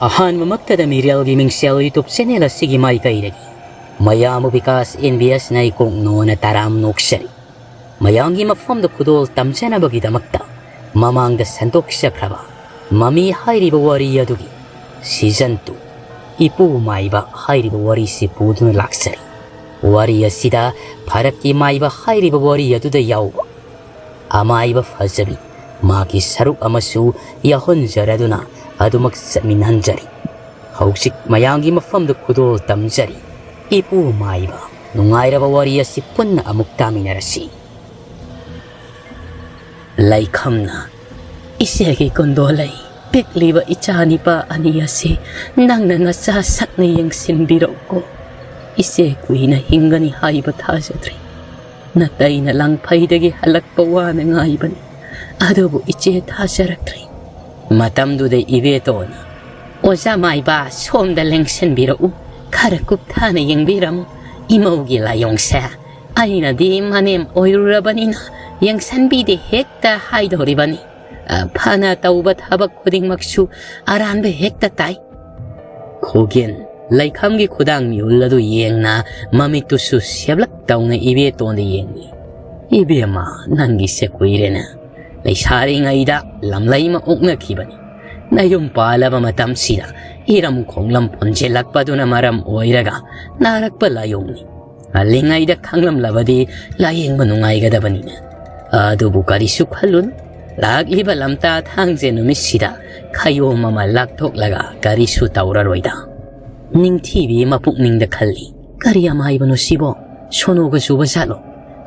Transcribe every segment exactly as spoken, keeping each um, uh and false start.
ꯑꯍꯥꯟꯕꯃꯛꯇꯗ ꯃꯤꯔꯦꯜꯒꯤ ꯃꯤꯡꯁꯦꯜ YouTube channel ꯑꯁꯤꯒꯤ ꯃꯥꯏꯀꯩꯗꯒꯤ ꯃꯌꯥꯝꯕꯨ ꯕꯤꯀꯥꯁ ꯑꯦꯟ ꯕꯤ ꯑꯦꯁꯅ ꯏꯀꯣꯛ ꯅꯣꯟꯅ ꯇꯔꯥꯝ ꯅꯣꯛꯆꯔꯤ꯫ ꯃꯌꯥꯝꯒꯤ ꯃꯐꯝꯗ ꯈꯨꯗꯣꯜ ꯇꯝꯖꯅꯕꯒꯤꯗꯃꯛꯇ ꯃꯃꯥꯡꯗ ꯁꯟꯗꯣꯛꯆꯈ꯭ꯔꯕ ꯃꯃꯤ ꯍꯥꯏꯔꯤꯕ ꯋꯥꯔꯤ ꯑꯗꯨꯒꯤ season two, ꯏꯄꯨ ꯃꯥꯏꯕ ꯍꯥꯏꯔꯤꯕ ꯋꯥꯔꯤꯁꯤ ꯄꯨꯗꯨꯅ ꯂꯥꯛꯆꯔꯤ꯫ ꯋꯥꯔꯤ ꯑꯁꯤꯗ ꯐꯔꯛꯀꯤ ꯃꯥꯏꯕ ꯍꯥꯏꯔꯤꯕ ꯋꯥꯔꯤ ꯑꯗꯨꯗ ꯌꯥꯎꯕ ꯑꯃꯥꯏꯕ ꯐꯖꯕꯤ ꯃꯥꯒꯤ ꯁꯔꯨꯛ ꯑꯃꯁꯨ ꯌꯥꯎꯍꯟꯖꯔꯗꯨꯅ ꯑꯗꯨꯃꯛ ꯆꯠꯃꯤꯟꯍꯟꯖꯔꯤ꯫ ꯍꯧꯖꯤꯛ ꯃꯌꯥꯝꯒꯤ ꯃꯐꯝꯗ ꯈꯨꯗꯣꯜ ꯇꯝꯖꯔꯤ꯫ ꯏꯄꯨ ꯃꯥꯏꯕ, ꯅꯨꯡꯉꯥꯏꯔꯕ ꯋꯥꯔꯤ ꯑꯁꯤ ꯄꯨꯟꯅ ꯑꯃꯨꯛ ꯇꯥꯃꯤꯟꯅꯔꯁꯤ꯫ ꯂꯩꯈꯝꯅ, "ꯏꯆꯦꯒꯤ ꯀꯨꯟꯗꯣ ꯂꯩ, ꯄꯤꯛꯂꯤꯕ ꯏꯆꯥ ꯅꯤꯄꯥ ꯑꯅꯤ ꯑꯁꯤ ꯅꯪꯅ ꯅꯆꯥ ꯁꯛꯅ ꯌꯦꯡꯁꯤꯟꯕꯤꯔꯛꯎꯀꯣ꯫ ꯏꯆꯦ ꯀꯨꯏꯅ ꯍꯤꯡꯒꯅꯤ ꯍꯥꯏꯕ ꯊꯥꯖꯗ꯭ꯔꯤ꯫ ꯅꯇꯩꯅ ꯂꯥꯡꯐꯩꯗꯒꯤ ꯍꯜꯂꯛꯄ ꯋꯥꯅ ꯉꯥꯏꯕꯅꯤ, ꯑꯗꯨꯕꯨ ꯏꯆꯦ ꯊꯥꯖꯔꯛꯇ꯭ꯔꯤ꯫" ꯃꯇꯝꯗꯨꯗ ꯏꯕꯦꯇꯣꯟꯅ, "ꯑꯣꯖꯥ ꯃꯥꯏꯕ, ꯁꯣꯝꯗ ꯂꯦꯡꯁꯤꯟꯕꯤꯔꯛꯎ, ꯈꯔ ꯀꯨꯞꯊꯅ ꯌꯦꯡꯕꯤꯔꯝꯃꯨ꯫ ꯏꯃꯧꯒꯤ ꯂꯥꯏꯑꯣꯡꯁꯦ ꯑꯩꯅꯗꯤ ꯃꯅꯦꯝ ꯑꯣꯏꯔꯨꯔꯕꯅꯤꯅ ꯌꯦꯡꯁꯤꯟꯕꯤꯗꯦ, ꯍꯦꯛꯇ ꯍꯥꯏꯗꯧꯔꯤꯕꯅꯤ꯫ ꯑ, ꯐꯅ ꯇꯧꯕ ꯊꯕꯛ ꯈꯨꯗꯤꯡꯃꯛꯁꯨ ꯑꯔꯥꯟꯕ ꯍꯦꯛꯇ ꯇꯥꯏ꯫" ꯈꯣꯒꯦꯟ ꯂꯩꯈꯝꯒꯤ ꯈꯨꯗꯥꯡ ꯃꯤꯍꯨꯜ ꯑꯗꯨ ꯌꯦꯡꯅ ꯃꯃꯤꯠꯇꯨꯁꯨ ꯁꯦꯞꯂꯛ ꯇꯧꯅ ꯏꯕꯦꯇꯣꯟꯗ ꯌꯦꯡꯂꯤ꯫ "ꯏꯕꯦꯝꯃ, ꯅꯪꯒꯤꯁꯦ ꯀꯨꯏꯔꯦꯅꯦ꯫ ꯂꯩꯁꯥꯔꯤꯉꯩꯗ ꯂꯝꯂꯩ ꯑꯃ ꯑꯣꯛꯅꯈꯤꯕꯅꯤ꯫ ꯅꯌꯨꯝ ꯄꯥꯜꯂꯕ ꯃꯇꯝꯁꯤꯗ ꯏꯔꯝ ꯈꯣꯡꯂꯝ ꯄꯨꯟꯁꯤꯜꯂꯛꯄꯗꯨꯅ ꯃꯔꯝ ꯑꯣꯏꯔꯒ ꯅꯥꯔꯛꯄ ꯂꯥꯏꯑꯣꯡꯅꯤ꯫ ꯍꯜꯂꯤꯉꯩꯗ ꯈꯪꯂꯝꯂꯕꯗꯤ ꯂꯥꯌꯦꯡꯕ ꯅꯨꯡꯉꯥꯏꯒꯗꯕꯅꯤꯅꯦ꯫ ꯑꯗꯨꯕꯨ ꯀꯔꯤꯁꯨ ꯈꯜꯂꯨꯅꯨ, ꯂꯥꯛꯂꯤꯕ ꯂꯝꯇꯥ ꯊꯥꯡꯖ ꯅꯨꯃꯤꯠꯁꯤꯗ ꯈꯌꯣꯝ ꯑꯃ ꯂꯥꯛꯊꯣꯛꯂꯒ ꯀꯔꯤꯁꯨ ꯇꯧꯔꯔꯣꯏꯗ꯫" ꯅꯤꯡꯊꯤꯕꯤ ꯃꯄꯨꯛꯅꯤꯡꯗ ꯈꯜꯂꯤ, "ꯀꯔꯤ ꯑꯃꯥꯏꯕꯅꯣ ꯁꯤꯕꯣ? ꯁꯣꯅꯣꯒ ꯆꯨꯕ ꯖꯥꯠꯂꯣ?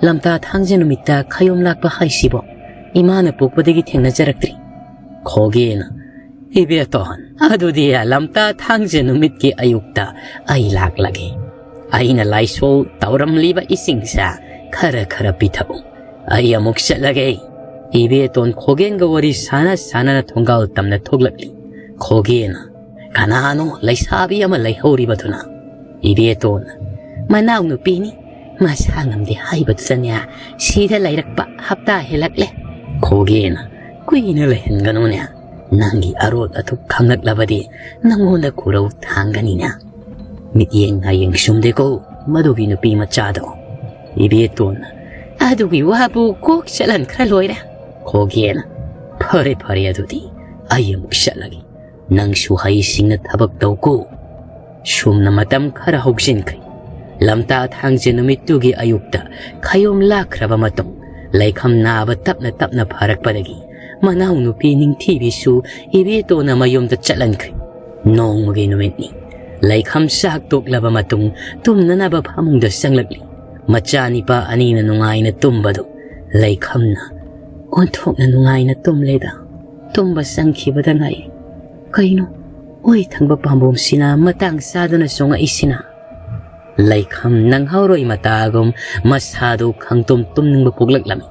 ꯂꯝꯇꯥ ꯊꯥꯡꯖ ꯅꯨꯃꯤꯠꯇ ꯈꯌꯣꯝ ꯂꯥꯛꯄ ꯍꯥꯏꯁꯤꯕꯣ? ꯏꯃꯥꯅ ꯄꯣꯛꯄꯗꯒꯤ ꯊꯦꯡꯅꯖꯔꯛꯇ꯭ꯔꯤ꯫" ꯈꯣꯒꯦꯅ, "ꯏꯕꯦꯇꯣꯟ, ꯑꯗꯨꯗꯤ ꯂꯝꯇꯥ ꯊꯥꯡꯖ ꯅꯨꯃꯤꯠꯀꯤ ꯑꯌꯨꯛꯇ ꯑꯩ ꯂꯥꯛꯂꯒꯦ꯫ ꯑꯩꯅ ꯂꯥꯏꯁꯣꯜ ꯇꯧꯔꯝꯂꯤꯕ ꯏꯁꯤꯡꯁꯦ ꯈꯔ ꯈꯔ ꯄꯤꯊꯛꯎ꯫ ꯑꯩ ꯑꯃꯨꯛ ꯆꯠꯂꯒꯦ꯫" ꯏꯕꯦꯇꯣꯟ ꯈꯣꯒꯦꯟꯒ ꯋꯥꯔꯤ ꯁꯥꯟꯅ ꯁꯥꯟꯅꯅ ꯊꯣꯡꯒꯥꯜ ꯇꯝꯅ ꯊꯣꯛꯂꯛꯂꯤ꯫ ꯈꯣꯒꯦꯟꯅ, "ꯀꯅꯥꯅꯣ ꯂꯩꯁꯥꯕꯤ ꯑꯃ ꯂꯩꯍꯧꯔꯤꯕꯗꯨꯅ?" ꯏꯕꯦꯇꯣꯟꯅ, "ꯃꯅꯥꯎꯅꯨꯄꯤꯅꯤ, ꯃꯁꯥ ꯉꯝꯗꯦ ꯍꯥꯏꯕꯗꯨꯗꯅꯦ ꯁꯤꯗ ꯂꯩꯔꯛꯄ ꯍꯞꯇꯥ ꯍꯦꯜꯂꯛꯂꯦ꯫" ꯈꯣꯒꯦꯟꯅ, "ꯀꯨꯏꯅ ꯂꯩꯍꯟꯒꯅꯨꯅꯦ, ꯅꯪꯒꯤ ꯑꯔꯣꯠ ꯑꯊꯨꯞ ꯈꯪꯂꯛꯂꯕꯗꯤ ꯅꯪꯉꯣꯟꯗ ꯈꯨꯔꯧ ꯊꯥꯡꯒꯅꯤꯅ꯫ ꯃꯤꯠꯌꯦꯡ ꯅꯥꯌꯦꯡ ꯆꯨꯝꯗꯦꯀꯣ ꯃꯗꯨꯒꯤ ꯅꯨꯄꯤ ꯃꯆꯥꯗꯣ꯫ ꯏꯕꯦꯇꯣꯟꯅ, "ꯑꯗꯨꯒꯤ ꯋꯥꯕꯨ ꯀꯣꯛ ꯆꯠꯍꯟꯈ꯭ꯔ ꯂꯣꯏꯔꯦ꯫" ꯈꯣꯒꯦꯅ, "ꯐꯔꯦ ꯐꯔꯦ, ꯑꯗꯨꯗꯤ ꯑꯩ ꯑꯃꯨꯛ ꯆꯠꯂꯒꯦ꯫ ꯅꯪꯁꯨ ꯍꯩꯁꯤꯡꯅ ꯊꯕꯛ ꯇꯧꯀꯣ꯫" ꯁꯨꯝꯅ ꯃꯇꯝ ꯈꯔ ꯍꯧꯖꯤꯟꯈ꯭ꯔꯦ꯫ ꯂꯝꯇꯥ ꯊꯥꯡꯖ ꯅꯨꯃꯤꯠꯇꯨꯒꯤ ꯑꯌꯨꯛꯇ ꯈꯌꯣꯝ ꯂꯥꯛꯈ꯭ꯔꯕ ꯃꯇꯨꯡ, ꯂꯩꯈꯝ ꯅꯥꯕ ꯇꯞꯅ ꯇꯞꯅ ꯐꯔꯛꯄꯗꯒꯤ ꯃꯅꯥꯎꯅꯨꯄꯤ ꯅꯤꯡꯊꯤꯕꯤꯁꯨ ꯏꯕꯦꯇꯣꯟꯅ ꯃꯌꯨꯝꯗ ꯆꯠꯍꯟꯈ꯭ꯔꯦ꯫ ꯅꯣꯡꯃꯒꯤ ꯅꯨꯃꯤꯠꯅꯤ꯫ ꯂꯩꯈꯝ ꯆꯥꯛ ꯇꯣꯛꯂꯕ ꯃꯇꯨꯡ ꯇꯨꯝꯅꯅꯕ ꯐꯃꯨꯡꯗ ꯆꯪꯂꯛꯂꯤ꯫ ꯃꯆꯥꯅꯤꯄꯥ ꯑꯅꯤꯅ ꯅꯨꯡꯉꯥꯏꯅ ꯇꯨꯝꯕꯗꯨ ꯂꯩꯈꯝꯅ ꯑꯣꯟꯊꯣꯛꯅ ꯅꯨꯡꯉꯥꯏꯅ ꯇꯨꯝꯂꯦꯗ꯫ ꯇꯨꯝꯕ ꯆꯪꯈꯤꯕꯗ ꯉꯥꯏ꯫ ꯀꯩꯅꯣ, ꯑꯣꯏ ꯊꯪꯕ ꯄꯥꯝꯕꯣꯝꯁꯤꯅ ꯃꯇꯥꯡ ꯆꯥꯗꯅ ꯆꯣꯡꯉꯛꯏꯁꯤꯅ? ꯂꯩꯈꯝ ꯅꯪꯍꯧꯔꯣꯏ ꯃꯇꯥꯒꯨꯝ ꯃꯁꯥꯗꯨ ꯈꯪꯇꯨꯝ ꯇꯨꯝꯅꯤꯡꯕ ꯄꯣꯛꯂꯛꯂꯝꯃꯤ꯫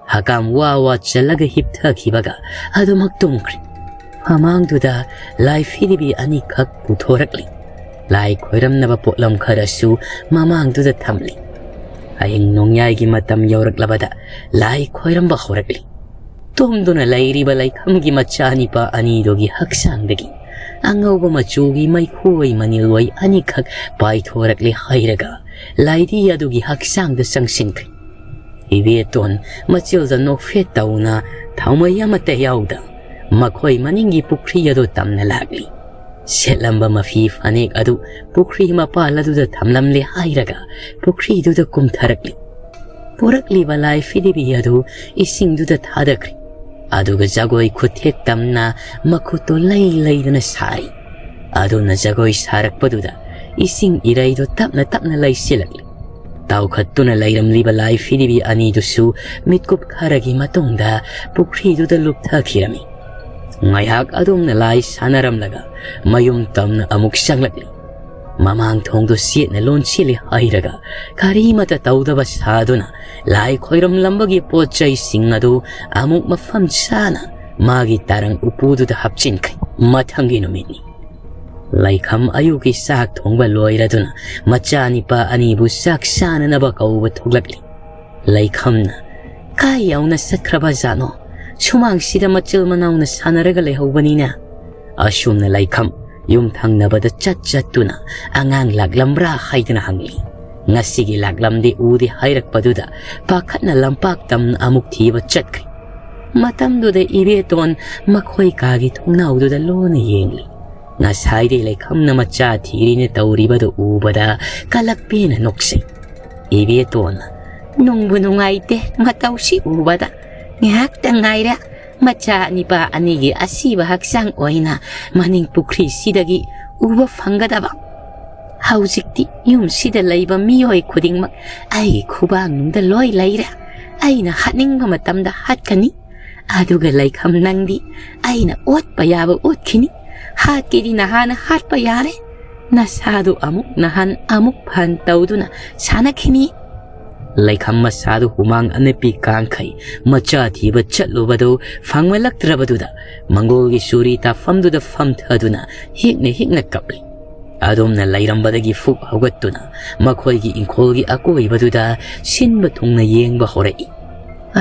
ꯍꯀꯥꯝ ꯋꯥ ꯋꯥ ꯆꯜꯂꯒ ꯍꯤꯞꯊꯈꯤꯕꯒ ꯑꯗꯨꯃꯛ ꯇꯨꯝꯈ꯭ꯔꯦ꯫ ꯃꯃꯥꯡꯗꯨꯗ ꯂꯥꯏ ꯐꯤꯔꯤꯕꯤ ꯑꯅꯤꯈꯛ ꯄꯨꯊꯣꯔꯛꯂꯤ꯫ ꯂꯥꯏ ꯈꯣꯏꯔꯝꯅꯕ ꯄꯣꯠꯂꯝ ꯈꯔꯁꯨ ꯃꯃꯥꯡꯗꯨꯗ ꯊꯝꯂꯤ꯫ ꯍꯌꯦꯡ ꯅꯣꯡꯌꯥꯏꯒꯤ ꯃꯇꯝ ꯌꯧꯔꯛꯂꯕꯗ ꯂꯥꯏ ꯈꯣꯏꯔꯝꯕ ꯍꯧꯔꯛꯂꯤ꯫ ꯇꯨꯝꯗꯨꯅ ꯂꯩꯔꯤꯕ ꯂꯩꯈꯝꯒꯤ ꯃꯆꯥꯅꯤꯄꯥ ꯑꯅꯤꯗꯨꯒꯤ ꯍꯛꯆꯥꯡꯗꯒꯤ ꯑꯉꯧꯕ ꯃꯆꯨꯒꯤ ꯃꯩꯈꯨꯋꯩ ꯃꯅꯤꯜꯋꯩ ꯑꯅꯤꯈꯛ ꯄꯥꯏꯊꯣꯔꯛꯂꯦ ꯍꯥꯏꯔꯒ ꯂꯥꯏꯗꯤ ꯑꯗꯨꯒꯤ ꯍꯛꯆꯥꯡꯗ ꯆꯪꯁꯤꯟꯈ꯭ꯔꯦ꯫ ꯏꯕꯦꯇꯣꯟ ꯃꯆꯤꯜꯗ ꯅꯣꯛꯐꯦꯠ ꯇꯧꯅ ꯊꯥꯎꯃꯩ ꯑꯃꯠꯇ ꯌꯥꯎꯗ ꯃꯈꯣꯏ ꯃꯅꯤꯡꯒꯤ ꯄꯨꯈ꯭ꯔꯤ ꯑꯗꯨ ꯇꯝꯅ ꯂꯥꯛꯂꯤ꯫ ꯁꯦꯠꯂꯝꯕ ꯃꯐꯤ ꯐꯅꯦꯛ ꯑꯗꯨ ꯄꯨꯈ꯭ꯔꯤ ꯃꯄꯥꯜ ꯑꯗꯨꯗ ꯊꯝꯂꯝꯂꯦ ꯍꯥꯏꯔꯒ ꯄꯨꯈ꯭ꯔꯤꯗꯨꯗ ꯀꯨꯝꯊꯔꯛꯂꯤ꯫ ꯄꯨꯔꯛꯂꯤꯕ ꯂꯥꯏ ꯐꯤꯗꯤꯕꯤ ꯑꯗꯨ ꯏꯁꯤꯡꯗꯨꯗ ꯊꯥꯗꯈ꯭ꯔꯦ꯫ ꯑꯗꯨꯒ ꯖꯒꯣꯏ ꯈꯨꯊꯦꯛ ꯇꯝꯅ ꯃꯈꯨꯠꯇꯨ ꯂꯩ ꯂꯩꯗꯅ ꯁꯥꯔꯤ꯫ ꯑꯗꯨꯅ ꯖꯒꯣꯏ ꯁꯥꯔꯛꯄꯗꯨꯗ ꯏꯁꯤꯡ ꯏꯔꯩꯗꯨ ꯇꯞꯅ ꯇꯞꯅ ꯂꯩꯁꯤꯜꯂꯛꯂꯤ꯫ ꯇꯥꯎꯈꯠꯇꯨꯅ ꯂꯩꯔꯝꯂꯤꯕ ꯂꯥꯏ ꯐꯤꯗꯤꯕꯤ ꯑꯅꯤꯗꯨꯁꯨ ꯃꯤꯠꯀꯨꯞ ꯈꯔꯒꯤ ꯃꯇꯨꯡꯗ ꯄꯨꯈ꯭ꯔꯤꯗꯨꯗ ꯂꯨꯞꯊꯈꯤꯔꯝꯃꯤ꯫ ꯉꯥꯏꯍꯥꯛ ꯑꯗꯨꯝꯅ ꯂꯥꯏ ꯁꯥꯟꯅꯔꯝꯂꯒ ꯃꯌꯨꯝ ꯇꯝꯅ ꯑꯃꯨꯛ ꯆꯪꯂꯛꯂꯤ꯫ ꯃꯃꯥꯡ ꯊꯣꯡꯗꯨ ꯆꯦꯠꯅ ꯂꯣꯟꯁꯤꯜꯂꯤ ꯍꯥꯏꯔꯒ ꯀꯔꯤꯃꯠꯇ ꯇꯧꯗꯕ ꯁꯥꯗꯨꯅ ꯂꯥꯏ ꯈꯣꯏꯔꯝꯂꯝꯕꯒꯤ ꯄꯣꯠ ꯆꯩꯁꯤꯡ ꯑꯗꯨ ꯑꯃꯨꯛ ꯃꯐꯝ ꯆꯥꯅ ꯃꯥꯒꯤ ꯇꯥꯔꯪ ꯎꯄꯨꯗꯨꯗ ꯍꯥꯞꯆꯤꯟꯈ꯭ꯔꯦ꯫ ꯃꯊꯪꯒꯤ ꯅꯨꯃꯤꯠꯅꯤ꯫ ꯂꯩꯈꯝ ꯑꯌꯨꯛꯀꯤ ꯆꯥꯛ ꯊꯣꯡꯕ ꯂꯣꯏꯔꯗꯨꯅ ꯃꯆꯥꯅꯤꯄꯥ ꯑꯅꯤꯕꯨ ꯆꯥꯛ ꯆꯥꯅꯅꯕ ꯀꯧꯕ ꯊꯣꯛꯂꯛꯂꯤ꯫ ꯂꯩꯈꯝꯅ, "ꯀꯥꯏ ꯌꯧꯅ ꯆꯠꯈ꯭ꯔꯕ ꯖꯥꯠꯅꯣ? ꯁꯨꯃꯥꯡꯁꯤꯗ ꯃꯆꯤꯜ ꯃꯅꯥꯎꯅ ꯁꯥꯟꯅꯔꯒ ꯂꯩꯍꯧꯕꯅꯤꯅ꯫ ꯑꯁꯨꯝꯅ ꯂꯩꯈꯝ ꯌꯨꯝ ꯊꯪꯅꯕꯗ ꯆꯠ ꯆꯠꯇꯨꯅ ꯑꯉꯥꯡ ꯂꯥꯛꯂꯝꯕ꯭ꯔꯥ ꯍꯥꯏꯗꯨꯅ ꯍꯪꯂꯤ꯫ ꯉꯁꯤꯒꯤ ꯂꯥꯛꯂꯝꯗꯦ ꯎꯗꯦ ꯍꯥꯏꯔꯛꯄꯗꯨꯗ ꯄꯥꯈꯠꯅ ꯂꯝꯄꯥꯛ ꯇꯝꯅ ꯑꯃꯨꯛ ꯊꯤꯕ ꯆꯠꯈ꯭ꯔꯤ꯫ ꯃꯇꯝꯗꯨꯗ ꯏꯕꯦꯇꯣꯟ ꯃꯈꯣꯏ ꯀꯥꯒꯤ ꯊꯣꯡꯅꯥꯎꯗꯨꯗ ꯂꯣꯟꯅ ꯌꯦꯡꯂꯤ꯫ ꯉꯁꯥꯏꯗꯩ ꯂꯩꯈꯝꯅ ꯃꯆꯥ ꯊꯤꯔꯤꯅ ꯇꯧꯔꯤꯕꯗꯨ ꯎꯕꯗ ꯀꯂꯛꯄꯦꯅ ꯅꯣꯛꯆꯩ꯫ ꯏꯕꯦꯇꯣꯟꯅ, "ꯅꯨꯡꯕꯨ ꯅꯨꯡꯉꯥꯏꯇꯦ ꯃꯇꯧꯁꯤ ꯎꯕꯗ꯫ ꯉꯥꯏꯍꯥꯛꯇ ꯉꯥꯏꯔꯦ ꯃꯆꯥ ꯅꯤꯄꯥ ꯑꯅꯤꯒꯤ ꯑꯁꯤꯕ ꯍꯛꯆꯥꯡ ꯑꯣꯏꯅ ꯃꯅꯤꯡ ꯄꯨꯈ꯭ꯔꯤꯁꯤꯗꯒꯤ ꯎꯕ ꯐꯪꯒꯗꯕ꯫ ꯍꯧꯖꯤꯛꯇꯤ ꯌꯨꯝꯁꯤꯗ ꯂꯩꯕ ꯃꯤꯑꯣꯏ ꯈꯨꯗꯤꯡꯃꯛ ꯑꯩꯒꯤ ꯈꯨꯕꯥꯡꯅꯨꯡꯗ ꯂꯣꯏ ꯂꯩꯔꯦ꯫ ꯑꯩꯅ ꯍꯥꯠꯅꯤꯡꯕ ꯃꯇꯝꯗ ꯍꯥꯠꯀꯅꯤ꯫ ꯑꯗꯨꯒ ꯂꯩꯈꯝ, ꯅꯪꯗꯤ ꯑꯩꯅ ꯑꯣꯠꯄ ꯌꯥꯕ ꯑꯣꯠꯈꯤꯅꯤ꯫ ꯍꯥꯠꯀꯦꯗꯤ ꯅꯍꯥꯟꯅ ꯍꯥꯠꯄ ꯌꯥꯔꯦ꯫ ꯅꯁꯥꯗꯨ ꯑꯃꯨꯛ ꯅꯍꯥꯟ ꯑꯃꯨꯛ ꯐꯍꯟ ꯇꯧꯗꯨꯅ ꯁꯥꯟꯅꯈꯤꯅꯤ꯫" ꯂꯩꯈꯝ ꯃꯁꯥꯗꯨ ꯍꯨꯃꯥꯡ ꯑꯅꯞꯄꯤ ꯀꯥꯡꯈꯩ ꯃꯆꯥ ꯊꯤꯕ ꯆꯠꯂꯨꯕꯗꯨ ꯐꯪꯃꯜꯂꯛꯇ꯭ꯔꯕꯗꯨꯗ ꯃꯪꯒꯣꯜꯒꯤ ꯆꯨꯔꯤ ꯇꯥꯐꯝꯗꯨꯗ ꯐꯝꯊꯗꯨꯅ ꯍꯤꯛꯅ ꯍꯤꯛꯅ ꯀꯞꯂꯤ꯫ ꯑꯗꯨꯝꯅ ꯂꯩꯔꯝꯕꯗꯒꯤ ꯐꯨꯛ ꯍꯧꯒꯠꯇꯨꯅ ꯃꯈꯣꯏꯒꯤ ꯏꯪꯈꯣꯜꯒꯤ ꯑꯀꯣꯏꯕꯗꯨꯗ ꯁꯤꯟꯕ ꯊꯨꯡꯅ ꯌꯦꯡꯕ ꯍꯧꯔꯛꯏ꯫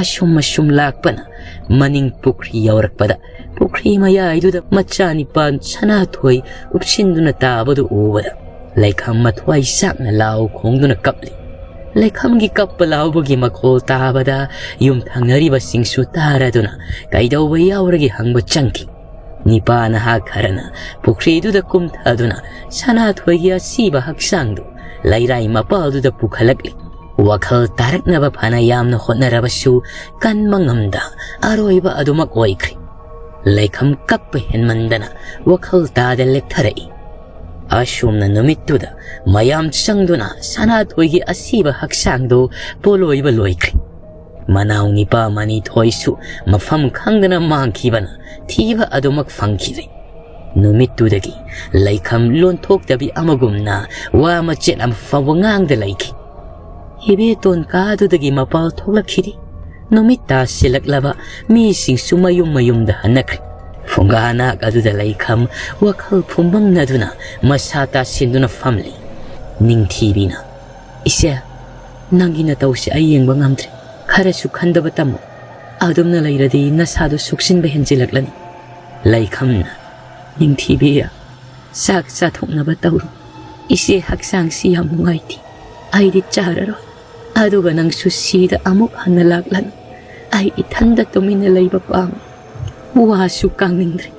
ꯑꯁꯨꯝ ꯑꯁꯨꯝ ꯂꯥꯛꯄꯅ ꯃꯅꯤꯡ ꯄꯨꯈ꯭ꯔꯤ ꯌꯧꯔꯛꯄꯗ ꯄꯨꯈ꯭ꯔꯤ ꯃꯌꯥꯏꯗꯨꯗ ꯃꯆꯥꯅꯤꯄꯥ ꯁꯅꯥꯊꯣꯏ ꯎꯞꯁꯤꯟꯗꯨꯅ ꯇꯥꯕꯗꯨ ꯎꯕꯗ ꯂꯩꯈꯝ ꯃꯊ꯭ꯋꯥꯏ ꯆꯥꯛꯅ ꯂꯥꯎ ꯈꯣꯡꯗꯨꯅ ꯀꯞꯂꯤ꯫ ꯂꯩꯈꯝꯒꯤ ꯀꯞꯄ ꯂꯥꯎꯕꯒꯤ ꯃꯈꯣꯜ ꯇꯥꯕꯗ ꯌꯨꯝ ꯊꯪꯅꯔꯤꯕꯁꯤꯡꯁꯨ ꯇꯥꯔꯗꯨꯅ ꯀꯩꯗꯧꯕ ꯌꯥꯎꯔꯒꯦ ꯍꯪꯕ ꯆꯪꯈꯤ꯫ ꯅꯤꯄꯥ ꯅꯍꯥ ꯈꯔꯅ ꯄꯨꯈ꯭ꯔꯤꯗꯨꯗ ꯀꯨꯝꯊꯗꯨꯅ ꯁꯅꯥꯊꯣꯏꯒꯤ ꯑꯁꯤꯕ ꯍꯛꯆꯥꯡꯗꯨ ꯂꯩꯔꯥꯏ ꯃꯄꯥꯜꯗꯨꯗ ꯄꯨꯈꯠꯂꯛꯂꯤ꯫ ꯋꯥꯈꯜ ꯇꯥꯔꯛꯅꯕ ꯐꯅ ꯌꯥꯝꯅ ꯍꯣꯠꯅꯔꯕꯁꯨ ꯀꯟꯕ ꯉꯝꯗ ꯑꯔꯣꯏꯕ ꯑꯗꯨꯃꯛ ꯑꯣꯏꯈ꯭ꯔꯦ꯫ ꯂꯩꯈꯝ ꯀꯞꯄ ꯍꯦꯟꯃꯟꯗꯅ ꯋꯥꯈꯜ ꯇꯥꯗ ꯂꯦꯛꯊꯔꯛꯏ꯫ ꯑꯁꯨꯝꯅ ꯅꯨꯃꯤꯠꯇꯨꯗ ꯃꯌꯥꯝ ꯆꯪꯗꯨꯅ ꯁꯅꯥꯊꯣꯏꯒꯤ ꯑꯁꯤꯕ ꯍꯛꯆꯥꯡꯗꯨ ꯄꯣꯂꯣꯏꯕ ꯂꯣꯏꯈ꯭ꯔꯦ꯫ ꯃꯅꯥꯎ ꯅꯤꯄꯥ ꯃꯅꯤꯊꯣꯏꯁꯨ ꯃꯐꯝ ꯈꯪꯗꯅ ꯃꯥꯡꯈꯤꯕꯅ ꯊꯤꯕ ꯑꯗꯨꯃꯛ ꯐꯪꯈꯤꯗꯦ꯫ ꯅꯨꯃꯤꯠꯇꯨꯗꯒꯤ ꯂꯩꯈꯝ ꯂꯣꯟꯊꯣꯛꯇꯕꯤ ꯑꯃꯒꯨꯝꯅ ꯋꯥ ꯃꯆꯦꯠ ꯑꯃ ꯐꯥꯎꯕ ꯉꯥꯡꯗ ꯂꯩꯈꯤ꯫ ꯏꯕꯦꯇꯣꯟ ꯀꯥꯗꯨꯗꯒꯤ ꯃꯄꯥꯜ ꯊꯣꯛꯂꯛꯈꯤꯗꯦ꯫ ꯅꯨꯃꯤꯠ ꯇꯥꯁꯤꯜꯂꯛꯂꯕ ꯃꯤꯁꯤꯡꯁꯨ ꯃꯌꯨꯝ ꯃꯌꯨꯝꯗ ꯍꯟꯅꯈ꯭ꯔꯦ꯫ ꯐꯨꯡꯒꯥ ꯅꯥꯛ ꯑꯗꯨꯗ ꯂꯩꯈꯝ ꯋꯥꯈꯜ ꯐꯨꯝꯕꯪꯅꯗꯨꯅ ꯃꯁꯥ ꯇꯥꯁꯤꯟꯗꯨꯅ ꯐꯝꯂꯤ꯫ ꯅꯤꯡꯊꯤꯕꯤꯅ, "ꯏꯆꯦ, ꯅꯪꯒꯤ ꯅꯇꯧꯁꯦ ꯑꯩ ꯌꯦꯡꯕ ꯉꯝꯗ꯭ꯔꯦ꯫ ꯈꯔꯁꯨ ꯈꯟꯗꯕ ꯇꯝꯃꯨ꯫ ꯑꯗꯨꯝꯅ ꯂꯩꯔꯗꯤ ꯅꯁꯥꯗꯨ ꯁꯣꯛꯆꯤꯟꯕ ꯍꯦꯟꯖꯤꯜꯂꯛꯂꯅꯤ꯫ ꯂꯩꯈꯝꯅ, "ꯅꯤꯡꯊꯤꯕꯤ, ꯆꯥꯛ ꯆꯥꯊꯣꯛꯅꯕ ꯇꯧꯔꯣ꯫ ꯏꯆꯦ ꯍꯛꯆꯥꯡꯁꯤ ꯌꯥꯝ ꯅꯨꯡꯉꯥꯏꯇꯦ꯫ ꯑꯩꯗꯤ ꯆꯥꯔꯔꯣꯏ꯫ ꯑꯗꯨꯒ ꯅꯪꯁꯨ ꯁꯤꯗ ꯑꯃꯨꯛ ꯍꯟꯅ ꯂꯥꯛꯂꯅꯨ꯫ ꯑꯩ ꯏꯊꯟꯗ ꯇꯨꯃꯤꯟꯅ ꯂꯩꯕ ꯄꯥꯝꯃꯤ꯫ ꯋꯥꯁꯨ ꯀꯥꯡꯅꯤꯡꯗ꯭ꯔꯦ꯫"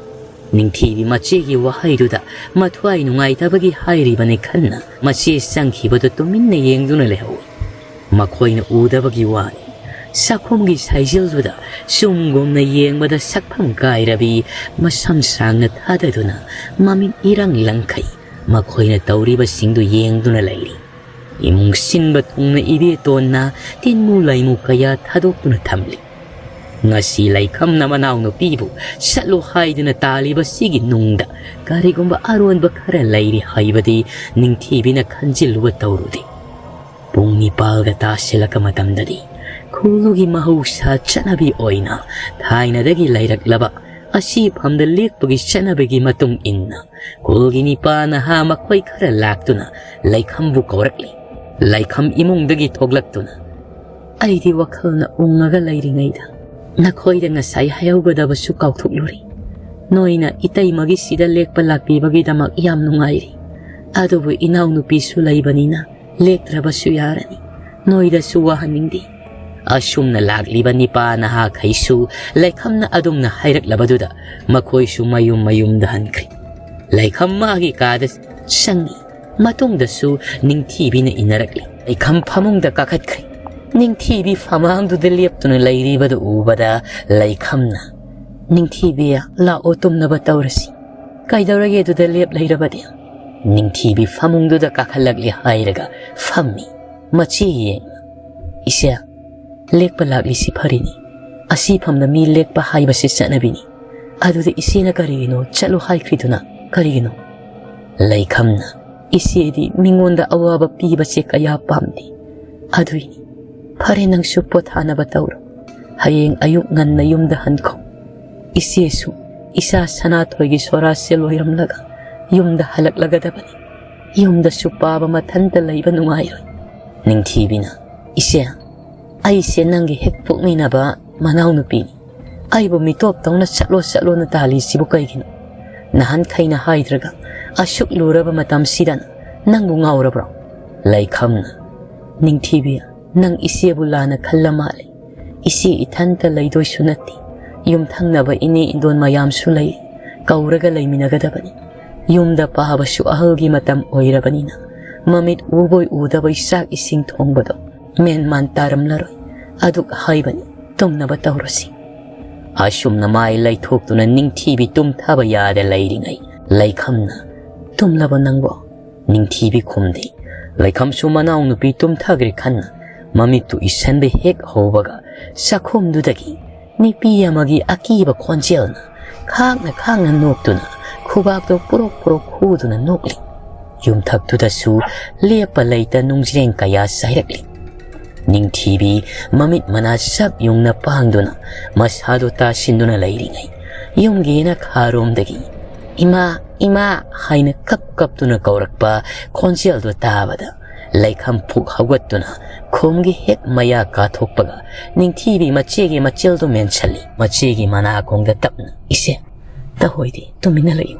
ꯅꯤꯡꯊꯤꯕꯤ ꯃꯆꯦꯒꯤ ꯋꯥꯍꯩꯗꯨꯗ ꯃꯊ꯭ꯋꯥꯏ ꯅꯨꯡꯉꯥꯏꯇꯕꯒꯤ ꯍꯥꯏꯔꯤꯕꯅꯤ ꯈꯟꯅ ꯃꯆꯦ ꯆꯪꯈꯤꯕꯗꯨ ꯇꯨꯃꯤꯟꯅ ꯌꯦꯡꯗꯨꯅ ꯂꯩꯍꯧꯏ꯫ ꯃꯈꯣꯏꯅ ꯎꯗꯕꯒꯤ ꯋꯥꯅꯤ꯫ ꯆꯥꯛꯈꯨꯝꯒꯤ ꯁꯥꯏꯖꯤꯜꯗꯨꯗ ꯆꯨꯝꯒꯨꯝꯅ ꯌꯦꯡꯕꯗ ꯁꯛꯐꯝ ꯀꯥꯏꯔꯕꯤ ꯃꯁꯝ ꯁꯥꯡꯅ ꯊꯥꯗꯗꯨꯅ ꯃꯃꯤꯠ ꯏꯔꯪ ꯂꯪꯈꯩ ꯃꯈꯣꯏꯅ ꯇꯧꯔꯤꯕꯁꯤꯡꯗꯨ ꯌꯦꯡꯗꯨꯅ ꯂꯩꯔꯤ꯫ ꯏꯃꯨꯡ ꯁꯤꯟꯕ ꯊꯨꯡꯅ ꯏꯕꯦꯇꯣꯟꯅ ꯇꯤꯟꯃꯨ ꯂꯩꯃꯨ ꯀꯌꯥ ꯊꯥꯗꯣꯛꯇꯨꯅ ꯊꯝꯂꯤ꯫ ꯉꯁꯤ ꯂꯩꯈꯝꯅ ꯃꯅꯥꯎꯅꯨꯄꯤꯕꯨ ꯆꯠꯂꯨ ꯍꯥꯏꯗꯨꯅ ꯇꯥꯜꯂꯤꯕꯁꯤꯒꯤ ꯅꯨꯡꯗ ꯀꯔꯤꯒꯨꯝꯕ ꯑꯔꯣꯟꯕ ꯈꯔ ꯂꯩꯔꯤ ꯍꯥꯏꯕꯗꯤ ꯅꯤꯡꯊꯤꯕꯤꯅ ꯈꯟꯖꯤꯜꯂꯨꯕ ꯇꯧꯔꯨꯗꯦ꯫ ꯄꯨꯡ ꯅꯤꯄꯥꯜꯒ ꯇꯥꯁꯤꯜꯂꯛꯄ ꯃꯇꯝꯗꯗꯤ ꯈꯨꯜꯗꯨꯒꯤ ꯃꯍꯧꯁꯥ ꯆꯠꯅꯕꯤ ꯑꯣꯏꯅ ꯊꯥꯏꯅꯗꯒꯤ ꯂꯩꯔꯛꯂꯕ ꯑꯁꯤꯐꯝꯗ ꯂꯦꯛꯄꯒꯤ ꯆꯠꯅꯕꯤꯒꯤ ꯃꯇꯨꯡ ꯏꯟꯅ ꯈꯨꯜꯒꯤ ꯅꯤꯄꯥ ꯅꯍꯥ ꯃꯈꯣꯏ ꯈꯔ ꯂꯥꯛꯇꯨꯅ ꯂꯩꯈꯝꯕꯨ ꯀꯧꯔꯛꯂꯤ꯫ ꯂꯩꯈꯝ ꯏꯃꯨꯡꯗꯒꯤ ꯊꯣꯛꯂꯛꯇꯨꯅ, "ꯑꯩꯗꯤ ꯋꯥꯈꯜꯅ ꯎꯪꯉꯒ ꯂꯩꯔꯤꯉꯩꯗ ꯅꯈꯣꯏꯗ ꯉꯁꯥꯏ ꯍꯥꯏꯍꯧꯒꯗꯕꯁꯨ ꯀꯥꯎꯊꯣꯛꯂꯨꯔꯦ꯫ ꯅꯣꯏꯅ ꯏꯇꯩꯃꯒꯤ ꯁꯤꯗ ꯂꯦꯛꯄ ꯂꯥꯛꯄꯤꯕꯒꯤꯗꯃꯛ ꯌꯥꯝ ꯅꯨꯡꯉꯥꯏꯔꯤ꯫ ꯑꯗꯨꯕꯨ ꯏꯅꯥꯎꯅꯨꯄꯤꯁꯨ ꯂꯩꯕꯅꯤꯅ ꯂꯦꯛꯇ꯭ꯔꯕꯁꯨ ꯌꯥꯔꯅꯤ꯫ ꯅꯣꯏꯗꯁꯨ ꯋꯥꯍꯟꯅꯤꯡꯗꯦ꯫" ꯑꯁꯨꯝꯅ ꯂꯥꯛꯂꯤꯕ ꯅꯤꯄꯥ ꯅꯍꯥꯈꯩꯁꯨ ꯂꯩꯈꯝꯅ ꯑꯗꯨꯝꯅ ꯍꯥꯏꯔꯛꯂꯕꯗꯨꯗ ꯃꯈꯣꯏꯁꯨ ꯃꯌꯨꯝ ꯃꯌꯨꯝꯗ ꯍꯟꯈ꯭ꯔꯦ꯫ ꯂꯩꯈꯝ ꯃꯥꯒꯤ ꯀꯥꯗ ꯆꯪꯉꯤ꯫ ꯃꯇꯨꯡꯗꯁꯨ ꯅꯤꯡꯊꯤꯕꯤꯅ ꯏꯟꯅꯔꯛꯂꯤ꯫ ꯂꯩꯈꯝ ꯐꯃꯨꯡꯗ ꯀꯥꯈꯠꯈ꯭ꯔꯦ꯫ ꯅꯤꯡꯊꯤꯕꯤ ꯐꯃꯥꯡꯗꯨꯗ ꯂꯦꯞꯇꯨꯅ ꯂꯩꯔꯤꯕꯗꯨ ꯎꯕꯗ ꯂꯩꯈꯝꯅ, "ꯅꯤꯡꯊꯤꯕꯤ, ꯂꯥꯛꯑꯣ, ꯇꯨꯝꯅꯕ ꯇꯧꯔꯁꯤ꯫ ꯀꯩꯗꯧꯔꯒꯦ ꯑꯗꯨꯗ ꯂꯦꯞ ꯂꯩꯔꯕꯗꯤ?" ꯅꯤꯡꯊꯤꯕꯤ ꯐꯃꯨꯡꯗꯨꯗ ꯀꯥꯈꯠꯂꯛꯂꯦ ꯍꯥꯏꯔꯒ ꯐꯝꯃꯤ꯫ ꯃꯆꯦ ꯌꯦꯡꯅ, "ꯏꯆꯦ, ꯂꯦꯛꯄ ꯂꯥꯛꯂꯤꯁꯤ ꯐꯔꯤꯅꯤ꯫ ꯑꯁꯤꯐꯝꯗ ꯃꯤ ꯂꯦꯛꯄ ꯍꯥꯏꯕꯁꯤ ꯆꯠꯅꯕꯤꯅꯤ꯫ ꯑꯗꯨꯗ ꯏꯆꯦꯅ ꯀꯔꯤꯒꯤꯅꯣ ꯆꯠꯂꯨ ꯍꯥꯏꯈ꯭ꯔꯤꯗꯨꯅ ꯀꯔꯤꯒꯤꯅꯣ?" ꯂꯩꯈꯝꯅ, "ꯏꯆꯦꯗꯤ ꯃꯤꯉꯣꯟꯗ ꯑꯋꯥꯕ ꯄꯤꯕꯁꯦ ꯀꯌꯥ ꯄꯥꯝꯗꯦ꯫ ꯑꯗꯨꯏꯅꯤ꯫ ꯐꯔꯦ, ꯅꯪꯁꯨ ꯄꯣꯊꯥꯅꯕ ꯇꯧꯔꯣ꯫ ꯍꯌꯦꯡ ꯑꯌꯨꯛ ꯉꯟꯅ ꯌꯨꯝꯗ ꯍꯟꯈꯣ꯫ ꯏꯆꯦꯁꯨ ꯏꯆꯥ ꯁꯅꯥꯊꯣꯏꯒꯤ ꯁꯣꯔꯥꯁꯦ ꯂꯣꯏꯔꯝꯂꯒ ꯌꯨꯝꯗ ꯍꯜꯂꯛꯂꯒꯗꯕꯅꯤ꯫ ꯌꯨꯝꯗꯁꯨ ꯄꯥꯕ ꯃꯊꯟꯇ ꯂꯩꯕ ꯅꯨꯡꯉꯥꯏꯔꯣꯏ꯫" ꯅꯤꯡꯊꯤꯕꯤꯅ, "ꯏꯆꯦ, ꯑꯩꯁꯦ ꯅꯪꯒꯤ ꯍꯦꯛ ꯄꯣꯛꯃꯤꯟꯅꯕ ꯃꯅꯥꯎꯅꯨꯄꯤꯅꯤ꯫ ꯑꯩꯕꯨ ꯃꯤꯇꯣꯞꯇꯧꯅ ꯆꯠꯂꯣ ꯆꯠꯂꯣꯅ ꯇꯥꯜꯂꯤꯁꯤꯕꯨ ꯀꯩꯒꯤꯅꯣ? ꯅꯍꯥꯟꯈꯩꯅ ꯍꯥꯏꯗ꯭ꯔꯒ ꯑꯁꯨꯛ ꯂꯨꯔꯕ ꯃꯇꯝꯁꯤꯗ ꯅꯪꯕꯨ ꯉꯥꯎꯔꯕ꯭ꯔꯣ? ꯂꯩꯈꯝꯅ, ꯅꯤꯡꯊꯤꯕꯤ, ꯅꯪ ꯏꯆꯦꯕꯨ ꯂꯥꯟꯅ ꯈꯜꯂ ꯃꯥꯜꯂꯦ꯫ ꯏꯆꯦ ꯏꯊꯟꯇ ꯂꯩꯗꯣꯏꯁꯨ ꯅꯠꯇꯦ꯫ ꯌꯨꯝꯊꯪꯅꯕ ꯏꯅꯦ ꯏꯟꯗꯣꯟ ꯃꯌꯥꯝꯁꯨ ꯂꯩ꯫ ꯀꯧꯔꯒ ꯂꯩꯃꯤꯟꯅꯒꯗꯕꯅꯤ꯫ ꯌꯨꯝꯗ ꯄꯥꯕꯁꯨ ꯑꯍꯜꯒꯤ ꯃꯇꯝ ꯑꯣꯏꯔꯕꯅꯤꯅ ꯃꯃꯤꯠ ꯎꯕꯣꯏ ꯎꯗꯕꯣꯏ ꯆꯥꯛ ꯏꯁꯤꯡ ꯊꯣꯡꯕꯗꯣ ꯃꯦꯟ ꯃꯥꯟ ꯇꯥꯔꯝꯂꯔꯣꯏ꯫ ꯑꯗꯨꯛ ꯍꯥꯏꯕꯅꯤ, ꯇꯨꯝꯅꯕ ꯇꯧꯔꯁꯤ꯫ ꯑꯁꯨꯝꯅ ꯃꯥꯏ ꯂꯩꯊꯣꯛꯇꯨꯅ ꯅꯤꯡꯊꯤꯕꯤ ꯇꯨꯝꯊꯕ ꯌꯥꯗ ꯂꯩꯔꯤꯉꯩ, ꯂꯩꯈꯝꯅ, "ꯇꯨꯝꯂꯕꯣ ꯅꯪꯕꯣ?" ꯅꯤꯡꯊꯤꯕꯤ ꯈꯨꯝꯗꯦ꯫ ꯂꯩꯈꯝꯁꯨ ꯃꯅꯥꯎꯅꯨꯄꯤ ꯇꯨꯝꯊꯈ꯭ꯔꯦ ꯈꯟꯅ ꯃꯃꯤꯠꯇꯨ ꯏꯁꯟꯕ ꯍꯦꯛ ꯍꯧꯕꯒ, ꯆꯥꯛꯈꯨꯝꯗꯨꯗꯒꯤ ꯅꯨꯄꯤ ꯑꯃꯒꯤ ꯑꯀꯤꯕ ꯈꯣꯟꯖꯦꯜꯅ ꯈꯥꯡꯅ ꯈꯥꯡꯅ ꯅꯣꯛꯇꯨꯅ ꯈꯨꯕꯥꯛꯇꯣ ꯄꯨꯔꯣꯛ ꯄꯨꯔꯣꯛ ꯈꯨꯗꯨꯅ ꯅꯣꯛꯂꯤ꯫ ꯌꯨꯝꯊꯛꯇꯨꯗꯁꯨ ꯂꯦꯞꯄ ꯂꯩꯇ ꯅꯨꯡꯖ꯭ꯔꯦꯡ ꯀꯌꯥ ꯆꯥꯏꯔꯛꯂꯤ꯫ ꯅꯤꯡꯊꯤꯕꯤ ꯃꯃꯤꯠ ꯃꯅꯥ ꯆꯞ ꯌꯨꯡꯅ ꯄꯥꯡꯗꯨꯅ ꯃꯁꯥꯗꯣ ꯇꯥꯁꯤꯟꯗꯨꯅ ꯂꯩꯔꯤꯉꯩ, ꯌꯨꯝꯒꯤ ꯅꯥꯀꯥꯔꯣꯝꯗꯒꯤ "ꯏꯃꯥ, ꯏꯃꯥ" ꯍꯥꯏꯅ ꯀꯞ ꯀꯞꯇꯨꯅ ꯀꯧꯔꯛꯄ ꯈꯣꯟꯖꯦꯜꯗꯣ ꯇꯥꯕꯗ, ꯂꯩꯈꯝ ꯐꯨꯛ ꯍꯧꯒꯠꯇꯨꯅ ꯈꯣꯝꯒꯤ ꯍꯦꯛ ꯃꯌꯥ ꯀꯥꯊꯣꯛꯄꯒ, ꯅꯤꯡꯊꯤꯕꯤ ꯃꯆꯦꯒꯤ ꯃꯆꯤꯜꯗꯨ ꯃꯦꯟꯁꯤꯜꯂꯤ꯫ ꯃꯆꯦꯒꯤ ꯃꯅꯥꯀꯣꯡꯗ ꯇꯞꯅ, "ꯏꯆꯦ, ꯇꯍꯣꯏꯗꯦ, ꯇꯨꯃꯤꯟꯅ ꯂꯩꯌꯨ꯫"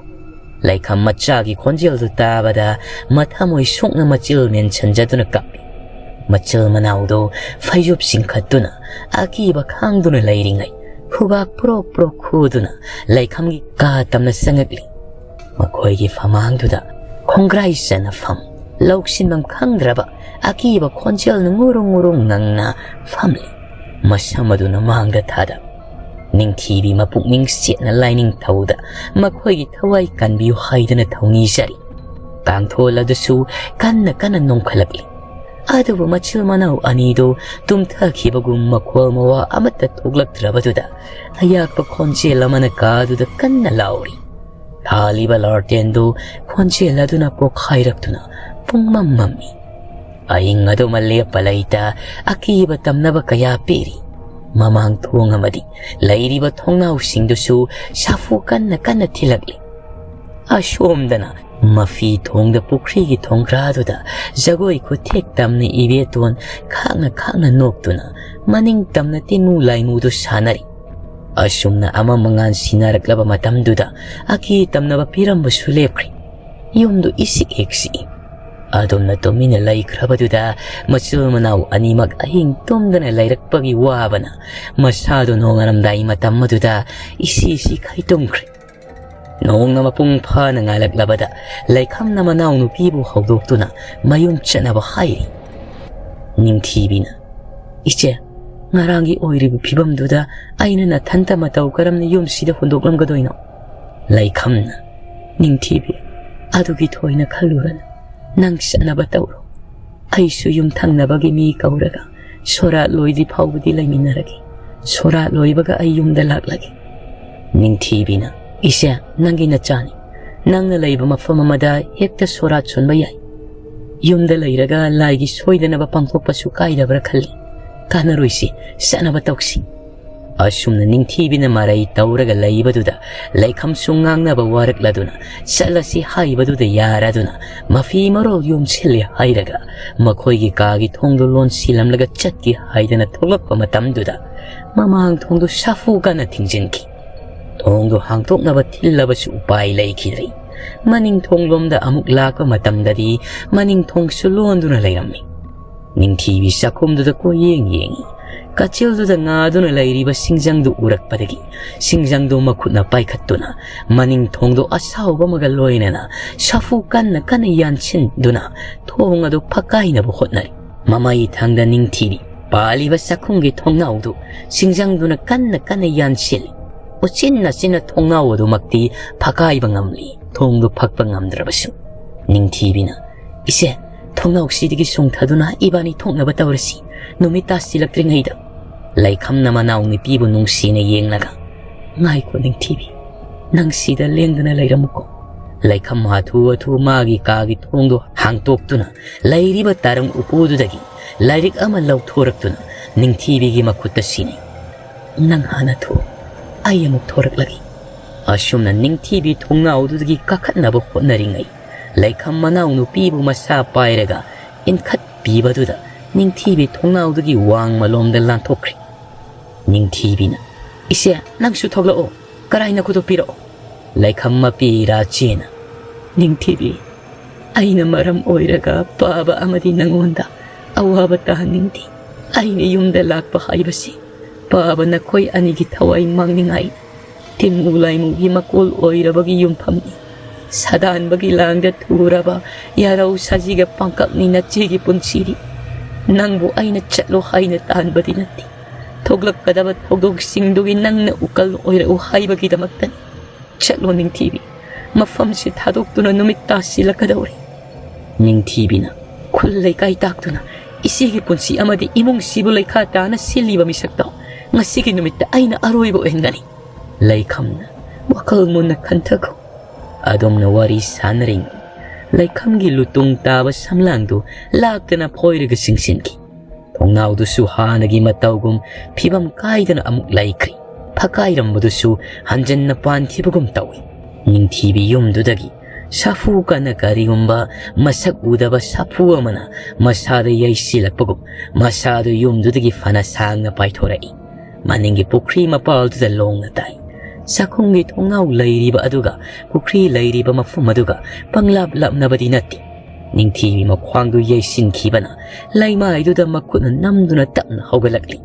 ꯂꯩꯈꯝ ꯃꯆꯥꯒꯤ ꯈꯣꯟꯖꯦꯜꯗꯨ ꯇꯥꯕꯗ ꯃꯊꯃꯣꯏ ꯁꯣꯛꯅ ꯃꯆꯤꯜ ꯃꯦꯟꯁꯤꯟꯖꯗꯨꯅ ꯀꯞꯄꯤ꯫ ꯃꯆꯤꯜ ꯃꯅꯥꯎꯗꯨ ꯐꯩꯖꯨꯞ ꯆꯤꯡꯈꯠꯇꯨꯅ ꯑꯀꯤꯕ ꯈꯥꯡꯗꯨꯅ ꯂꯩꯔꯤꯉꯩ, ꯈꯨꯕꯥꯛ ꯄ꯭ꯔꯣꯛ ꯄ꯭ꯔꯣꯛ ꯈꯨꯗꯨꯅ ꯂꯩꯈꯝꯒꯤ ꯀꯥ ꯇꯝꯅ ꯆꯪꯉꯛꯂꯤ꯫ ꯃꯈꯣꯏꯒꯤ ꯐꯃꯥꯡꯗꯨꯗ ꯈꯣꯡꯒ꯭ꯔꯥꯏ ꯆꯟꯅꯐꯝ, ꯂꯧꯁꯤꯟꯐꯝ ꯈꯪꯗ꯭ꯔꯕ ꯑꯀꯤꯕ ꯈꯣꯟꯖꯦꯜꯅ ꯉꯨꯔꯨꯡ ꯉꯨꯔꯨꯡ ꯉꯪꯅ ꯐꯝꯂꯤ꯫ ꯃꯁꯝ ꯑꯗꯨꯅ ꯃꯥꯡꯗ ꯊꯥꯗ, ꯅꯤꯡꯊꯤꯕꯤ ꯃꯄꯨꯛꯅꯤꯡ ꯁꯦꯠꯅ ꯂꯥꯏꯅꯤꯡꯊꯧꯗ ꯃꯈꯣꯏꯒꯤ ꯊꯋꯥꯏ ꯀꯟꯕꯤꯌꯨ ꯍꯥꯏꯗꯨꯅ ꯊꯧꯅꯤꯖꯔꯤ꯫ ꯀꯥꯡꯊꯣꯜ ꯑꯗꯨꯁꯨ ꯀꯟꯅ ꯀꯟꯅ ꯅꯣꯝꯈꯠꯂꯛꯂꯤ꯫ ꯑꯗꯨꯕꯨ ꯃꯆꯤꯜ ꯃꯅꯥꯎ ꯑꯅꯤꯗꯨ ꯇꯨꯝꯊꯈꯤꯕꯒꯨꯝ ꯃꯈꯣꯜ ꯃꯋꯥ ꯑꯃꯠꯇ ꯊꯣꯛꯂꯛꯇ꯭ꯔꯕꯗꯨꯗ, ꯑꯌꯥꯛꯄ ꯈꯣꯟꯖꯦꯜ ꯑꯃꯅ ꯀꯥꯗꯨꯗ ꯀꯟꯅ ꯂꯥꯎꯔꯤ꯫ ꯊꯥꯜꯂꯤꯕ ꯂꯥꯔꯇꯦꯟꯗꯨ ꯈꯣꯟꯖꯦꯜ ꯑꯗꯨꯅ ꯄꯣꯈꯥꯏꯔꯛꯇꯨꯅ ꯄꯨꯡꯃꯝ ꯃꯝꯃꯤ꯫ ꯑꯍꯤꯡ ꯑꯗꯨꯃ ꯂꯦꯞꯄ ꯂꯩꯇ ꯑꯀꯤꯕ ꯇꯝꯅꯕ ꯀꯌꯥ ꯄꯤꯔꯤ꯫ ꯃꯃꯥꯡ ꯊꯣꯡ ꯑꯃꯗꯤ ꯂꯩꯔꯤꯕ ꯊꯣꯡꯅꯥꯎꯁꯤꯡꯗꯨꯁꯨ ꯁꯥꯐꯨ ꯀꯟꯅ ꯀꯟꯅ ꯊꯤꯜꯂꯛꯂꯤ꯫ ꯑꯁꯣꯝꯗꯅ ꯃꯐꯤ ꯊꯣꯡꯗ ꯄꯨꯈ꯭ꯔꯤꯒꯤ ꯊꯣꯡꯒ꯭ꯔꯥꯗꯨꯗ ꯖꯒꯣꯏ ꯈꯨꯊꯦꯛ ꯇꯝꯅ ꯏꯕꯦꯇꯣꯟ ꯈꯥꯛꯅ ꯈꯥꯛꯅ ꯅꯣꯛꯇꯨꯅ ꯃꯅꯤꯡ ꯇꯝꯅ ꯇꯤꯟꯃꯨ ꯂꯥꯏꯃꯨꯗꯨ ꯁꯥꯟꯅꯔꯤ꯫ ꯑꯁꯨꯝꯅ ꯑꯃ ꯃꯉꯥꯟ ꯁꯤꯟꯅꯔꯛꯂꯕ ꯃꯇꯝꯗꯨꯗ ꯑꯀꯤ ꯇꯝꯅꯕ ꯄꯤꯔꯝꯕꯁꯨ ꯂꯦꯞꯈ꯭ꯔꯦ꯫ ꯌꯨꯝꯗꯨ ꯏꯁꯤꯛ ꯍꯦꯛ ꯁꯤꯛꯏ꯫ ꯑꯗꯨꯝꯅ ꯇꯨꯃꯤꯟꯅ ꯂꯩꯈ꯭ꯔꯕꯗꯨꯗ ꯃꯆꯤꯜ ꯃꯅꯥꯎ ꯑꯅꯤꯃꯛ ꯑꯍꯤꯡ ꯇꯨꯝꯗꯅ ꯂꯩꯔꯛꯄꯒꯤ ꯋꯥꯕꯅ ꯃꯁꯥꯗꯨ ꯅꯣꯡꯉꯥꯜꯂꯝꯗꯥꯏ ꯃꯇꯝ ꯑꯗꯨꯗ ꯏꯁꯤ ꯏꯁꯤ ꯈꯥꯏꯇꯨꯝꯈ꯭ꯔꯦ꯫ ꯅꯣꯡꯅ ꯃꯄꯨꯡ ꯐꯥꯅ ꯉꯥꯜꯂꯛꯂꯕꯗ ꯂꯩꯈꯝꯅ ꯃꯅꯥꯎꯅꯨꯄꯤꯕꯨ ꯍꯧꯗꯣꯛꯇꯨꯅ ꯃꯌꯨꯝ ꯆꯠꯅꯕ ꯍꯥꯏꯔꯤ꯫ ꯅꯤꯡꯊꯤꯕꯤꯅ, "ꯏꯆꯦ, ꯉꯔꯥꯡꯒꯤ ꯑꯣꯏꯔꯤꯕ ꯐꯤꯕꯝꯗꯨꯗ ꯑꯩꯅ ꯅꯊꯟꯇ ꯃꯇꯧ ꯀꯔꯝꯅ ꯌꯨꯝꯁꯤꯗ ꯍꯨꯟꯗꯣꯛꯂꯝꯒꯗꯣꯏꯅꯣ?" ꯂꯩꯈꯝꯅ, "ꯅꯤꯡꯊꯤꯕꯤ, ꯑꯗꯨꯒꯤ ꯊꯣꯏꯅ ꯈꯜꯂꯨꯔꯅꯨ꯫ ꯅꯪ ꯆꯠꯅꯕ ꯇꯧꯔꯣ꯫ ꯑꯩꯁꯨ ꯌꯨꯝꯊꯪꯅꯕꯒꯤ ꯃꯤ ꯀꯧꯔꯒ ꯁꯣꯔꯥꯠ ꯂꯣꯏꯗ꯭ꯔꯤ ꯐꯥꯎꯕꯗꯤ ꯂꯩꯃꯤꯟꯅꯔꯒꯦ꯫ ꯁꯣꯔꯥꯠ ꯂꯣꯏꯕꯒ ꯑꯩ ꯌꯨꯝꯗ ꯂꯥꯛꯂꯒꯦ꯫" ꯅꯤꯡꯊꯤꯕꯤꯅ, "ꯏꯆꯦ, ꯅꯪꯒꯤ ꯅꯆꯥꯅꯤ꯫ ꯅꯪꯅ ꯂꯩꯕ ꯃꯐꯝ ꯑꯃꯗ ꯍꯦꯛꯇ ꯁꯣꯔꯥꯠ ꯁꯣꯟꯕ ꯌꯥꯏ꯫ ꯌꯨꯝꯗ ꯂꯩꯔꯒ ꯂꯥꯏꯒꯤ ꯁꯣꯏꯗꯅꯕ ꯄꯥꯡꯊꯣꯛꯄꯁꯨ ꯀꯥꯏꯗꯕ꯭ꯔꯥ ꯈꯜꯂꯤ꯫ ꯀꯥꯟꯅꯔꯣꯏꯁꯤ, ꯆꯠꯅꯕ ꯇꯧꯁꯤ꯫" ꯑꯁꯨꯝꯅ ꯅꯤꯡꯊꯤꯕꯤꯅ ꯃꯔꯩ ꯇꯧꯔꯒ ꯂꯩꯕꯗꯨꯗ ꯂꯩꯈꯝꯁꯨ ꯉꯥꯡꯅꯕ ꯋꯥꯔꯛꯂꯗꯨꯅ ꯆꯠꯂꯁꯤ ꯍꯥꯏꯕꯗꯨꯗ ꯌꯥꯔꯗꯨꯅ ꯃꯐꯤ ꯃꯔꯣꯜ ꯌꯣꯝꯁꯤꯜꯂꯦ ꯍꯥꯏꯔꯒ ꯃꯈꯣꯏꯒꯤ ꯀꯥꯒꯤ ꯊꯣꯡꯗꯨ ꯂꯣꯟꯁꯤꯜꯂꯝꯂꯒ ꯆꯠꯀꯦ ꯍꯥꯏꯗꯅ ꯊꯣꯛꯂꯛꯄ ꯃꯇꯝꯗꯨꯗ ꯃꯃꯥꯡ ꯊꯣꯡꯗꯨ ꯁꯥꯐꯨ ꯀꯟꯅ ꯊꯤꯡꯖꯤꯟꯈꯤ꯫ ꯊꯣꯡꯗꯨ ꯍꯥꯡꯗꯣꯛꯅꯕ ꯊꯤꯜꯂꯕꯁꯨ ꯎꯄꯥꯏ ꯂꯩꯈꯤꯗ꯭ꯔꯦ꯫ ꯃꯅꯤꯡ ꯊꯣꯡꯂꯣꯝꯗ ꯑꯃꯨꯛ ꯂꯥꯛꯄ ꯃꯇꯝꯗꯗꯤ ꯃꯅꯤꯡ ꯊꯣꯡꯁꯨ ꯂꯣꯟꯗꯨꯅ ꯂꯩꯔꯝꯃꯤ꯫ ꯅꯤꯡꯊꯤꯕꯤ ꯆꯥꯛꯈꯨꯝꯗꯨꯗ ꯀꯣꯏꯌꯦꯡ ꯌꯦꯡꯉꯤ꯫ ꯀꯥꯆꯤꯜꯗꯨꯗ ꯉꯥꯗꯨꯅ ꯂꯩꯔꯤꯕ ꯁꯤꯡꯖꯪꯗꯨ ꯎꯔꯛꯄꯗꯒꯤ ꯁꯤꯡꯖꯪꯗꯨ ꯃꯈꯨꯠꯅ ꯄꯥꯏꯈꯠꯇꯨꯅ ꯃꯅꯤꯡ ꯊꯣꯡꯗꯣ ꯑꯁꯥꯎꯕ ꯑꯃꯒ ꯂꯣꯏꯅꯅ ꯁꯥꯐꯨ ꯀꯟꯅ ꯀꯟꯅ ꯌꯥꯟꯁꯤꯟꯗꯨꯅ ꯊꯣꯡ ꯑꯗꯨ ꯐꯛꯀꯥꯏꯅꯕ ꯍꯣꯠꯅꯔꯤ꯫ ꯃꯃꯩ ꯊꯪꯗ ꯅꯤꯡꯊꯤꯕꯤ ꯄꯥꯜꯂꯤꯕ ꯆꯥꯛꯈꯨꯝꯒꯤ ꯊꯣꯡꯅꯥꯎꯗꯨ ꯁꯤꯡꯖꯪꯗꯨꯅ ꯀꯟꯅ ꯀꯟꯅ ꯌꯥꯟꯁꯤꯜꯂꯤ꯫ ꯎꯆꯤꯟ ꯅꯥꯆꯤꯟꯅ ꯊꯣꯡꯅꯥꯎ ꯑꯗꯨꯃꯛꯇꯤ ꯐꯛꯀꯥꯏꯕ ꯉꯝꯂꯤ, ꯊꯣꯡꯗꯨ ꯐꯛꯄ ꯉꯝꯗ꯭ꯔꯕꯁꯨ꯫ ꯅꯤꯡꯊꯤꯕꯤꯅ, "ꯏꯆꯦ, ꯊꯣꯡꯅꯥꯎꯁꯤꯗꯒꯤ ꯆꯣꯡꯊꯗꯨꯅ ꯏꯕꯥꯅꯤ ꯊꯣꯛꯅꯕ ꯇꯧꯔꯁꯤ, ꯅꯨꯃꯤꯠ ꯇꯥꯁꯤꯜꯂꯛꯇ꯭ꯔꯤꯉꯩꯗ꯫" ꯂꯩꯈꯝꯅ ꯃꯅꯥꯎ ꯅꯨꯄꯤꯕꯨ ꯅꯨꯡꯁꯤꯅ ꯌꯦꯡꯂꯒ, "ꯉꯥꯏꯈꯣ ꯅꯤꯡꯊꯤꯕꯤ, ꯅꯪ ꯁꯤꯗ ꯂꯦꯡꯗꯅ ꯂꯩꯔꯝꯃꯨꯀꯣ꯫" ꯂꯩꯈꯝ ꯍꯥꯊꯨ ꯍꯥꯊꯨ ꯃꯥꯒꯤ ꯀꯥꯒꯤ ꯊꯣꯡꯗꯨ ꯍꯥꯡꯇꯣꯛꯇꯨꯅ ꯂꯩꯔꯤꯕ ꯇꯥꯔꯪ ꯎꯄꯨꯗꯨꯗꯒꯤ ꯂꯥꯏꯔꯤꯛ ꯑꯃ ꯂꯧꯊꯣꯔꯛꯇꯨꯅ ꯅꯤꯡꯊꯤꯕꯤꯒꯤ ꯃꯈꯨꯠꯇ ꯁꯤꯟꯅꯩ꯫ "ꯅꯪ ꯍꯥꯟꯅ ꯊꯣꯛ, ꯑꯩ ꯑꯃꯨꯛ ꯊꯣꯔꯛꯂꯒꯦ꯫" ꯑꯁꯨꯝꯅ ꯅꯤꯡꯊꯤꯕꯤ ꯊꯣꯡꯅꯥꯎꯗꯨꯗꯒꯤ ꯀꯥꯈꯠꯅꯕ ꯍꯣꯠꯅꯔꯤꯉꯩ, ꯂꯩꯈꯝ ꯃꯅꯥꯎꯅꯨꯄꯤꯕꯨ ꯃꯁꯥ ꯄꯥꯏꯔꯒ ꯏꯟꯈꯠꯄꯤꯕꯗꯨꯗ ꯅꯤꯡꯊꯤꯕꯤ ꯊꯣꯡꯅꯥꯎꯗꯒꯤ ꯋꯥꯡꯃꯂꯣꯝꯗ ꯂꯥꯟꯊꯣꯛꯈ꯭ꯔꯤ꯫ ꯅꯤꯡꯊꯤꯕꯤꯅ, "ꯏꯆꯦ, ꯅꯪꯁꯨ ꯊꯣꯛꯂꯛꯑꯣ, ꯀꯔꯥꯏꯅ ꯈꯨꯗꯣꯞꯄꯤꯔꯛꯑꯣ?" ꯂꯩꯈꯝ ꯃꯄꯤ ꯏꯔꯥ ꯆꯦꯅ, "ꯅꯤꯡꯊꯤꯕꯤ, ꯑꯩꯅ ꯃꯔꯝ ꯑꯣꯏꯔꯒ ꯄꯥꯕ ꯑꯃꯗꯤ ꯅꯪꯉꯣꯟꯗ ꯑꯋꯥꯕ ꯇꯥꯍꯟꯅꯤꯡꯗꯦ꯫ ꯑꯩꯅ ꯌꯨꯝꯗ ꯂꯥꯛꯄ ꯍꯥꯏꯕꯁꯤ ꯄꯥꯕ ꯅꯈꯣꯏ ꯑꯅꯤꯒꯤ ꯊꯋꯥꯏ ꯃꯥꯡꯅꯤꯡꯉꯥꯏ, ꯇꯤꯃꯨ ꯂꯥꯏꯃꯨꯒꯤ ꯃꯀꯣꯜ ꯑꯣꯏꯔꯕꯒꯤ ꯌꯨꯝꯐꯝꯅꯤ꯫ ꯁꯥꯗꯥꯟꯕꯒꯤ ꯂꯥꯡꯗ ꯊꯨꯔꯕ ꯌꯥꯔꯧ ꯁꯥꯖꯤꯒ ꯄꯥꯡꯀꯛꯅꯤ ꯅꯆꯦꯒꯤ ꯄꯨꯟꯁꯤꯗꯤ꯫ ꯅꯪꯕꯨ ꯑꯩꯅ ꯆꯠꯂꯣ ꯍꯥꯏꯅ ꯇꯥꯟꯕꯗꯤ ꯅꯠꯇꯦ꯫ ꯊꯣꯛꯂꯛꯀꯗꯕ ꯊꯧꯗꯣꯛꯁꯤꯡꯗꯨꯒꯤ ꯅꯪꯅ ꯎꯀꯜ ꯑꯣꯏꯔꯛꯎ ꯍꯥꯏꯕꯒꯤꯗꯃꯛꯇꯅꯤ꯫ ꯆꯠꯂꯣ ꯅꯤꯡꯊꯤꯕꯤ, ꯃꯐꯝꯁꯤ ꯊꯥꯗꯣꯛꯇꯨꯅ ꯅꯨꯃꯤꯠ ꯇꯥꯁꯤꯜꯂꯛꯀꯗꯧꯔꯦ꯫" ꯅꯤꯡꯊꯤꯕꯤꯅ ꯈꯨꯜ ꯂꯩꯀꯥꯏ ꯇꯥꯛꯇꯨꯅ, "ꯏꯆꯦꯒꯤ ꯄꯨꯟꯁꯤ ꯑꯃꯗꯤ ꯏꯃꯨꯡꯁꯤꯕꯨ ꯂꯩꯈꯥ ꯇꯥꯅ ꯁꯤꯜꯂꯤꯕ ꯃꯤꯁꯛꯇꯣ ꯉꯁꯤꯒꯤ ꯅꯨꯃꯤꯠꯇ ꯑꯩꯅ ꯑꯔꯣꯏꯕ ꯑꯣꯏꯍꯟꯒꯅꯤ꯫" ꯂꯩꯈꯝꯅ ꯋꯥꯈꯜ ꯃꯨꯟꯅ ꯈꯟꯊꯈꯣ꯫ ꯑꯗꯨꯝꯅ ꯋꯥꯔꯤ ꯁꯥꯟꯅꯔꯤꯉꯩ, ꯂꯩꯈꯝꯒꯤ ꯂꯨꯇꯨꯡ ꯇꯥꯕ ꯁꯝꯂꯥꯡꯗꯨ ꯂꯥꯛꯇꯅ ꯐꯣꯏꯔꯒ ꯆꯤꯡꯁꯤꯟꯈꯤ꯫ ꯊꯣꯡꯅꯥꯎꯗꯨꯁꯨ ꯍꯥꯟꯅꯒꯤ ꯃꯇꯧꯒꯨꯝ ꯐꯤꯕꯝ ꯀꯥꯏꯗꯅ ꯑꯃꯨꯛ ꯂꯩꯈ꯭ꯔꯤ꯫ ꯐꯀꯥꯏꯔꯝꯕꯗꯨꯁꯨ ꯍꯟꯖꯟꯅ ꯄꯥꯟꯈꯤꯕꯒꯨꯝ ꯇꯧꯏ꯫ ꯅꯤꯡꯊꯤꯕꯤ ꯌꯨꯝꯗꯨꯗꯒꯤ ꯁꯥꯐꯨ ꯀꯟꯅ ꯀꯔꯤꯒꯨꯝꯕ ꯃꯁꯛ ꯎꯗꯕ ꯁꯥꯐꯨ ꯑꯃꯅ ꯃꯁꯥꯗ ꯌꯩꯁꯤꯜꯂꯛꯄꯒꯨꯝ, ꯃꯁꯥꯗꯨ ꯌꯨꯝꯗꯨꯗꯒꯤ ꯐꯅ ꯁꯥꯡꯅ ꯄꯥꯏꯊꯣꯔꯛꯏ꯫ ꯃꯅꯤꯡꯒꯤ ꯄꯨꯈ꯭ꯔꯤ ꯃꯄꯥꯜꯗꯨꯗ ꯂꯣꯡꯅ ꯇꯥꯏ꯫ ꯆꯥꯛꯈꯨꯝꯒꯤ ꯊꯣꯡꯅꯥꯎ ꯂꯩꯔꯤꯕ ꯑꯗꯨꯒ ꯄꯨꯈ꯭ꯔꯤ ꯂꯩꯔꯤꯕ ꯃꯐꯝ ꯑꯗꯨꯒ ꯄꯪꯂꯥꯞ ꯂꯥꯞꯅꯕꯗꯤ ꯅꯠꯇꯦ꯫ ꯅꯤꯡꯊꯤꯕꯤ ꯃꯈ꯭ꯋꯥꯡꯗꯨ ꯌꯩꯁꯤꯟꯈꯤꯕꯅ ꯂꯩꯃꯥꯏꯗꯨꯗ ꯃꯈꯨꯠꯅ ꯅꯝꯗꯨꯅ ꯇꯞꯅ ꯍꯧꯒꯠꯂꯛꯂꯤ꯫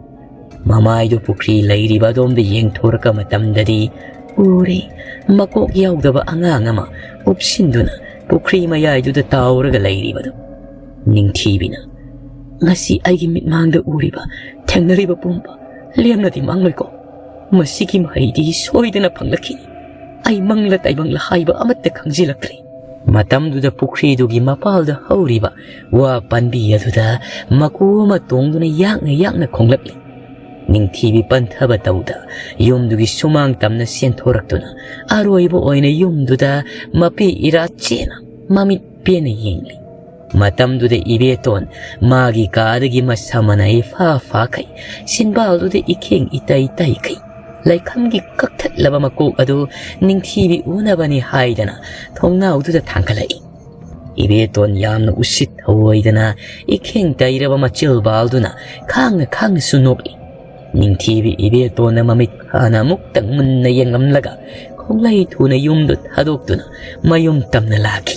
ꯃꯃꯥꯏꯗꯨ ꯄꯨꯈ꯭ꯔꯤ ꯂꯩꯔꯤꯕ ꯑꯗꯣꯝꯗ ꯌꯦꯡꯊꯣꯔꯛꯄ ꯃꯇꯝꯗꯗꯤ ꯎꯔꯦ, ꯃꯀꯣꯛ ꯌꯥꯎꯗꯕ ꯑꯉꯥꯡ ꯑꯃ ꯎꯞꯁꯤꯟꯗꯨꯅ ꯄꯨꯈ꯭ꯔꯤ ꯃꯌꯥꯏꯗꯨꯗ ꯇꯥꯎꯔꯒ ꯂꯩꯔꯤꯕꯗꯨ꯫ ꯅꯤꯡꯊꯤꯕꯤꯅ, "ꯉꯁꯤ ꯑꯩꯒꯤ ꯃꯤꯠꯃꯥꯡꯗ ꯎꯔꯤꯕ, ꯊꯦꯡꯅꯔꯤꯕ ꯄꯨꯝꯕ ꯂꯦꯝꯅꯗꯤ ꯃꯥꯡꯂꯣꯏꯀꯣ꯫ ꯃꯁꯤꯒꯤ ꯃꯍꯩꯗꯤ ꯁꯣꯏꯗꯅ ꯐꯪꯂꯛꯈꯤꯅꯤ꯫ ꯑꯩ ꯃꯪꯂ ꯇꯥꯏꯕꯪꯂ ꯍꯥꯏꯕ ꯑꯃꯠꯇ ꯈꯪꯖꯤꯜꯂꯛꯇ꯭ꯔꯦ꯫" ꯃꯇꯝꯗꯨꯗ ꯄꯨꯈ꯭ꯔꯤꯗꯨꯒꯤ ꯃꯄꯥꯜꯗ ꯍꯧꯔꯤꯕ ꯋꯥ ꯄꯥꯟꯕꯤ ꯑꯗꯨꯗ ꯃꯀꯨ ꯑꯃ ꯇꯣꯡꯗꯨꯅ ꯌꯥꯡꯅ ꯌꯥꯡꯅ ꯈꯣꯡꯂꯛꯂꯤ꯫ ꯅꯤꯡꯊꯤꯕꯤ ꯄꯟꯊꯕ ꯇꯧꯗ ꯌꯨꯝꯗꯨꯒꯤ ꯁꯨꯃꯥꯡ ꯇꯝꯅ ꯆꯦꯟꯊꯣꯔꯛꯇꯨꯅ ꯑꯔꯣꯏꯕ ꯑꯣꯏꯅ ꯌꯨꯝꯗꯨꯗ ꯃꯄꯤ ꯏꯔꯥ ꯆꯦꯅ ꯃꯃꯤꯠ ꯄꯦꯟꯅ ꯌꯦꯡꯂꯤ꯫ ꯃꯇꯝꯗꯨꯗ ꯏꯕꯦꯇꯣꯟ ꯃꯥꯒꯤ ꯀꯥꯗꯒꯤ ꯃꯁꯥ ꯃꯅꯥꯏ ꯐꯥ ꯐꯥꯈꯩ, ꯁꯤꯟꯕꯥꯜꯗꯨꯗ ꯏꯈꯦꯡ ꯏꯇꯩ ꯇꯩꯈꯩ, ꯂꯩꯈꯝꯒꯤ ꯀꯛꯊꯠꯂꯕ ꯃꯀꯣꯛ ꯑꯗꯨ ꯅꯤꯡꯊꯤꯕꯤ ꯎꯅꯕꯅꯤ ꯍꯥꯏꯗꯅ ꯊꯣꯡꯅꯥꯎꯗꯨꯗ ꯊꯥꯡꯒꯠꯂꯛꯏ꯫ ꯏꯕꯦꯇꯣꯟ ꯌꯥꯝꯅ ꯎꯁꯤꯠ ꯊꯧꯑꯣꯏꯗꯅ ꯏꯈꯦꯡ ꯇꯩꯔꯕ ꯃꯆꯤꯜꯕꯥꯜꯗꯨꯅ ꯈꯥꯡꯅ ꯈꯥꯡꯅꯁꯨ ꯅꯣꯛꯂꯤ꯫ ꯅꯤꯡꯊꯤꯕꯤ ꯏꯕꯦꯇꯣꯟꯅ ꯃꯃꯤꯠ ꯐꯥꯅ ꯑꯃꯨꯛꯇꯪ ꯃꯨꯟꯅ ꯌꯦꯡꯂꯝꯂꯒ ꯈꯣꯡꯂꯩ ꯊꯨꯅ ꯌꯨꯝꯗꯨ ꯊꯥꯗꯣꯛꯇꯨꯅ ꯃꯌꯨꯝ ꯇꯝꯅ ꯂꯥꯛꯈꯤ꯫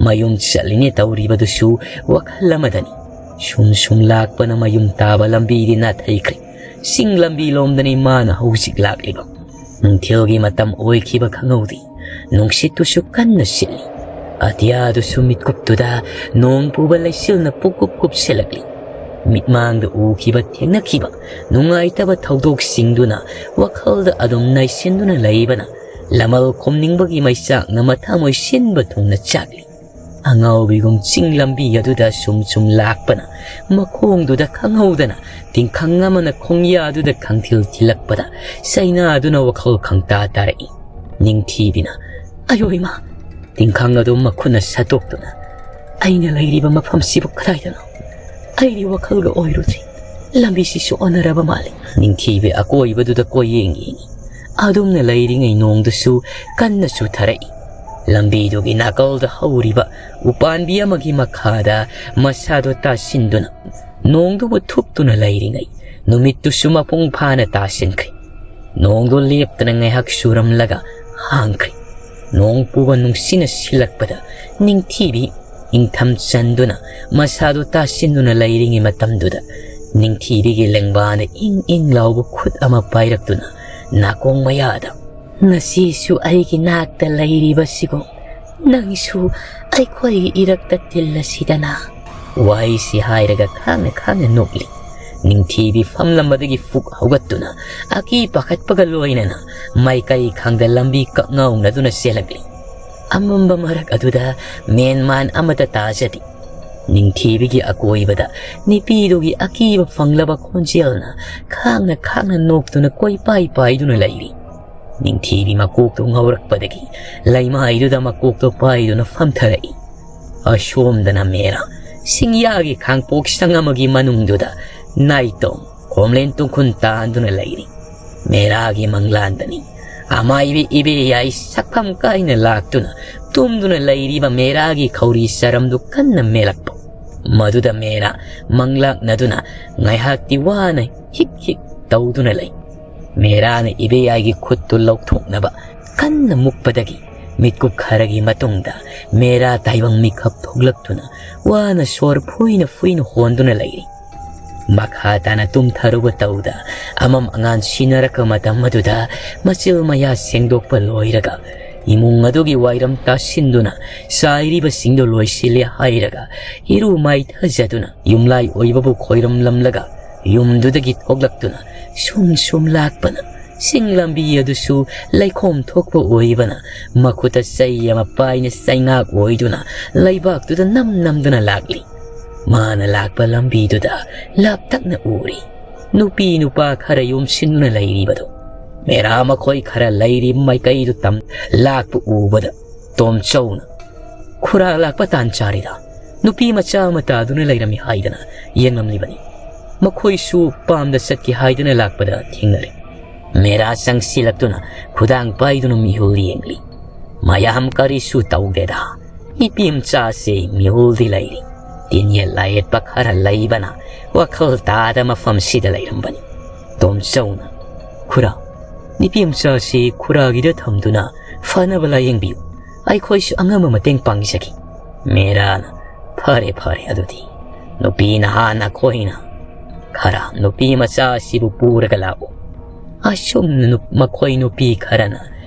ꯃꯌꯨꯝ ꯆꯠꯂꯤꯅꯦ ꯇꯧꯔꯤꯕꯗꯨꯁꯨ ꯋꯥꯈꯜ ꯑꯃꯗꯅꯤ꯫ ꯁꯨꯝ ꯁꯨꯝ ꯂꯥꯛꯄꯅ ꯃꯌꯨꯝ ꯇꯥꯕ ꯂꯝꯕꯤꯗꯤ ꯅꯥꯊꯩꯈ꯭ꯔꯦ꯫ ꯆꯤꯡ ꯂꯝꯕꯤ ꯂꯣꯝꯗꯅꯤ ꯃꯥꯅ ꯍꯧꯖꯤꯛ ꯂꯥꯛꯂꯤꯕ꯫ ꯅꯨꯡꯊꯤꯜꯒꯤ ꯃꯇꯝ ꯑꯣꯏꯈꯤꯕ ꯈꯪꯍꯧꯗꯦ꯫ ꯅꯨꯡꯁꯤꯠꯇꯨꯁꯨ ꯀꯟꯅ ꯁꯤꯠꯂꯤ꯫ ꯑꯇꯤꯌꯥꯗꯨꯁꯨ ꯃꯤꯠꯀꯨꯞꯇꯨꯗ ꯅꯣꯡ ꯄꯨꯕ ꯂꯩꯆꯤꯜꯅ ꯄꯨꯛꯀꯨꯞ ꯀꯨꯞꯁꯤꯜꯂꯛꯂꯤ꯫ ꯃꯤꯠꯃꯥꯡꯗ ꯎꯈꯤꯕ ꯊꯦꯡꯅꯈꯤꯕ ꯅꯨꯡꯉꯥꯏꯇꯕ ꯊꯧꯗꯣꯛꯁꯤꯡꯗꯨꯅ ꯋꯥꯈꯜꯗ ꯑꯗꯨꯝ ꯅꯩꯁꯤꯟꯗꯨꯅ ꯂꯩꯕꯅ ꯂꯃꯜ ꯈꯣꯝꯅꯤꯡꯕꯒꯤ ꯃꯩꯆꯥꯛꯅ ꯃꯊꯃꯣꯏ ꯁꯤꯟꯕ ꯊꯨꯡꯅ ꯆꯥꯛꯂꯤ꯫ ꯑꯉꯥꯎꯕꯤꯒꯨꯝ ꯆꯤꯡ ꯂꯝꯕꯤ ꯑꯗꯨꯗ ꯁꯨꯝ ꯁꯨꯝ ꯂꯥꯛꯄꯅ ꯃꯈꯣꯡꯗꯨꯗ ꯈꯪꯍꯧꯗꯅ ꯇꯤꯡꯈꯪ ꯑꯃꯅ ꯈꯣꯡꯌꯥꯗꯨꯗ ꯈꯪꯊꯤꯜ ꯊꯤꯜꯂꯛꯄꯗ ꯆꯩꯅꯥꯗꯨꯅ ꯋꯥꯈꯜ ꯈꯪꯇꯥ ꯇꯥꯔꯛꯏ꯫ ꯅꯤꯡꯊꯤꯕꯤꯅ, "ꯑꯌꯣ ꯏꯃꯥ!" ꯇꯤꯡꯈꯪ ꯑꯗꯨ ꯃꯈꯨꯠꯅ ꯁꯠꯇꯣꯛꯇꯨꯅ, "ꯑꯩꯅ ꯂꯩꯔꯤꯕ ꯃꯐꯝꯁꯤꯕꯨ ꯀꯗꯥꯏꯗꯅꯣ? ꯑꯩꯗꯤ ꯋꯥꯈꯜꯒ ꯑꯣꯏꯔꯨꯗ꯭ꯔꯤ꯫ ꯂꯝꯕꯤꯁꯤꯁꯨ ꯑꯣꯟꯅꯔꯕ ꯃꯥꯜꯂꯤ꯫" ꯅꯤꯡꯊꯤꯕꯤ ꯑꯀꯣꯏꯕꯗꯨꯗ ꯀꯣꯏꯌꯦꯡ ꯌꯦꯡꯉꯤ꯫ ꯑꯗꯨꯝꯅ ꯂꯩꯔꯤꯉꯩ ꯅꯣꯡꯗꯨꯁꯨ ꯀꯟꯅ ꯆꯨꯊꯔꯛꯏ꯫ ꯂꯝꯕꯤꯗꯨꯒꯤ ꯅꯥꯀꯜꯗ ꯍꯧꯔꯤꯕ ꯎꯄꯥꯟꯕꯤ ꯑꯃꯒꯤ ꯃꯈꯥꯗ ꯃꯁꯥꯗꯣ ꯇꯥꯁꯤꯟꯗꯨꯅ ꯅꯣꯡꯗꯨꯕꯨ ꯊꯨꯞꯇꯨꯅ ꯂꯩꯔꯤꯉꯩ ꯅꯨꯃꯤꯠꯇꯨꯁꯨ ꯃꯄꯨꯡ ꯐꯥꯅ ꯇꯥꯁꯤꯟꯈ꯭ꯔꯦ꯫ ꯅꯣꯡꯗꯣ ꯂꯦꯞꯇꯅ ꯉꯥꯏꯍꯥꯛ ꯆꯨꯔꯝꯂꯒ ꯍꯥꯡꯈ꯭ꯔꯦ꯫ ꯅꯣꯡ ꯄꯨꯕ ꯅꯨꯡꯁꯤꯅ ꯁꯤꯜꯂꯛꯄꯗ ꯅꯤꯡꯊꯤꯕꯤ ꯏꯪꯊꯝ ꯆꯟꯗꯨꯅ ꯃꯁꯥꯗꯨ ꯇꯥꯁꯤꯟꯗꯨꯅ ꯂꯩꯔꯤꯉꯩ ꯃꯇꯝꯗꯨꯗ ꯅꯤꯡꯊꯤꯕꯤꯒꯤ ꯂꯦꯡꯕꯥꯅ ꯏꯪ ꯏꯪ ꯂꯥꯎꯕ ꯈꯨꯠ ꯑꯃ ꯄꯥꯏꯔꯛꯇꯨꯅ ꯅꯥꯀꯣꯡ ꯃꯌꯥꯗ, "ꯅꯆꯦꯁꯨ ꯑꯩꯒꯤ ꯅꯥꯛꯇ ꯂꯩꯔꯤꯕꯁꯤꯕꯨ ꯅꯪꯁꯨ ꯑꯩꯈꯣꯏꯒꯤ ꯏꯔꯛꯇ ꯇꯤꯜꯂꯁꯤꯗꯅ꯫" ꯋꯥꯍꯩꯁꯤ ꯍꯥꯏꯔꯒ ꯈꯥꯡꯅ ꯈꯥꯡꯅ ꯅꯣꯛꯂꯤ꯫ ꯅꯤꯡꯊꯤꯕꯤ ꯐꯝꯂꯝꯕꯗꯒꯤ ꯐꯨꯛ ꯍꯧꯒꯠꯇꯨꯅ ꯑꯀꯤ ꯄꯥꯈꯠꯄꯒ ꯂꯣꯏꯅꯅ ꯃꯥꯏꯀꯩ ꯈꯪꯗ ꯂꯝꯕꯤ ꯀꯛꯉꯥꯎꯅꯗꯨꯅ ꯆꯦꯜꯂꯛꯂꯤ꯫ ꯑꯃꯝꯕ ꯃꯔꯛ ꯑꯗꯨꯗ ꯃꯦꯟꯃꯥꯟ ꯑꯃꯠꯇ ꯇꯥꯖꯗꯦ꯫ ꯅꯤꯡꯊꯤꯕꯤꯒꯤ ꯑꯀꯣꯏꯕꯗ ꯅꯨꯄꯤꯗꯨꯒꯤ ꯑꯀꯤꯕ ꯐꯪꯂꯕ ꯈꯣꯟꯖꯦꯜꯅ ꯈꯥꯡꯅ ꯈꯥꯡꯅ ꯅꯣꯛꯇꯨꯅ ꯀꯣꯏꯄꯥꯏ ꯄꯥꯏꯗꯨꯅ ꯂꯩꯔꯤ꯫ ꯅꯤꯡꯊꯤꯕꯤ ꯃꯀꯣꯛꯇꯨ ꯉꯧꯔꯛꯄꯗꯒꯤ ꯂꯩꯃꯥꯏꯗꯨꯗ ꯃꯀꯣꯛꯇꯨ ꯄꯥꯏꯗꯨꯅ ꯐꯝꯊꯔꯛꯏ꯫ ꯑꯁꯣꯝꯗꯅ ꯃꯦꯔꯥ ꯁꯤꯡꯌꯥꯒꯤ ꯈꯥꯡꯄꯣꯛꯁꯪ ꯑꯃꯒꯤ ꯃꯅꯨꯡꯗꯨꯗ ꯅꯥꯏꯇꯣꯝ ꯈꯣꯝꯂꯦꯟ ꯇꯨꯡꯈꯨꯟ ꯇꯥꯟꯗꯨꯅ ꯂꯩꯔꯤ꯫ ꯃꯦꯔꯥꯒꯤ ꯃꯪꯂꯥꯟꯗꯅꯤ ꯑꯃꯥꯏꯕꯤ ꯏꯕꯦꯌꯥꯏ ꯁꯛꯐꯝ ꯀꯥꯏꯅ ꯂꯥꯛꯇꯨꯅ ꯇꯨꯝꯗꯨꯅ ꯂꯩꯔꯤꯕ ꯃꯦꯔꯥꯒꯤ ꯈꯧꯔꯤ ꯆꯔꯝꯗꯨ ꯀꯟꯅ ꯃꯦꯜꯂꯛꯄ꯫ ꯃꯗꯨꯗ ꯃꯦꯔꯥ ꯃꯪꯂꯥꯛꯅꯗꯨꯅ ꯉꯥꯏꯍꯥꯛꯇꯤ ꯋꯥꯅ ꯍꯤꯛ ꯍꯤꯛ ꯇꯧꯗꯨꯅ ꯂꯩ꯫ ꯃꯦꯔꯥꯅ ꯏꯕꯦꯌꯥꯏꯒꯤ ꯈꯨꯠꯇꯨ ꯂꯧꯊꯣꯛꯅꯕ ꯀꯟꯅ ꯃꯨꯛꯄꯗꯒꯤ ꯃꯤꯠꯀꯨꯞ ꯈꯔꯒꯤ ꯃꯇꯨꯡꯗ ꯃꯦꯔꯥ ꯇꯥꯏꯕꯪ ꯃꯤꯀꯞ ꯊꯣꯛꯂꯛꯇꯨꯅ ꯋꯥꯅ ꯁꯣꯔ ꯐꯨꯏꯅ ꯐꯨꯏꯅ ꯍꯣꯟꯗꯨꯅ ꯂꯩꯔꯤ꯫ ꯃꯈꯥ ꯇꯥꯅ ꯇꯨꯝꯊꯔꯨꯕ ꯇꯧꯗ ꯑꯃꯝ ꯑꯉꯥꯟ ꯁꯤꯟꯅꯔꯛꯄ ꯃꯇꯝ ꯑꯗꯨꯗ ꯃꯆꯤꯜ ꯃꯌꯥ ꯁꯦꯡꯗꯣꯛꯄ ꯂꯣꯏꯔꯒ ꯏꯃꯨꯡ ꯑꯗꯨꯒꯤ ꯋꯥꯏꯔꯝ ꯇꯥꯁꯤꯟꯗꯨꯅ ꯆꯥꯏꯔꯤꯕꯁꯤꯡꯗꯨ ꯂꯣꯏꯁꯤꯜꯂꯦ ꯍꯥꯏꯔꯒ ꯏꯔꯨ ꯃꯥꯏꯊꯖꯗꯨꯅ ꯌꯨꯝꯂꯥꯏ ꯑꯣꯏꯕꯕꯨ ꯈꯣꯏꯔꯝꯂꯝꯂꯒ ꯌꯨꯝꯗꯨꯗꯒꯤ ꯊꯣꯛꯂꯛꯇꯨꯅ ꯁꯨꯝ ꯁꯨꯝ ꯂꯥꯛꯄꯅ ꯆꯤꯡ ꯂꯝꯕꯤ ꯑꯗꯨꯁꯨ ꯂꯩꯈꯣꯝ ꯊꯣꯛꯄ ꯑꯣꯏꯕꯅ ꯃꯈꯨꯠꯇ ꯆꯩ ꯑꯃ ꯄꯥꯏꯅ ꯆꯩꯉꯥꯛ ꯑꯣꯏꯗꯨꯅ ꯂꯩꯕꯥꯛꯇꯨꯗ ꯅꯝ ꯅꯝꯗꯨꯅ ꯂꯥꯛꯂꯤ꯫ ꯃꯥꯅ ꯂꯥꯛꯄ ꯂꯝꯕꯤꯗꯨꯗ ꯂꯥꯞꯇꯛꯅ ꯎꯔꯤ ꯅꯨꯄꯤ ꯅꯨꯄꯥ ꯈꯔ ꯌꯣꯝꯁꯤꯟꯗꯨꯅ ꯂꯩꯔꯤꯕꯗꯨ꯫ ꯃꯦꯔꯥ ꯃꯈꯣꯏ ꯈꯔ ꯂꯩꯔꯤ ꯃꯥꯏꯀꯩꯗꯨ ꯇꯝ ꯂꯥꯛꯄ ꯎꯕꯗ ꯇꯣꯝꯆꯧꯅ, "ꯈꯨꯔꯥ ꯂꯥꯛꯄ ꯇꯥꯟ ꯆꯥꯔꯤꯗ, ꯅꯨꯄꯤ ꯃꯆꯥ ꯑꯃ ꯇꯥꯗꯨꯅ ꯂꯩꯔꯝꯃꯤ" ꯍꯥꯏꯗꯅ ꯌꯦꯡꯂꯝꯂꯤꯕꯅꯤ꯫ ꯃꯈꯣꯏꯁꯨ ꯄꯥꯝꯗ ꯆꯠꯀꯦ ꯍꯥꯏꯗꯨꯅ ꯂꯥꯛꯄꯗ ꯊꯦꯡꯅꯔꯦ꯫ ꯃꯦꯔꯥ ꯆꯪꯁꯤꯜꯂꯛꯇꯨꯅ ꯈꯨꯗꯥꯡ ꯄꯥꯏꯗꯨꯅ ꯃꯤꯍꯨꯜ ꯌꯦꯡꯂꯤ꯫ ꯃꯌꯥꯝ ꯀꯔꯤꯁꯨ ꯇꯧꯗꯦꯗ꯫ ꯅꯨꯄꯤ ꯃꯆꯥꯁꯤ ꯃꯤꯍꯨꯜꯗꯤ ꯂꯩꯔꯤ꯫ ꯇꯤꯟꯌꯦꯠ ꯂꯥꯏꯌꯦꯠꯄ ꯈꯔ ꯂꯩꯕꯅ ꯋꯥꯈꯜ ꯇꯥꯗ ꯃꯐꯝꯁꯤꯗ ꯂꯩꯔꯝꯕꯅꯤ꯫ ꯇꯣꯝꯆꯧꯅ, "ꯈꯨꯔꯥ, ꯅꯨꯄꯤ ꯃꯆꯥꯁꯤ ꯈꯨꯔꯥꯒꯤꯗ ꯊꯝꯗꯨꯅ ꯐꯅꯕ ꯂꯥꯌꯦꯡꯕꯤꯌꯨ꯫ ꯑꯩꯈꯣꯏꯁꯨ ꯑꯉꯝꯕ ꯃꯇꯦꯡ ꯄꯥꯡꯖꯒꯦ꯫" ꯃꯦꯔꯥꯅ, "ꯐꯔꯦ, ꯐꯔꯦ, ꯑꯗꯨꯗꯤ ꯅꯨꯄꯤ ꯅꯍꯥ ꯅꯈꯣꯏꯅ ꯈꯔ ꯅꯨꯄꯤ ꯃꯆꯥ ꯑꯁꯤꯕꯨ ꯄꯨꯔꯒ ꯂꯥꯛꯎ꯫" ꯑꯁꯨꯝꯅ ꯅꯨ-, ꯃꯈꯣꯏ ꯅꯨꯄꯤ ꯈꯔꯅ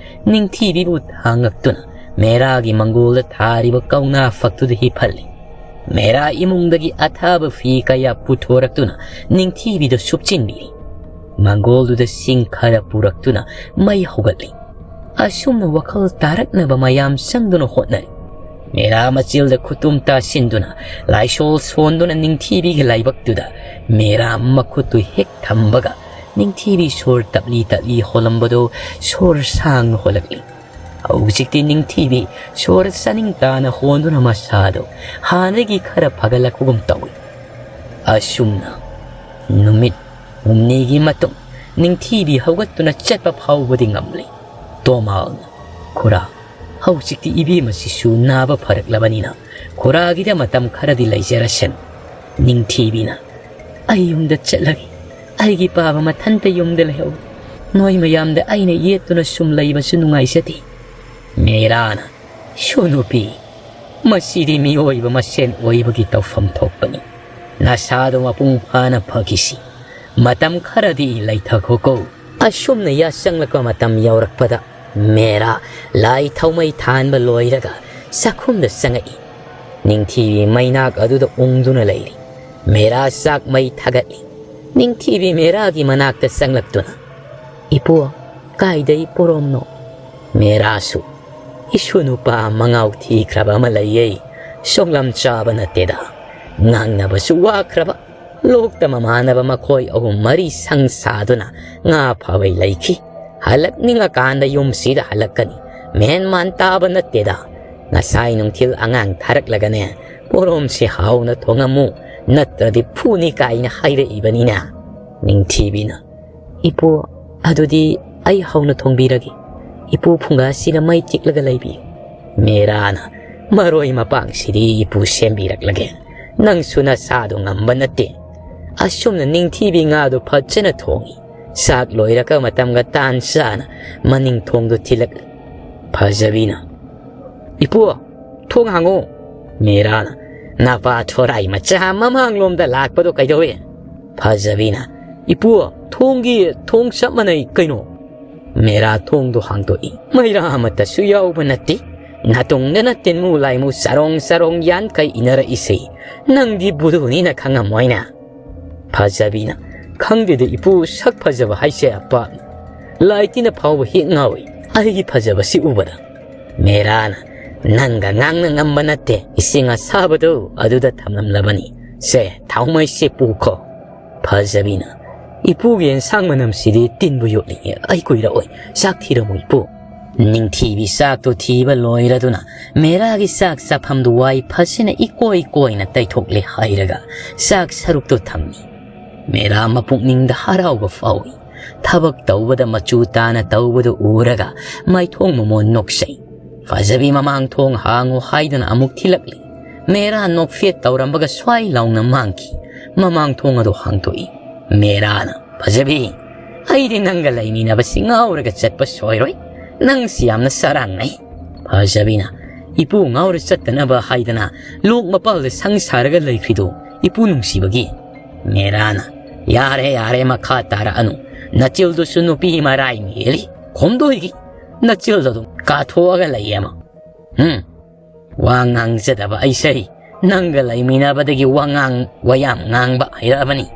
ꯅꯤꯡꯊꯤꯕꯤꯕꯨ ꯊꯥꯡꯉꯛꯇꯨꯅ ꯃꯦꯔꯥꯒꯤ ꯃꯪꯒꯣꯜꯗ ꯊꯥꯔꯤꯕ ꯀꯧꯅꯥ ꯐꯛꯇꯨꯗ ꯍꯤꯞꯍꯜꯂꯤ꯫ ꯃꯦꯔꯥ ꯏꯃꯨꯡꯗꯒꯤ ꯑꯊꯥꯕ ꯐꯤ ꯀꯌꯥ ꯄꯨꯊꯣꯔꯛꯇꯨꯅ ꯅꯤꯡꯊꯤꯕꯤꯗ ꯁꯨꯞꯆꯤꯟꯕꯤꯔꯤ꯫ ꯃꯪꯒꯣꯜꯗꯨꯗ ꯁꯤꯡ ꯈꯔ ꯄꯨꯔꯛꯇꯨꯅ ꯃꯩ ꯍꯧꯒꯠꯂꯤ꯫ ꯑꯁꯨꯝꯅ ꯋꯥꯈꯜ ꯇꯥꯔꯛꯅꯕ ꯃꯌꯥꯝ ꯆꯪꯗꯨꯅ ꯍꯣꯠꯅꯔꯤ꯫ ꯃꯦꯔꯥ ꯃꯆꯤꯜꯗ ꯈꯨꯇꯨꯝ ꯇꯥꯁꯤꯟꯗꯨꯅ ꯂꯥꯏꯁꯣꯜ ꯁꯣꯟꯗꯨꯅ ꯅꯤꯡꯊꯤꯕꯤꯒꯤ ꯂꯥꯏꯕꯛꯇꯨꯗ ꯃꯦꯔꯥ ꯃꯈꯨꯠꯇꯨ ꯍꯦꯛ ꯊꯝꯕꯒ ꯅꯤꯡꯊꯤꯕꯤ ꯁꯣꯔ ꯇꯞꯂꯤ ꯇꯞꯂꯤ ꯍꯣꯜꯂꯝꯕꯗꯨ ꯁꯣꯔ ꯁꯥꯡꯅ ꯍꯣꯜꯂꯛꯂꯤ꯫ ꯍꯧꯖꯤꯛꯇꯤ ꯅꯤꯡꯊꯤꯕꯤ ꯁꯣꯔ ꯆꯥꯅꯤꯡ ꯇꯥꯅ ꯍꯣꯟꯗꯨꯅ ꯃꯁꯥꯗꯨ ꯍꯥꯟꯅꯗꯒꯤ ꯈꯔ ꯐꯒꯠꯂꯛꯄꯒꯨꯝ ꯇꯧꯏ꯫ ꯑꯁꯨꯝꯅ ꯅꯨꯃꯤꯠ ꯍꯨꯝꯅꯤꯒꯤ ꯃꯇꯨꯡ ꯅꯤꯡꯊꯤꯕꯤ ꯍꯧꯒꯠꯇꯨꯅ ꯆꯠꯄ ꯐꯥꯎꯕꯗꯤ ꯉꯝꯂꯦ꯫ ꯇꯣꯃꯥꯜꯅ, "ꯈꯨꯔꯥ, ꯍꯧꯖꯤꯛꯇꯤ ꯏꯕꯦꯝꯃꯁꯤꯁꯨ ꯅꯥꯕ ꯐꯔꯛꯂꯕꯅꯤꯅ ꯈꯨꯔꯥꯒꯤꯗ ꯃꯇꯝ ꯈꯔꯗꯤ ꯂꯩꯖꯔꯁꯅꯨ꯫" ꯅꯤꯡꯊꯤꯕꯤꯅ, "ꯑꯩ ꯌꯨꯝꯗ ꯆꯠꯂꯒꯦ꯫ ꯑꯩꯒꯤ ꯄꯥꯕ ꯃꯊꯟꯇ ꯌꯨꯝꯗ ꯂꯩꯍꯧꯏ꯫ ꯅꯣꯏ ꯃꯌꯥꯝꯗ ꯑꯩꯅ ꯌꯦꯠꯇꯨꯅ ꯁꯨꯝ ꯂꯩꯕꯁꯨ ꯅꯨꯡꯉꯥꯏꯖꯗꯦ꯫" ꯃꯦꯔꯥꯅ, "ꯁꯣ ꯅꯨꯄꯤ, ꯃꯁꯤꯗꯤ ꯃꯤꯑꯣꯏꯕ ꯃꯁꯦꯟ ꯑꯣꯏꯕꯒꯤ ꯇꯧꯐꯝ ꯊꯣꯛꯄꯅꯤ꯫ ꯅꯁꯥꯗꯣ ꯃꯄꯨꯡ ꯐꯥꯅ ꯐꯈꯤꯁꯤ꯫ ꯃꯇꯝ ꯈꯔꯗꯤ ꯂꯩꯊꯈꯣꯀꯣ꯫" ꯑꯁꯨꯝꯅ ꯌꯥꯆꯪꯂꯛꯄ ꯃꯇꯝ ꯌꯧꯔꯛꯄꯗ ꯃꯦꯔꯥ ꯂꯥꯏ ꯊꯥꯎꯃꯩ ꯊꯥꯟꯕ ꯂꯣꯏꯔꯒ ꯆꯥꯛꯈꯨꯝꯗ ꯆꯪꯉꯛꯏ꯫ ꯅꯤꯡꯊꯤꯕꯤ ꯃꯩꯅꯥꯛ ꯑꯗꯨꯗ ꯎꯪꯗꯨꯅ ꯂꯩꯔꯤ꯫ ꯃꯦꯔꯥ ꯆꯥꯛ ꯃꯩ ꯊꯥꯒꯠꯂꯤ꯫ ꯅꯤꯡꯊꯤꯕꯤ ꯃꯦꯔꯥꯒꯤ ꯃꯅꯥꯛꯇ ꯆꯪꯂꯛꯇꯨꯅ, "ꯏꯄꯨ, ꯀꯥꯏꯗꯩ ꯄꯣꯔꯣꯝꯅꯣ?" ꯃꯦꯔꯥꯁꯨ, "ꯏꯁꯨ ꯅꯨꯄꯥ ꯃꯉꯥꯎ ꯊꯤꯈ꯭ꯔꯕ ꯑꯃ ꯂꯩꯌꯦ꯫ ꯁꯣꯛꯂꯝ ꯆꯥꯕ ꯅꯠꯇꯦꯗ꯫ ꯉꯥꯡꯅꯕꯁꯨ ꯋꯥꯈ꯭ꯔꯕ꯫ ꯂꯣꯛꯇ ꯃꯃꯥꯟꯅꯕ ꯃꯈꯣꯏ ꯑꯍꯨꯝ ꯃꯔꯤ ꯁꯪ ꯁꯥꯗꯨꯅ ꯉꯥ ꯐꯥꯕꯩ ꯂꯩꯈꯤ꯫ ꯍꯜꯂꯛꯅꯤꯡꯉꯀꯥꯟꯗ ꯌꯨꯝꯁꯤꯗ ꯍꯜꯂꯛꯀꯅꯤ꯫ ꯃꯦꯟ ꯃꯥꯟ ꯇꯥꯕ ꯅꯠꯇꯦꯗ꯫ ꯉꯁꯥꯏ ꯅꯨꯡꯊꯤꯜ ꯑꯉꯥꯡ ꯊꯥꯔꯛꯂꯒꯅꯦ, ꯄꯣꯔꯣꯝꯁꯤ ꯍꯥꯎꯅ ꯊꯣꯡꯉꯝꯃꯨ, ꯅꯠꯇ꯭ꯔꯗꯤ ꯐꯨꯅꯤ ꯀꯥꯏꯅ ꯍꯥꯏꯔꯛꯏꯕꯅꯤꯅ꯫" ꯅꯤꯡꯊꯤꯕꯤꯅ, "ꯏꯄꯨ, ꯑꯗꯨꯗꯤ ꯑꯩ ꯍꯧꯅ ꯊꯣꯡꯕꯤꯔꯒꯦ꯫ ꯏꯄꯨ ꯐꯨꯡꯒꯥꯁꯤꯒ ꯃꯩ ꯇꯤꯛꯂꯒ ꯂꯩꯕꯤꯌꯨ꯫" ꯃꯦꯔꯥꯅ, "ꯃꯔꯣꯏ ꯃꯄꯥꯡꯁꯤꯗꯤ ꯏꯄꯨ ꯁꯦꯝꯕꯤꯔꯛꯂꯒꯦ꯫ ꯅꯪꯁꯨ ꯅꯁꯥꯗꯣ ꯉꯝꯕ ꯅꯠꯇꯦ꯫" ꯑꯁꯨꯝꯅ ꯅꯤꯡꯊꯤꯕꯤ ꯉꯥꯗꯨ ꯐꯖꯅ ꯊꯣꯡꯉꯤ꯫ ꯆꯥꯛ ꯂꯣꯏꯔꯒ ꯃꯇꯝꯒ ꯇꯥꯟ ꯆꯥꯅ ꯃꯅꯤꯡ ꯊꯣꯡꯗꯨ ꯊꯤꯜꯂꯛꯂꯤ꯫ ꯐꯖꯕꯤꯅ, "ꯏꯄꯨ, ꯊꯣꯡ ꯍꯥꯡꯉꯣ꯫" ꯃꯦꯔꯥꯅ, "ꯅꯄꯥ ꯊꯣꯔꯥꯏ ꯃꯆꯥ ꯃꯃꯥꯡꯂꯣꯝꯗ ꯂꯥꯛꯄꯗꯣ ꯀꯩꯗꯧꯏ?" ꯐꯖꯕꯤꯅ, "ꯏꯄꯨ, ꯊꯣꯡꯒꯤ ꯊꯣꯡ ꯆꯞ ꯃꯥꯟꯅꯩ ꯀꯩꯅꯣ?" ꯃꯦꯔꯥ ꯊꯣꯡꯗꯣ ꯍꯥꯡꯗꯣꯛꯏ꯫ ꯃꯩꯔꯥ ꯑꯃꯠꯇꯁꯨ ꯌꯥꯎꯕ ꯅꯠꯇꯦ꯫ ꯅꯥꯇꯨꯡꯗꯅ ꯇꯤꯟꯃꯨ ꯂꯥꯏꯃꯨ ꯆꯔꯣꯡ ꯆꯔꯣꯡ ꯌꯥꯟꯈꯩ ꯏꯟꯅꯔꯛꯏꯁꯦ꯫ ꯅꯪꯗꯤ ꯕꯨꯙꯨꯅꯤꯅ ꯈꯪꯉꯝꯃꯣꯏꯅ꯫ ꯐꯖꯕꯤꯅ, "ꯈꯪꯗꯦꯗ ꯏꯄꯨ, ꯁꯛ ꯐꯖꯕ ꯍꯥꯏꯁꯦ ꯄꯥꯛꯅ ꯂꯥꯏ ꯇꯤꯟꯅ ꯐꯥꯎꯕ ꯍꯦꯛ ꯉꯥꯎꯏ ꯑꯩꯒꯤ ꯐꯖꯕꯁꯤ ꯎꯕꯗ꯫" ꯃꯦꯔꯥꯅ, "ꯅꯪꯒ ꯉꯥꯡꯅ ꯉꯝꯕ ꯅꯠꯇꯦ, ꯏꯁꯤꯡ ꯑꯁꯥꯕꯗꯨ ꯑꯗꯨꯗ ꯊꯝꯂꯝꯂꯕꯅꯤ꯫ ꯁꯦ, ꯊꯥꯎꯃꯩꯁꯦ ꯄꯨꯈꯣ꯫" ꯐꯖꯕꯤꯅ, "ꯏꯄꯨꯒꯤ ꯑꯦꯟꯁꯥꯡ ꯃꯅꯝꯁꯤꯗꯤ ꯇꯤꯟꯕꯨ ꯌꯣꯠꯂꯤꯉꯦ, ꯑꯩ ꯀꯨꯏꯔꯛꯑꯣꯏ, ꯆꯥꯛ ꯊꯤꯔꯝꯃꯨ ꯏꯄꯨ꯫" ꯅꯤꯡꯊꯤꯕꯤ ꯆꯥꯛꯇꯨ ꯊꯤꯕ ꯂꯣꯏꯔꯗꯨꯅ ꯃꯦꯔꯥꯒꯤ ꯆꯥꯛ ꯆꯥꯐꯝꯗꯨ ꯋꯥꯏ ꯐꯖꯅ ꯏꯀꯣꯏ ꯀꯣꯏꯅ ꯇꯩꯊꯣꯛꯂꯦ ꯍꯥꯏꯔꯒ ꯆꯥꯛ ꯁꯔꯨꯛꯇꯨ ꯊꯝꯃꯤ꯫ ꯃꯦꯔꯥ ꯃꯄꯨꯛꯅꯤꯡꯗ ꯍꯔꯥꯎꯕ ꯐꯥꯎꯏ꯫ ꯊꯕꯛ ꯇꯧꯕꯗ ꯃꯆꯨ ꯇꯥꯅ ꯇꯧꯕꯗꯨ ꯎꯔꯒ ꯃꯥꯏꯊꯣꯡ ꯃꯃꯣꯟ ꯅꯣꯛꯆꯩ꯫ ꯐꯖꯕꯤ ꯃꯃꯥꯡ ꯊꯣꯡ ꯍꯥꯡꯉꯨ ꯍꯥꯏꯗꯨꯅ ꯑꯃꯨꯛ ꯊꯤꯜꯂꯛꯂꯤ꯫ ꯃꯦꯔꯥ ꯅꯣꯛꯐꯦꯠ ꯇꯧꯔꯝꯕꯒ ꯁ꯭ꯋꯥꯏ ꯂꯥꯎꯅ ꯃꯥꯡꯈꯤ꯫ ꯃꯃꯥꯡ ꯊꯣꯡ ꯑꯗꯨ ꯍꯥꯡꯗꯣꯛꯏ꯫ ꯃꯦꯔꯥꯅ, "ꯐꯖꯕꯤ, ꯑꯩꯗꯤ ꯅꯪꯒ ꯂꯩꯃꯤꯟꯅꯕꯁꯤ ꯉꯥꯎꯔꯒ ꯆꯠꯄ ꯁꯣꯏꯔꯣꯏ꯫ ꯅꯪꯁꯤ ꯌꯥꯝꯅ ꯆꯔꯥꯡꯅꯩ꯫" ꯐꯖꯕꯤꯅ, "ꯏꯄꯨ ꯉꯥꯎꯔ ꯆꯠꯇꯅꯕ ꯍꯥꯏꯗꯅ ꯂꯣꯛ ꯃꯄꯥꯜꯗ ꯁꯪ ꯁꯥꯔꯒ ꯂꯩꯈ꯭ꯔꯤꯗꯣ ꯏꯄꯨ ꯅꯨꯡꯁꯤꯕꯒꯤ꯫" ꯃꯦꯔꯥꯅ, "ꯌꯥꯔꯦ, ꯌꯥꯔꯦ, ꯃꯈꯥ ꯇꯥꯔꯛꯑꯅꯨ꯫ ꯅꯆꯤꯜꯗꯨꯁꯨ ꯅꯨꯄꯤ ꯃꯔꯥꯏ ꯃꯍꯦꯜꯂꯤ꯫ ꯈꯣꯝꯗꯣꯏꯒꯤ ꯅꯆꯤꯜꯗꯣ ꯑꯗꯨꯝ ꯀꯥꯊꯣꯛꯑꯒ ꯂꯩꯌꯦ ꯑꯃ꯫ ꯍꯨꯝ, ꯋꯥ ꯉꯥꯡꯖꯗꯕ ꯑꯩꯁꯦ ꯅꯪꯒ ꯂꯩꯃꯤꯟꯅꯕꯗꯒꯤ ꯋꯥꯉꯥꯡ ꯋꯥꯌꯥꯝ ꯉꯥꯡꯕ ꯍꯩꯔꯛꯑꯕꯅꯤ꯫"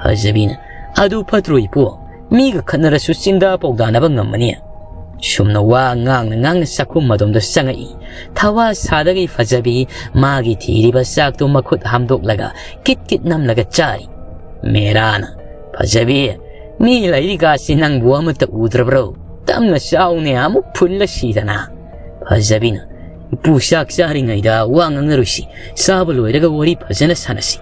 ꯐꯖꯕꯤꯅ, "ꯑꯗꯨ ꯐꯠꯇ꯭ꯔꯣ ꯏꯄꯨ? ꯃꯤꯒ ꯈꯠꯅꯔꯁꯨ ꯆꯤꯟꯗꯥ ꯄꯥꯎꯗꯥꯅꯕ ꯉꯝꯃꯅꯤ꯫" ꯁꯨꯝꯅ ꯋꯥ ꯉꯥꯡꯅ ꯉꯥꯡꯅ ꯆꯥꯛꯈꯨꯝ ꯑꯗꯣꯝꯗ ꯆꯪꯉꯛꯏ꯫ ꯊꯋꯥ ꯁꯥꯗꯒꯤ ꯐꯖꯕꯤ ꯃꯥꯒꯤ ꯊꯤꯔꯤꯕ ꯆꯥꯛꯇꯨ ꯃꯈꯨꯠ ꯍꯥꯝꯗꯣꯛꯂꯒ ꯀꯤꯠ ꯀꯤꯠ ꯅꯝꯂꯒ ꯆꯥꯔꯤ꯫ ꯃꯦꯔꯥꯅ, "ꯐꯖꯕꯤ, ꯃꯤ ꯂꯩꯔꯤꯀꯥꯁꯤ ꯅꯪꯕꯨ ꯑꯃꯠꯇ ꯎꯗ꯭ꯔꯕ꯭ꯔꯣ? ꯇꯞꯅ ꯆꯥꯎꯅꯦ, ꯑꯃꯨꯛ ꯐꯨꯜꯂ ꯁꯤꯗꯅ꯫" ꯐꯖꯕꯤꯅ, "ꯏꯄꯨ, ꯆꯥꯛ ꯆꯥꯔꯤꯉꯩꯗ ꯋꯥ ꯉꯥꯡꯅꯔꯨꯁꯤ, ꯆꯥꯕ ꯂꯣꯏꯔꯒ ꯋꯥꯔꯤ ꯐꯖꯅ ꯁꯥꯟꯅꯁꯤ꯫"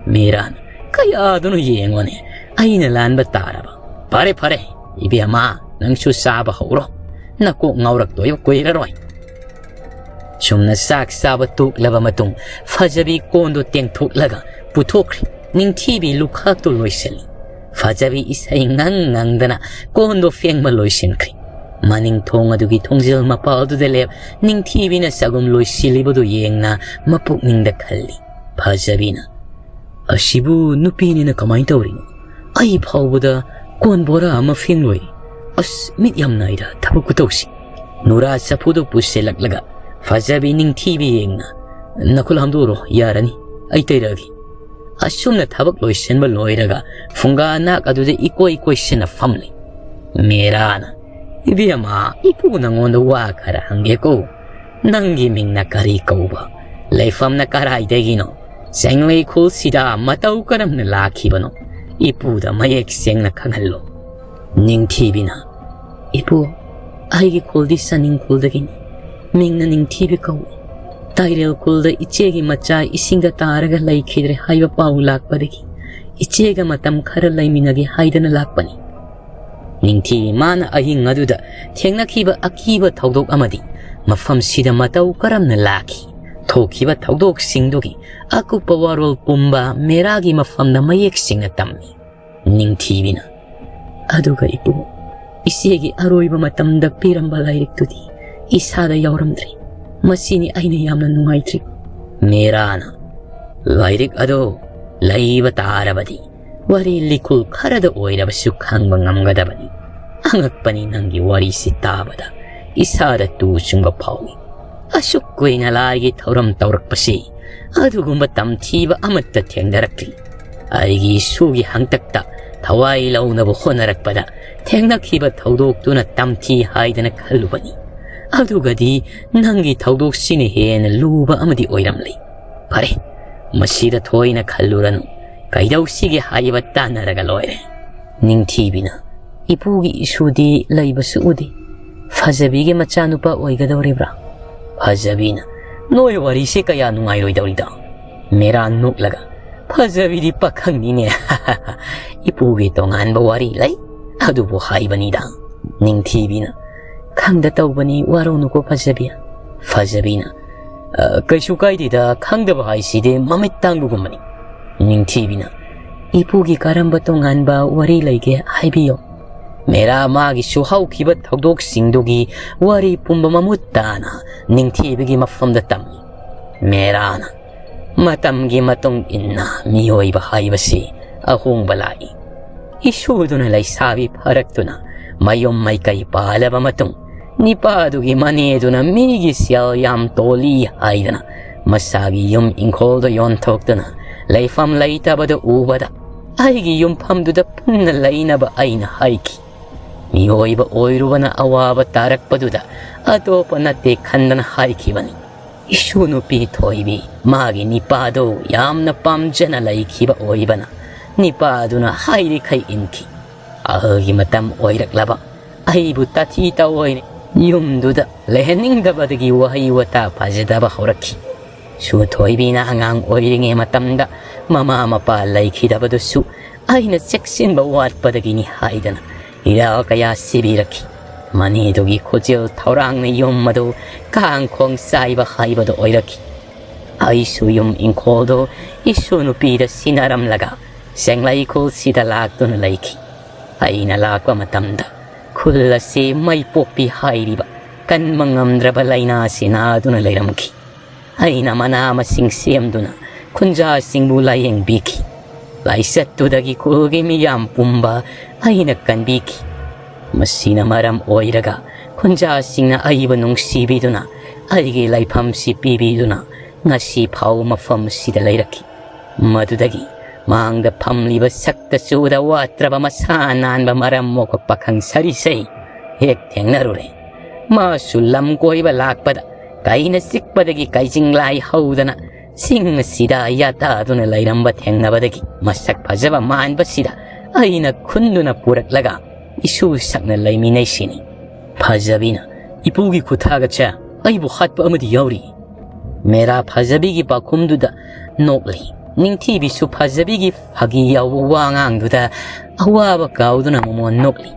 ꯃꯦꯔꯥꯅ, "ꯀꯌꯥꯗꯨꯅꯣ ꯌꯦꯡꯉꯣꯅꯦ, ꯑꯩꯅ ꯂꯥꯟꯕ ꯇꯥꯔꯕ꯫ ꯐꯔꯦ ꯐꯔꯦ, ꯏꯕꯦꯝꯃ, ꯅꯪꯁꯨ ꯆꯥꯕ ꯍꯧꯔꯣ, ꯅꯀꯣꯛ ꯉꯥꯎꯔꯛꯇꯣꯏꯕ ꯀꯨꯏꯔꯔꯣꯏ꯫" ꯁꯨꯝꯅ ꯆꯥꯛ ꯆꯥꯕ ꯇꯣꯛꯂꯕ ꯃꯇꯨꯡ ꯐꯖꯕꯤ ꯀꯣꯟꯗꯣ ꯇꯦꯡꯊꯣꯛꯂꯒ ꯄꯨꯊꯣꯛꯈ꯭ꯔꯤ꯫ ꯅꯤꯡꯊꯤꯕꯤ ꯂꯨꯈꯥꯛꯇꯨ ꯂꯣꯏꯁꯤꯜꯂꯤ꯫ ꯐꯖꯕꯤ ꯏꯁꯩ ꯉꯪ ꯉꯪꯗꯅ ꯀꯣꯟꯗꯣ ꯐꯦꯡꯕ ꯂꯣꯏꯁꯤꯟꯈ꯭ꯔꯤ꯫ ꯃꯅꯤꯡ ꯊꯣꯡ ꯑꯗꯨꯒꯤ ꯊꯣꯡꯖꯤꯜ ꯃꯄꯥ ꯑꯗꯨꯗ ꯂꯦꯞ ꯅꯤꯡꯊꯤꯕꯤꯅ ꯆꯒꯨꯝ ꯂꯣꯏꯁꯤꯜꯂꯤꯕꯗꯨ ꯌꯦꯡꯅ ꯃꯄꯨꯛꯅꯤꯡꯗ ꯈꯜꯂꯤ꯫ ꯐꯖꯕꯤꯅ, "ꯑꯁꯤꯕꯨ ꯅꯨꯄꯤꯅꯤꯅ ꯀꯃꯥꯏꯅ ꯇꯧꯔꯤꯅꯣ? ꯑꯩ ꯐꯥꯎꯕꯗ ꯀꯣꯟ ꯕꯣꯔꯥ ꯑꯃ ꯐꯦꯡꯂꯣꯏ꯫ ꯑꯁ, ꯃꯤꯠ ꯌꯥꯝ ꯅꯥꯏꯗ ꯊꯕꯛ ꯈꯨꯇꯧꯁꯤ꯫" ꯅꯨꯔꯥ ꯆꯐꯨꯗꯨ ꯄꯨꯁꯤꯜꯂꯛꯂꯒ ꯐꯖꯕꯤ ꯅꯤꯡꯊꯤꯕꯤ ꯌꯦꯡꯅ, "ꯅꯈꯨꯠ ꯍꯥꯝꯗꯣꯛꯎꯔꯣ, ꯌꯥꯔꯅꯤ, ꯑꯩ ꯇꯩꯔꯛꯑꯒꯦ꯫" ꯑꯁꯨꯝꯅ ꯊꯕꯛ ꯂꯣꯏꯁꯤꯟꯕ ꯂꯣꯏꯔꯒ ꯐꯨꯡꯒꯥ ꯅꯥꯛ ꯑꯗꯨꯗ ꯏꯀꯣꯏ ꯀꯣꯏꯁꯤꯟꯅ ꯐꯝꯂꯤ꯫ ꯃꯦꯔꯥꯅ, "ꯏꯕꯦꯝꯃ, ꯏꯄꯨ ꯅꯪꯉꯣꯟꯗ ꯋꯥ ꯈꯔ ꯍꯪꯒꯦꯀꯣ꯫ ꯅꯪꯒꯤ ꯃꯤꯡꯅ ꯀꯔꯤ ꯀꯧꯕ? ꯂꯩꯐꯝꯅ ꯀꯔꯥꯏꯗꯒꯤꯅꯣ? ꯆꯦꯡꯂꯩ ꯈꯨꯜꯁꯤꯗ ꯃꯇꯧ ꯀꯔꯝꯅ ꯂꯥꯛꯈꯤꯕꯅꯣ? ꯏꯄꯨꯗ ꯃꯌꯦꯛ ꯁꯦꯡꯅ ꯈꯪꯍꯜꯂꯣ꯫" ꯅꯤꯡꯊꯤꯕꯤꯅ, "ꯏꯄꯨ, ꯑꯩꯒꯤ ꯈꯨꯜꯗꯤ ꯆꯥꯅꯤꯡ ꯈꯨꯜꯗꯒꯤꯅꯤ꯫ ꯃꯤꯡꯅ ꯅꯤꯡꯊꯤꯕꯤ ꯀꯧꯏ꯫ ꯇꯥꯏꯔꯦꯜ ꯈꯨꯜꯗ ꯏꯆꯦꯒꯤ ꯃꯆꯥ ꯏꯁꯤꯡꯗ ꯇꯥꯔꯒ ꯂꯩꯈꯤꯗ꯭ꯔꯦ ꯍꯥꯏꯕ ꯄꯥꯎ ꯂꯥꯛꯄꯗꯒꯤ ꯏꯆꯦꯒ ꯃꯇꯝ ꯈꯔ ꯂꯩꯃꯤꯟꯅꯒꯦ ꯍꯥꯏꯗꯅ ꯂꯥꯛꯄꯅꯤ꯫ ꯅꯤꯡꯊꯤꯕꯤ ꯃꯥꯅ ꯑꯍꯤꯡ ꯑꯗꯨꯗ ꯊꯦꯡꯅꯈꯤꯕ ꯑꯀꯤꯕ ꯊꯧꯗꯣꯛ ꯑꯃꯗꯤ ꯃꯐꯝꯁꯤꯗ ꯃꯇꯧ ꯀꯔꯝꯅ ꯂꯥꯛꯈꯤ, ꯊꯣꯛꯈꯤꯕ ꯊꯧꯗꯣꯛꯁꯤꯡꯗꯨꯒꯤ ꯑꯀꯨꯞꯄ ꯋꯥꯔꯣꯜ ꯄꯨꯝꯕ ꯃꯦꯔꯥꯒꯤ ꯃꯐꯝꯗ ꯃꯌꯦꯛ ꯁꯦꯡꯅ ꯇꯝꯃꯤ꯫ ꯅꯤꯡꯊꯤꯕꯤꯅ, "ꯑꯗꯨꯒ ꯏꯄꯨ, ꯏꯆꯦꯒꯤ ꯑꯔꯣꯏꯕ ꯃꯇꯝꯗ ꯄꯤꯔꯝꯕ ꯂꯥꯏꯔꯤꯛꯇꯨꯗꯤ ꯏꯁꯥꯗ ꯌꯥꯎꯔꯝꯗ꯭ꯔꯦ꯫ ꯃꯁꯤꯅꯤ ꯑꯩꯅ ꯌꯥꯝꯅ ꯅꯨꯡꯉꯥꯏꯇ꯭ꯔꯤ꯫" ꯃꯦꯔꯥꯅ, "ꯂꯥꯏꯔꯤꯛ ꯑꯗꯨ ꯂꯩꯕ ꯇꯥꯔꯕꯗꯤ ꯋꯥꯔꯤ ꯂꯤꯈꯨꯜ ꯈꯔꯗ ꯑꯣꯏꯔꯕꯁꯨ ꯈꯪꯕ ꯉꯝꯒꯗꯕꯅꯤ꯫ ꯑꯉꯛꯄꯅꯤ, ꯅꯪꯒꯤ ꯋꯥꯔꯤꯁꯤ ꯇꯥꯕꯗ ꯏꯁꯥꯗ ꯇꯨ ꯆꯨꯡꯕ ꯐꯥꯎꯏ꯫ ꯑꯁꯨꯛ ꯀꯨꯏꯅ ꯂꯥꯏꯒꯤ ꯊꯧꯔꯝ ꯇꯧꯔꯛꯄꯁꯤ ꯑꯗꯨꯒꯨꯝꯕ ꯇꯝꯊꯤꯕ ꯑꯃꯠꯇ ꯊꯦꯡꯅꯔꯛꯇ꯭ꯔꯤ꯫ ꯑꯩꯒꯤ ꯏꯁꯨꯒꯤ ꯍꯪꯇꯛꯇ ꯊꯋꯥꯏ ꯂꯧꯅꯕ ꯍꯣꯠꯅꯔꯛꯄꯗ ꯊꯦꯡꯅꯈꯤꯕ ꯊꯧꯗꯣꯛꯇꯨꯅ ꯇꯝꯊꯤ ꯍꯥꯏꯗꯅ ꯈꯜꯂꯨꯕꯅꯤ꯫ ꯑꯗꯨꯒꯗꯤ ꯅꯪꯒꯤ ꯊꯧꯗꯣꯛꯁꯤꯅ ꯍꯦꯟꯅ ꯂꯨꯕ ꯑꯃꯗꯤ ꯑꯣꯏꯔꯝꯂꯦ꯫ ꯐꯔꯦ, ꯃꯁꯤꯗ ꯊꯣꯏꯅ ꯈꯜꯂꯨꯔꯅꯨ꯫ ꯀꯩꯗꯧꯁꯤꯒꯦ ꯍꯥꯏꯕ ꯇꯥꯟꯅꯔꯒ ꯂꯣꯏꯔꯦ꯫" ꯅꯤꯡꯊꯤꯕꯤꯅ, "ꯏꯄꯨꯒꯤ ꯏꯁꯨꯗꯤ ꯂꯩꯕꯁꯨ ꯎꯗꯦ꯫ ꯐꯖꯕꯤꯒꯤ ꯃꯆꯥꯅꯨꯄꯥ ꯑꯣꯏꯒꯗꯧꯔꯤꯕ꯭ꯔꯥ?" ꯐꯖꯕꯤꯅ, "ꯅꯣꯏ ꯋꯥꯔꯤꯁꯦ ꯀꯌꯥ ꯅꯨꯡꯉꯥꯏꯔꯣꯏꯗꯧꯔꯤꯗ꯫" ꯃꯦꯔꯥ ꯅꯣꯛꯂꯒ, "ꯐꯖꯕꯤꯗꯤ ꯄꯥꯈꯪꯅꯤꯅꯦ꯫ ꯏꯄꯨꯒꯤ ꯇꯣꯉꯥꯟꯕ ꯋꯥꯔꯤ ꯂꯩ, ꯑꯗꯨꯕꯨ ꯍꯥꯏꯕꯅꯤꯗ꯫" ꯅꯤꯡꯊꯤꯕꯤꯅ, "ꯈꯪꯗ ꯇꯧꯕꯅꯤ, ꯋꯥꯔꯧꯅꯨꯀꯣ ꯐꯖꯕꯤ꯫" ꯐꯖꯕꯤꯅ, "ꯑ, ꯀꯩꯁꯨ ꯀꯥꯏꯗꯦꯗ, ꯈꯪꯗꯕ ꯍꯥꯏꯁꯤꯗꯤ ꯃꯃꯤꯠ ꯇꯥꯡꯕꯒꯨꯝꯕꯅꯤ꯫" ꯅꯤꯡꯊꯤꯕꯤꯅ, "ꯏꯄꯨꯒꯤ ꯀꯔꯝꯕ ꯇꯣꯉꯥꯟꯕ ꯋꯥꯔꯤ ꯂꯩꯒꯦ ꯍꯥꯏꯕꯤꯌꯣ꯫" ꯃꯦꯔꯥ ꯃꯥꯒꯤꯁꯨ ꯍꯧꯈꯤꯕ ꯊꯧꯗꯣꯛꯁꯤꯡꯗꯨꯒꯤ ꯋꯥꯔꯤ ꯄꯨꯝꯕ ꯃꯃꯨꯠ ꯇꯥꯅ ꯅꯤꯡꯊꯤꯕꯤꯒꯤ ꯃꯐꯝꯗ ꯇꯝꯃꯤ꯫ ꯃꯦꯔꯥꯅ, "ꯃꯇꯝꯒꯤ ꯃꯇꯨꯡ ꯏꯟꯅ ꯃꯤꯑꯣꯏꯕ ꯍꯥꯏꯕꯁꯤ ꯑꯍꯣꯡꯕ ꯂꯥꯛꯏ꯫ ꯏꯁꯨꯗꯨꯅ ꯂꯩꯁꯥꯕꯤ ꯐꯥꯔꯛꯇꯨꯅ ꯃꯌꯨꯝ ꯃꯩꯀꯩ ꯄꯥꯜꯂꯕ ꯃꯇꯨꯡ, ꯅꯤꯄꯥꯗꯨꯒꯤ ꯃꯅꯦꯗꯨꯅ ꯃꯤꯒꯤ ꯁꯦꯜ ꯌꯥꯝ ꯇꯣꯜꯂꯤ ꯍꯥꯏꯗꯅ ꯃꯁꯥꯒꯤ ꯌꯨꯝ ꯏꯪꯈꯣꯜꯗ ꯌꯣꯟꯊꯣꯛꯇꯨꯅ ꯂꯩꯐꯝ ꯂꯩꯇꯕꯗ ꯎꯕꯗ ꯑꯩꯒꯤ ꯌꯨꯝꯐꯝꯗꯨꯗ ꯄꯨꯟꯅ ꯂꯩꯅꯕ ꯑꯩꯅ ꯍꯥꯏꯈꯤ꯫ ꯃꯤꯑꯣꯏꯕ ꯑꯣꯏꯔꯨꯕꯅ ꯑꯋꯥꯕ ꯇꯥꯔꯛꯄꯗꯨꯗ ꯑꯇꯣꯞꯄ ꯅꯠꯇꯦ ꯈꯟꯗꯅ ꯍꯥꯏꯈꯤꯕꯅꯤ꯫ ꯏꯁꯨ ꯅꯨꯄꯤ ꯊꯣꯏꯕꯤ ꯃꯥꯒꯤ ꯅꯤꯄꯥꯗꯨ ꯌꯥꯝꯅ ꯄꯥꯝꯖꯅ ꯂꯩꯈꯤꯕ ꯑꯣꯏꯕꯅ ꯅꯤꯄꯥꯗꯨꯅ ꯍꯥꯏꯔꯤꯈꯩ ꯏꯟꯈꯤ꯫ ꯑꯍꯜꯒꯤ ꯃꯇꯝ ꯑꯣꯏꯔꯛꯂꯕ ꯑꯩꯕꯨ ꯇꯥꯊꯤ ꯇꯥꯑꯣꯏꯅ ꯌꯨꯝꯗꯨꯗ ꯂꯩꯍꯟꯅꯤꯡꯗꯕꯗꯒꯤ ꯋꯥꯍꯩ ꯋꯥꯇꯥ ꯐꯖꯗꯕ ꯍꯧꯔꯛꯈꯤ꯫ ꯁꯨ ꯊꯣꯏꯕꯤꯅ ꯑꯉꯥꯡ ꯑꯣꯏꯔꯤꯉꯩ ꯃꯇꯝꯗ ꯃꯃꯥ ꯃꯄꯥ ꯂꯩꯈꯤꯗꯕꯗꯨꯁꯨ ꯑꯩꯅ ꯆꯦꯛꯁꯤꯟꯕ ꯋꯥꯠꯄꯗꯒꯤꯅꯤ ꯍꯥꯏꯗꯅ ꯏꯔꯥ ꯀꯌꯥ ꯁꯤꯕꯤꯔꯛꯈꯤ꯫ ꯃꯅꯤꯗꯨꯒꯤ ꯈꯨꯖꯤꯜ ꯊꯧꯔꯥꯡꯅ ꯌꯨꯝ ꯑꯗꯨ ꯀꯥꯡꯈꯣꯡ ꯆꯥꯏꯕ ꯍꯥꯏꯕꯗꯨ ꯑꯣꯏꯔꯛꯈꯤ꯫ ꯑꯩꯁꯨ ꯌꯨꯝ ꯏꯪꯈꯣꯜꯗꯨ ꯏꯁꯨ ꯅꯨꯄꯤꯗ ꯁꯤꯟꯅꯔꯝꯂꯒ ꯆꯦꯡꯂꯩ ꯈꯨꯜꯁꯤꯗ ꯂꯥꯛꯇꯨꯅ ꯂꯩꯈꯤ꯫ ꯑꯩꯅ ꯂꯥꯛꯄ ꯃꯇꯝꯗ ꯈꯨꯜ ꯑꯁꯤ ꯃꯩ ꯄꯣꯛꯄꯤ ꯍꯥꯏꯔꯤꯕ ꯀꯟꯕ ꯉꯝꯗ꯭ꯔꯕ ꯂꯥꯏꯅꯥꯁꯤ ꯅꯥꯗꯨꯅ ꯂꯩꯔꯝꯈꯤ꯫ ꯑꯩꯅ ꯃꯅꯥ ꯃꯁꯤꯡ ꯁꯦꯝꯗꯨꯅ ꯈꯨꯟꯖꯥꯁꯤꯡꯕꯨ ꯂꯥꯌꯦꯡꯕꯤꯈꯤ꯫ ꯂꯥꯏꯆꯠꯇꯨꯗꯒꯤ ꯈꯨꯜꯒꯤ ꯃꯤꯌꯥꯝ ꯄꯨꯝꯕ ꯑꯩꯅ ꯀꯟꯕꯤꯈꯤ꯫ ꯃꯁꯤꯅ ꯃꯔꯝ ꯑꯣꯏꯔꯒ ꯈꯨꯟꯖꯥꯁꯤꯡꯅ ꯑꯩꯕꯨ ꯅꯨꯡꯁꯤꯕꯤꯗꯨꯅ ꯑꯩꯒꯤ ꯂꯩꯐꯝꯁꯤ ꯄꯤꯕꯤꯗꯨꯅ ꯉꯁꯤ ꯐꯥꯎ ꯃꯐꯝꯁꯤꯗ ꯂꯩꯔꯛꯈꯤ꯫ ꯃꯗꯨꯗꯒꯤ ꯃꯥꯡꯗ ꯐꯝꯂꯤꯕ ꯁꯛꯇ ꯆꯨꯗ ꯋꯥꯠꯇ꯭ꯔꯕ ꯃꯁꯥ ꯅꯥꯟꯕ ꯃꯔꯝ ꯃꯣꯛꯄ ꯄꯥꯈꯪ ꯁꯥꯔꯤꯁꯦ ꯍꯦꯛ ꯊꯦꯡꯅꯔꯨꯔꯦ꯫ ꯃꯥꯁꯨ ꯂꯝ ꯀꯣꯏꯕ ꯂꯥꯛꯄꯗ ꯀꯩꯅ ꯆꯤꯛꯄꯗꯒꯤ ꯀꯩꯖꯤꯡ ꯂꯥꯏ ꯍꯧꯗꯅ ꯆꯤꯡ ꯑꯁꯤꯗ ꯌꯥꯇꯥꯗꯨꯅ ꯂꯩꯔꯝꯕ ꯊꯦꯡꯅꯕꯗꯒꯤ ꯃꯁꯛ ꯐꯖꯕ ꯃꯥꯟꯕꯁꯤꯗ ꯑꯩꯅ ꯈꯨꯟꯗꯨꯅ ꯄꯨꯔꯛꯂꯒ ꯏꯁꯨ ꯁꯛꯅ ꯂꯩꯃꯤꯟꯅꯩꯁꯤꯅꯤ꯫ ꯐꯖꯕꯤꯅ, "ꯏꯄꯨꯒꯤ ꯈꯨꯊꯥꯒꯠꯁꯦ ꯑꯩꯕꯨ ꯍꯥꯠꯄ ꯑꯃꯗꯤ ꯌꯥꯎꯔꯤ꯫" ꯃꯦꯔꯥ ꯐꯖꯕꯤꯒꯤ ꯄꯥꯎꯈꯨꯝꯗꯨꯗ ꯅꯣꯛꯂꯤ꯫ ꯅꯤꯡꯊꯤꯕꯤꯁꯨ ꯐꯖꯕꯤꯒꯤ ꯐꯥꯒꯤ ꯌꯥꯎꯕ ꯋꯥꯉꯥꯡꯗꯨꯗ ꯑꯋꯥꯕ ꯀꯥꯎꯗꯨꯅ ꯃꯃꯣꯟ ꯅꯣꯛꯂꯤ꯫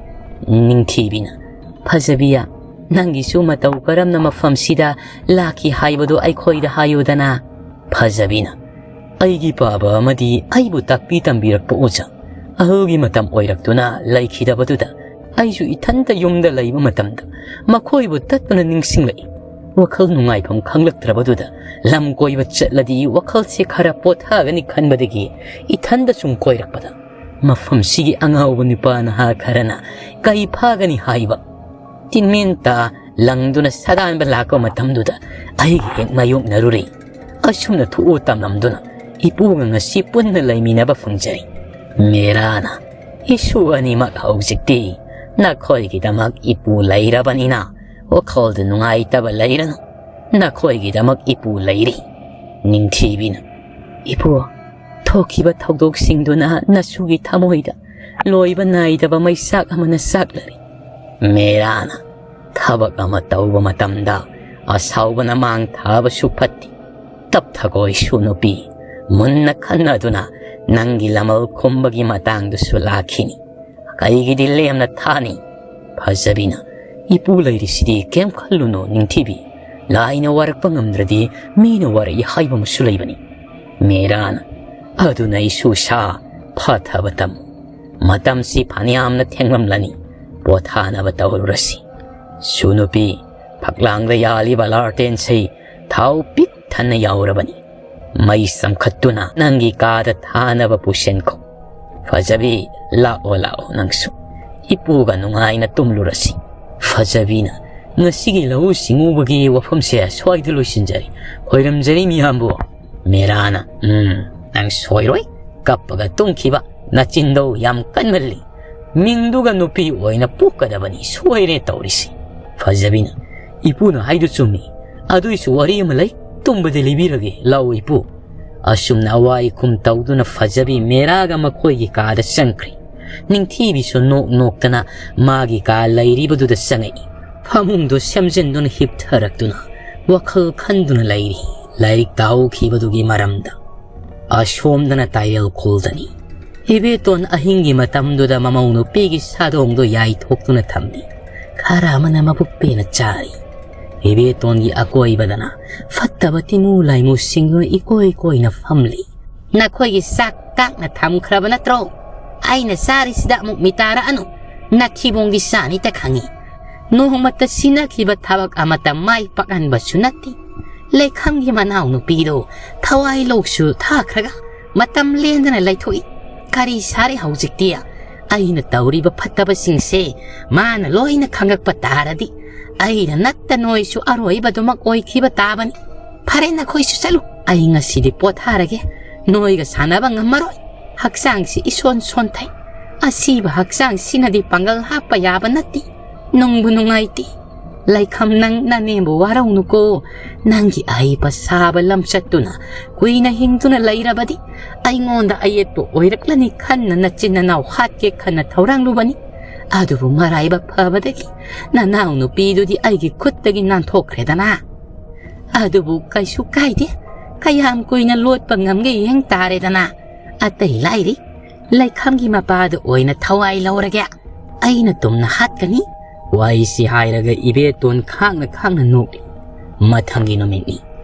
ꯅꯤꯡꯊꯤꯕꯤꯅ, "ꯐꯖꯕꯤꯌꯥ, ꯅꯪꯒꯤꯁꯨ ꯃꯇꯧ ꯀꯔꯝꯅ ꯃꯐꯝꯁꯤꯗ ꯂꯥꯛꯈꯤ ꯍꯥꯏꯕꯗꯨ ꯑꯩꯈꯣꯏꯗ ꯍꯥꯏꯌꯨꯗꯅ?" ꯐꯖꯕꯤꯅ, "ꯑꯩꯒꯤ ꯄꯥꯕ ꯑꯃꯗꯤ ꯑꯩꯕꯨ ꯇꯥꯛꯄꯤ ꯇꯝꯕꯤꯔꯛꯄ ꯑꯣꯖꯥ ꯑꯍꯜꯒꯤ ꯃꯇꯝ ꯑꯣꯏꯔꯛꯇꯨꯅ ꯂꯩꯈꯤꯗꯕꯗꯨꯗ ꯑꯩꯁꯨ ꯏꯊꯟꯇ ꯌꯨꯝꯗ ꯂꯩꯕ ꯃꯇꯝꯗ ꯃꯈꯣꯏꯕꯨ ꯇꯠꯇꯅ ꯅꯤꯡꯁꯤꯡꯂꯛꯏ꯫ ꯋꯥꯈꯜ ꯅꯨꯡꯉꯥꯏꯐꯝ ꯈꯪꯂꯛꯇ꯭ꯔꯕꯗꯨꯗ ꯂꯝ ꯀꯣꯏꯕ ꯆꯠꯂꯗꯤ ꯋꯥꯈꯜꯁꯦ ꯈꯔ ꯄꯣꯊꯥꯒꯅꯤ ꯈꯟꯕꯗꯒꯤ ꯏꯊꯟꯗ ꯁꯨꯝ ꯀꯣꯏꯔꯛꯄꯗ ꯃꯐꯝꯁꯤꯒꯤ ꯑꯉꯥꯎꯕ ꯅꯨꯄꯥ ꯅꯍꯥ ꯈꯔꯅ ꯀꯩ ꯐꯥꯒꯅꯤ ꯍꯥꯏꯕ ꯇꯤꯟꯃꯦꯟꯇ ꯂꯪꯗꯨꯅ ꯁꯥꯗꯥꯟꯕ ꯂꯥꯛꯄ ꯃꯇꯝꯗꯨꯗ ꯑꯩꯒ ꯍꯦꯛ ꯃꯥꯌꯣꯛꯅꯔꯨꯔꯦ꯫ ꯑꯁꯨꯝꯅ ꯊꯣꯛꯎ ꯇꯝꯂꯝꯗꯨꯅ ꯏꯄꯨꯒ ꯉꯁꯤ ꯄꯨꯟꯅ ꯂꯩꯃꯤꯟꯅꯕ ꯐꯪꯖꯔꯤ꯫ ꯃꯦꯔꯥꯅ, "ꯏꯁꯨ ꯑꯅꯤꯃꯛ ꯍꯧꯖꯤꯛꯇꯤ ꯅꯈꯣꯏꯒꯤꯗꯃꯛ ꯏꯄꯨ ꯂꯩꯔꯕꯅꯤꯅ ꯋꯥꯈꯜꯗ ꯅꯨꯡꯉꯥꯏꯇꯕ ꯂꯩꯔꯅꯨ꯫ ꯅꯈꯣꯏꯒꯤꯗꯃꯛ ꯏꯄꯨ ꯂꯩꯔꯤ꯫" ꯅꯤꯡꯊꯤꯕꯤꯅ, "ꯏꯄꯨ, ꯊꯣꯛꯈꯤꯕ ꯊꯧꯗꯣꯛꯁꯤꯡꯗꯨꯅ ꯅꯁꯨꯒꯤ ꯊꯃꯣꯏꯗ ꯂꯣꯏꯕ ꯅꯥꯏꯗꯕ ꯃꯩꯆꯥꯛ ꯑꯃꯅ ꯆꯥꯛꯂꯔꯤ꯫" ꯃꯦꯔꯥꯅ, "ꯊꯕꯛ ꯑꯃ ꯇꯧꯕ ꯃꯇꯝꯗ ꯑꯁꯥꯎꯕꯅ ꯃꯥꯡ ꯊꯥꯕꯁꯨ ꯐꯠꯇꯦ꯫ ꯇꯞꯊꯈꯣ ꯏꯁꯨ ꯅꯨꯄꯤ, ꯃꯨꯟꯅ ꯈꯟꯅꯗꯨꯅ ꯅꯪꯒꯤ ꯂꯃꯜ ꯈꯨꯝꯕꯒꯤ ꯃꯇꯥꯡꯗꯨꯁꯨ ꯂꯥꯛꯈꯤꯅꯤ꯫ ꯀꯩꯒꯤꯗꯤ ꯂꯦꯝꯅ ꯊꯥꯅꯤ? ꯐꯖꯕꯤꯅ, "ꯏꯄꯨ ꯂꯩꯔꯤꯁꯤꯗꯤ ꯀꯩꯝ ꯈꯜꯂꯨꯅꯨ ꯅꯤꯡꯊꯤꯕꯤ꯫ ꯂꯥꯏꯅ ꯋꯥꯔꯛꯄ ꯉꯝꯗ꯭ꯔꯗꯤ ꯃꯤꯅ ꯋꯥꯔꯛꯏ ꯍꯥꯏꯕ ꯑꯃꯁꯨ ꯂꯩꯕꯅꯤ꯫" ꯃꯦꯔꯥꯅ, "ꯑꯗꯨꯅ ꯑꯩꯁꯨ ꯁꯥ ꯐꯊꯕ ꯇꯝꯃꯨ꯫ ꯃꯇꯝꯁꯤ ꯐꯅꯌꯥꯝꯅ ꯊꯦꯡꯂꯝꯂꯅꯤ꯫ ꯄꯣꯊꯥꯅꯕ ꯇꯧꯔꯨꯔꯁꯤ꯫ ꯁꯨ ꯅꯨꯄꯤ, ꯐꯛꯂꯥꯡꯗ ꯌꯥꯜꯂꯤꯕ ꯂꯥꯔꯇꯦꯟꯁꯤ ꯊꯥꯎ ꯄꯤꯛ ꯊꯟꯅ ꯌꯥꯎꯔꯕꯅꯤ꯫ ꯃꯩ ꯆꯪꯈꯠꯇꯨꯅ ꯅꯪꯒꯤ ꯀꯥꯗ ꯊꯥꯅꯕ ꯄꯨꯁꯤꯟꯈꯣ꯫ ꯐꯖꯕꯤ, ꯂꯥꯛꯑꯣ, ꯂꯥꯛꯑꯣ ꯅꯪꯁꯨ꯫ ꯏꯄꯨꯒ ꯅꯨꯡꯉꯥꯏꯅ ꯇꯨꯝꯂꯨꯔꯁꯤ꯫" ꯐꯖꯕꯤꯅ, "ꯉꯁꯤꯒꯤ ꯂꯧꯎ ꯁꯤꯡꯎꯕꯒꯤ ꯋꯥꯐꯝꯁꯦ ꯁ꯭ꯋꯥꯏꯗ ꯂꯣꯏꯁꯤꯟꯖꯔꯤ꯫ ꯈꯣꯏꯔꯝꯖꯔꯤ ꯃꯤꯌꯥꯝꯕꯨ꯫" ꯃꯦꯔꯥꯅ, "ꯎꯝ, ꯅꯪ ꯁꯣꯏꯔꯣꯏ꯫ ꯀꯞꯄꯒ ꯇꯨꯝꯈꯤꯕ ꯅꯆꯤꯟꯗꯣ ꯌꯥꯝ ꯀꯟꯃꯜꯂꯤ꯫ ꯃꯤꯡꯗꯨꯒ ꯅꯨꯄꯤ ꯑꯣꯏꯅ ꯄꯣꯛꯀꯗꯕꯅꯤ, ꯁꯣꯏꯔꯦ ꯇꯧꯔꯤꯁꯤ꯫" ꯐꯖꯕꯤꯅ, "ꯏꯄꯨꯅ ꯍꯥꯏꯗꯨ ꯆꯨꯝꯃꯤ꯫ ꯑꯗꯨꯏꯁꯨ ꯋꯥꯔꯤ ꯑꯃ ꯂꯩ, ꯇꯨꯝꯕꯗꯤ ꯂꯤꯕꯤꯔꯒꯦ, ꯂꯥꯛꯑꯣ ꯏꯄꯨ꯫" ꯑꯁꯨꯝꯅ ꯑꯋꯥꯏ ꯈꯨꯝ ꯇꯧꯗꯨꯅ ꯐꯖꯕꯤ ꯃꯦꯔꯥꯒ ꯃꯈꯣꯏꯒꯤ ꯀꯥꯗ ꯆꯪꯈ꯭ꯔꯦ꯫ ꯅꯤꯡꯊꯤꯕꯤꯁꯨ ꯅꯣꯛ ꯅꯣꯛꯇꯅ ꯃꯥꯒꯤ ꯀꯥ ꯂꯩꯔꯤꯕꯗꯨꯗ ꯆꯪꯉꯛꯏ꯫ ꯐꯃꯨꯡꯗꯣ ꯁꯦꯝꯖꯤꯟꯗꯨꯅ ꯍꯤꯞꯊꯔꯛꯇꯨꯅ ꯋꯥꯈꯜ ꯈꯟꯗꯨꯅ ꯂꯩꯔꯤ, ꯂꯥꯏꯔꯤꯛ ꯇꯥꯍꯧꯈꯤꯕꯗꯨꯒꯤ ꯃꯔꯝꯗ꯫ ꯑꯁꯣꯝꯗꯅ ꯇꯥꯏꯔꯦꯜ ꯈꯨꯜꯗꯅꯤ꯫ ꯏꯕꯦꯇꯣꯟ ꯑꯍꯤꯡꯒꯤ ꯃꯇꯝꯗꯨꯗ ꯃꯃꯧ ꯅꯨꯄꯤꯒꯤ ꯁꯥꯗꯣꯡꯗꯣ ꯌꯥꯏꯊꯣꯛꯇꯨꯅ ꯊꯝꯂꯤ꯫ ꯈꯔ ꯑꯃꯅ ꯃꯕꯨꯛ ꯄꯦꯟꯅ ꯆꯥꯔꯤ꯫ ꯏꯕꯦꯇꯣꯟꯒꯤ ꯑꯀꯣꯏꯕꯗꯅ ꯐꯠꯇꯕ ꯇꯤꯃꯨ ꯂꯥꯏꯃꯨꯁꯤꯡꯗꯨꯅ ꯏꯀꯣꯏ ꯀꯣꯏꯅ ꯐꯝꯂꯤ꯫ "ꯅꯈꯣꯏꯒꯤ ꯆꯥꯛ ꯇꯥꯛꯅ ꯊꯝꯈ꯭ꯔꯕ ꯅꯠꯇ꯭ꯔꯣ? ꯑꯩꯅ ꯆꯥꯔꯤꯁꯤꯗ ꯑꯃꯨꯛ ꯃꯤꯇꯥꯔꯛꯑꯅꯨ꯫ ꯅꯊꯤꯕꯣꯡꯗꯤ ꯆꯥꯅꯤꯇ ꯈꯪꯉꯤ꯫ ꯅꯣꯡꯃꯇ ꯁꯤꯟꯅꯈꯤꯕ ꯊꯕꯛ ꯑꯃꯠꯇ ꯃꯥꯏ ꯄꯥꯛꯍꯟꯕꯁꯨ ꯅꯠꯇꯦ꯫ ꯂꯩꯈꯝꯒꯤ ꯃꯅꯥꯎ ꯅꯨꯄꯤꯗꯣ ꯊꯋꯥꯏ ꯂꯣꯛꯁꯨ ꯊꯥꯈ꯭ꯔꯒ ꯃꯇꯝ ꯂꯦꯟꯗꯅ ꯂꯩꯊꯣꯛꯏ꯫ ꯀꯔꯤ ꯁꯥꯔꯦ ꯍꯧꯖꯤꯛꯇꯤ? ꯑꯩꯅ ꯇꯧꯔꯤꯕ ꯐꯠꯇꯕꯁꯤꯡꯁꯦ ꯃꯥꯅ ꯂꯣꯏꯅ ꯈꯪꯉꯛꯄ ꯇꯥꯔꯗꯤ ꯑꯩꯅ ꯅꯠꯇ ꯅꯣꯏꯁꯨ ꯑꯔꯣꯏꯕꯗꯨꯃꯛ ꯑꯣꯏꯈꯤꯕ ꯇꯥꯕꯅꯤ꯫ ꯐꯔꯦ, ꯅꯈꯣꯏꯁꯨ ꯆꯠꯂꯨ꯫ ꯑꯩ ꯉꯁꯤꯗꯤ ꯄꯣꯊꯥꯔꯒꯦ꯫ ꯅꯣꯏꯒ ꯁꯥꯟꯅꯕ ꯉꯝꯃꯔꯣꯏ꯫ ꯍꯛꯆꯥꯡꯁꯤ ꯏꯁꯣꯟ ꯁꯣꯟꯊꯩ꯫ ꯑꯁꯤꯕ ꯍꯛꯆꯥꯡꯁꯤꯅꯗꯤ ꯄꯥꯡꯒꯜ ꯍꯥꯞꯄ ꯌꯥꯕ ꯅꯠꯇꯦ꯫ ꯅꯨꯡꯕꯨ ꯅꯨꯡꯉꯥꯏꯇꯦ꯫ ꯂꯩꯈꯝ, ꯅꯪ ꯅꯅꯦꯝꯕꯨ ꯋꯥꯔꯧꯅꯨꯀꯣ꯫ ꯅꯪꯒꯤ ꯑꯍꯩꯕ ꯁꯥꯕ ꯂꯝꯆꯠꯇꯨꯅ ꯀꯨꯏꯅ ꯍꯤꯡꯗꯨꯅ ꯂꯩꯔꯕꯗꯤ ꯑꯩꯉꯣꯟꯗ ꯑꯌꯦꯠꯄ ꯑꯣꯏꯔꯛꯂꯅꯤ ꯈꯟꯅ ꯅꯆꯤꯟ ꯅꯅꯥꯎ ꯍꯥꯠꯀꯦ ꯈꯟꯅ ꯊꯧꯔꯥꯡꯂꯨꯕꯅꯤ꯫ ꯑꯗꯨꯕꯨ ꯃꯔꯥꯏꯕꯛ ꯐꯕꯗꯒꯤ ꯅꯅꯥꯎ ꯅꯨꯄꯤꯗꯨꯗꯤ ꯑꯩꯒꯤ ꯈꯨꯠꯇꯒꯤ ꯅꯥꯟꯊꯣꯛꯈ꯭ꯔꯦꯗꯅ꯫ ꯑꯗꯨꯕꯨ ꯀꯩꯁꯨ ꯀꯥꯏꯗꯦ, ꯀꯌꯥꯝ ꯀꯨꯏꯅ ꯂꯣꯠꯄ ꯉꯝꯒꯦ ꯌꯦꯡ ꯇꯥꯔꯦꯗꯅ꯫ ꯑꯇꯩ ꯂꯥꯏꯔꯤ, ꯂꯩꯈꯝꯒꯤ ꯃꯄꯥꯗ ꯑꯣꯏꯅ ꯊꯋꯥꯏ ꯂꯧꯔꯒꯦ꯫ ꯑꯩꯅ ꯇꯨꯝꯅ ꯍꯥꯠꯀꯅꯤ꯫ ꯋꯥꯔꯤꯁꯤ ꯍꯥꯏꯔꯒ ꯏꯕꯦꯇꯣꯟ ꯈꯥꯡꯅ ꯈꯥꯡꯅ ꯅꯣꯛꯂꯤ꯫ ꯃꯊꯪꯒꯤ ꯅꯨꯃꯤꯠꯅꯤ꯫